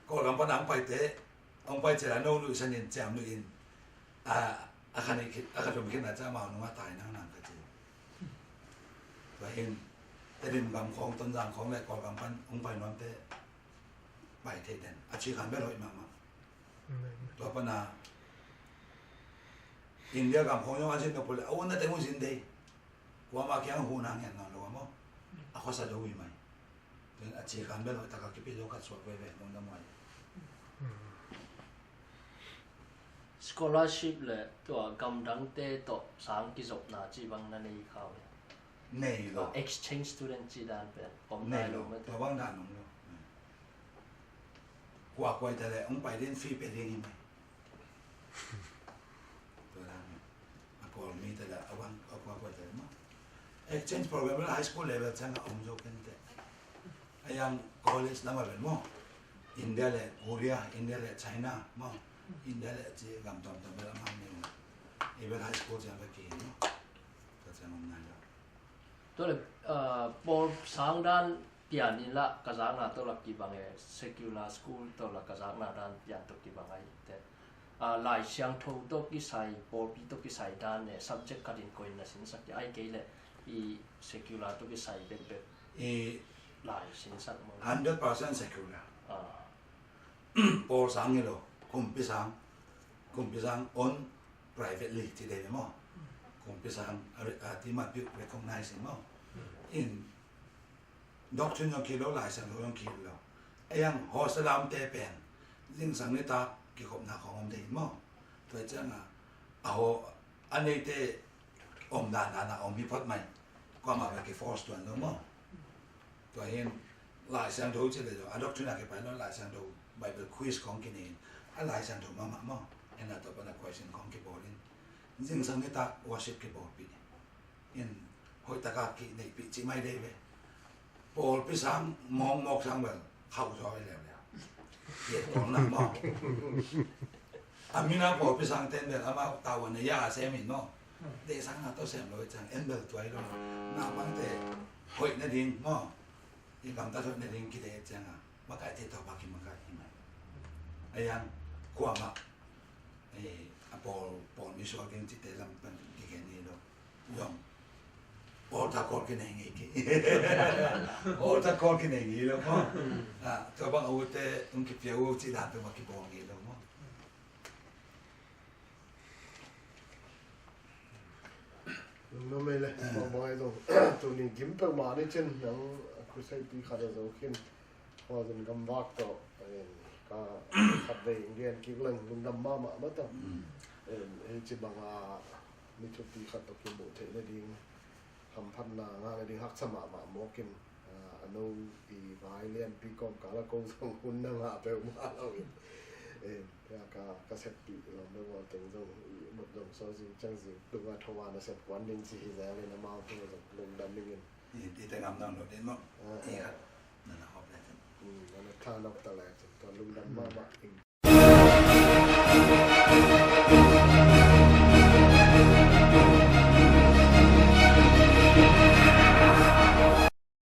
Kawlgam pana hong paite, hong pai cela no nuihsan in ciam nuih in a a kha nih khit a kha thum khit na ca mau nungah tai nang nang ka ci. Tua hin Tedim gam khawng, Tonzang khawng le Kawlgam pan hong pai nuamte pai thei den a ci khan bel hoih mahmah. Tua pana India gam khawng zong a zin no pule a unna teng uh zin dei. Kuama kiang hun hang hian nawn lo a maw. A khuasa do ui mai. Tua a ci khan bel hoih taka kipi zo khat suak veve mun na muai. Scholarship le tua gamdangte tawh sang kizopna ci bang na nei khau le? Nei lo. Exchange student ci dan pen om nei lo. Tua bang dan om lo. Kua kuai ta le hong pai din fee pe ding hi mai. Tua dan a pawl mi ta le a bang a kua kuai ta le maw. Exchange program le high school level ciang a om zo ken te. A yang college lam a bel maw, India le Korea, India le China maw, India le ci gam tuamtuam bel a mang ni maw. I bel high school ciang bel ki hi maw. Ka ciang om nai lo. Tua le pawl sang dan pian in la ka zakna tawh la kibang e, secular school tawh la ka zakna dan pian tawh kibang a hi te. Lai Siangtho tawh kisai, pawlpi tawh kisai dan le subject khat in koin na sinsak hi ai kei le i secular tawh kisai bekbek i lai sinsak maw? Hundred percent secular. Pawl sang hi lo, kumpi sang, kumpi sang on privately ci dei maw? Kumpi sang a ti ma piu recognize maw? In doctrine zong kil lo, Lai Siangtho zong kil lo. A yang hostel a omte pen zingsang nitak kikhopna khawng om dei maw? Tua ciangah a haw a neite om dan dan a om hi phot mai. Kuamah bel kiforce tuan lo maw? Tua hin Lai Siangtho ci le zong a doctrine a kipai lo, Lai Siangtho Bible quiz khawng kinei in a Lai Siangtho mahmah maw? En a tua pana question khawng kibawl in zingsang nitak worship kibawlpih in hoih taka kineihpih cih mai dei ve. Pawlpi sang mawkmawk sang bel khauh zaw hi leuleu. Kiet kawm nak maw? A mina pawlpi sang ten bel amau tavuan a ya a sem in maw? Deih sang na tawh sem lo hi ciang en bel tuai lo. Naupangte hoih nading maw? I gamtat hoih nading kideih ciangah makaih thei tawh bak hi makaih hi mai. A yang kuamah a pawl, pawl misual keng cihte lam pan kigen hi lo. Zong altar call kinei ngei kei. Altar call kinei ngei lo maw? Tua bang a ute tung kipia uh cih dan tung a kibawl ngei lo maw? Lungdam ei le, mawngmawng ei zong. Tuni gim peuhmah ni cin nang crusade pi khat a zo khin. Hua zin gamvak tawh ka khatvei gen kik leng lungdam mahmah mata. Ei ci banga ni thupi khat tawh kimuh theih nading hamphatna ngah nading haksa mahmah mawkin a no i vai lianpi kawmkal a ko zong hun na ngah peuhmah loin ka Ka seppih zong, bek bawl teng zong, i mut zong so zing ciang zing, tung a tho a nasep kuan ding ci hi zel in, amau tung zong lungdam ding in. I, i te ngam dang lo ding maw. Ah, i ah. Khat. Na na hop le cin. Hmm, na na tha nop ta le cin. Tua lungdam mahmah ing.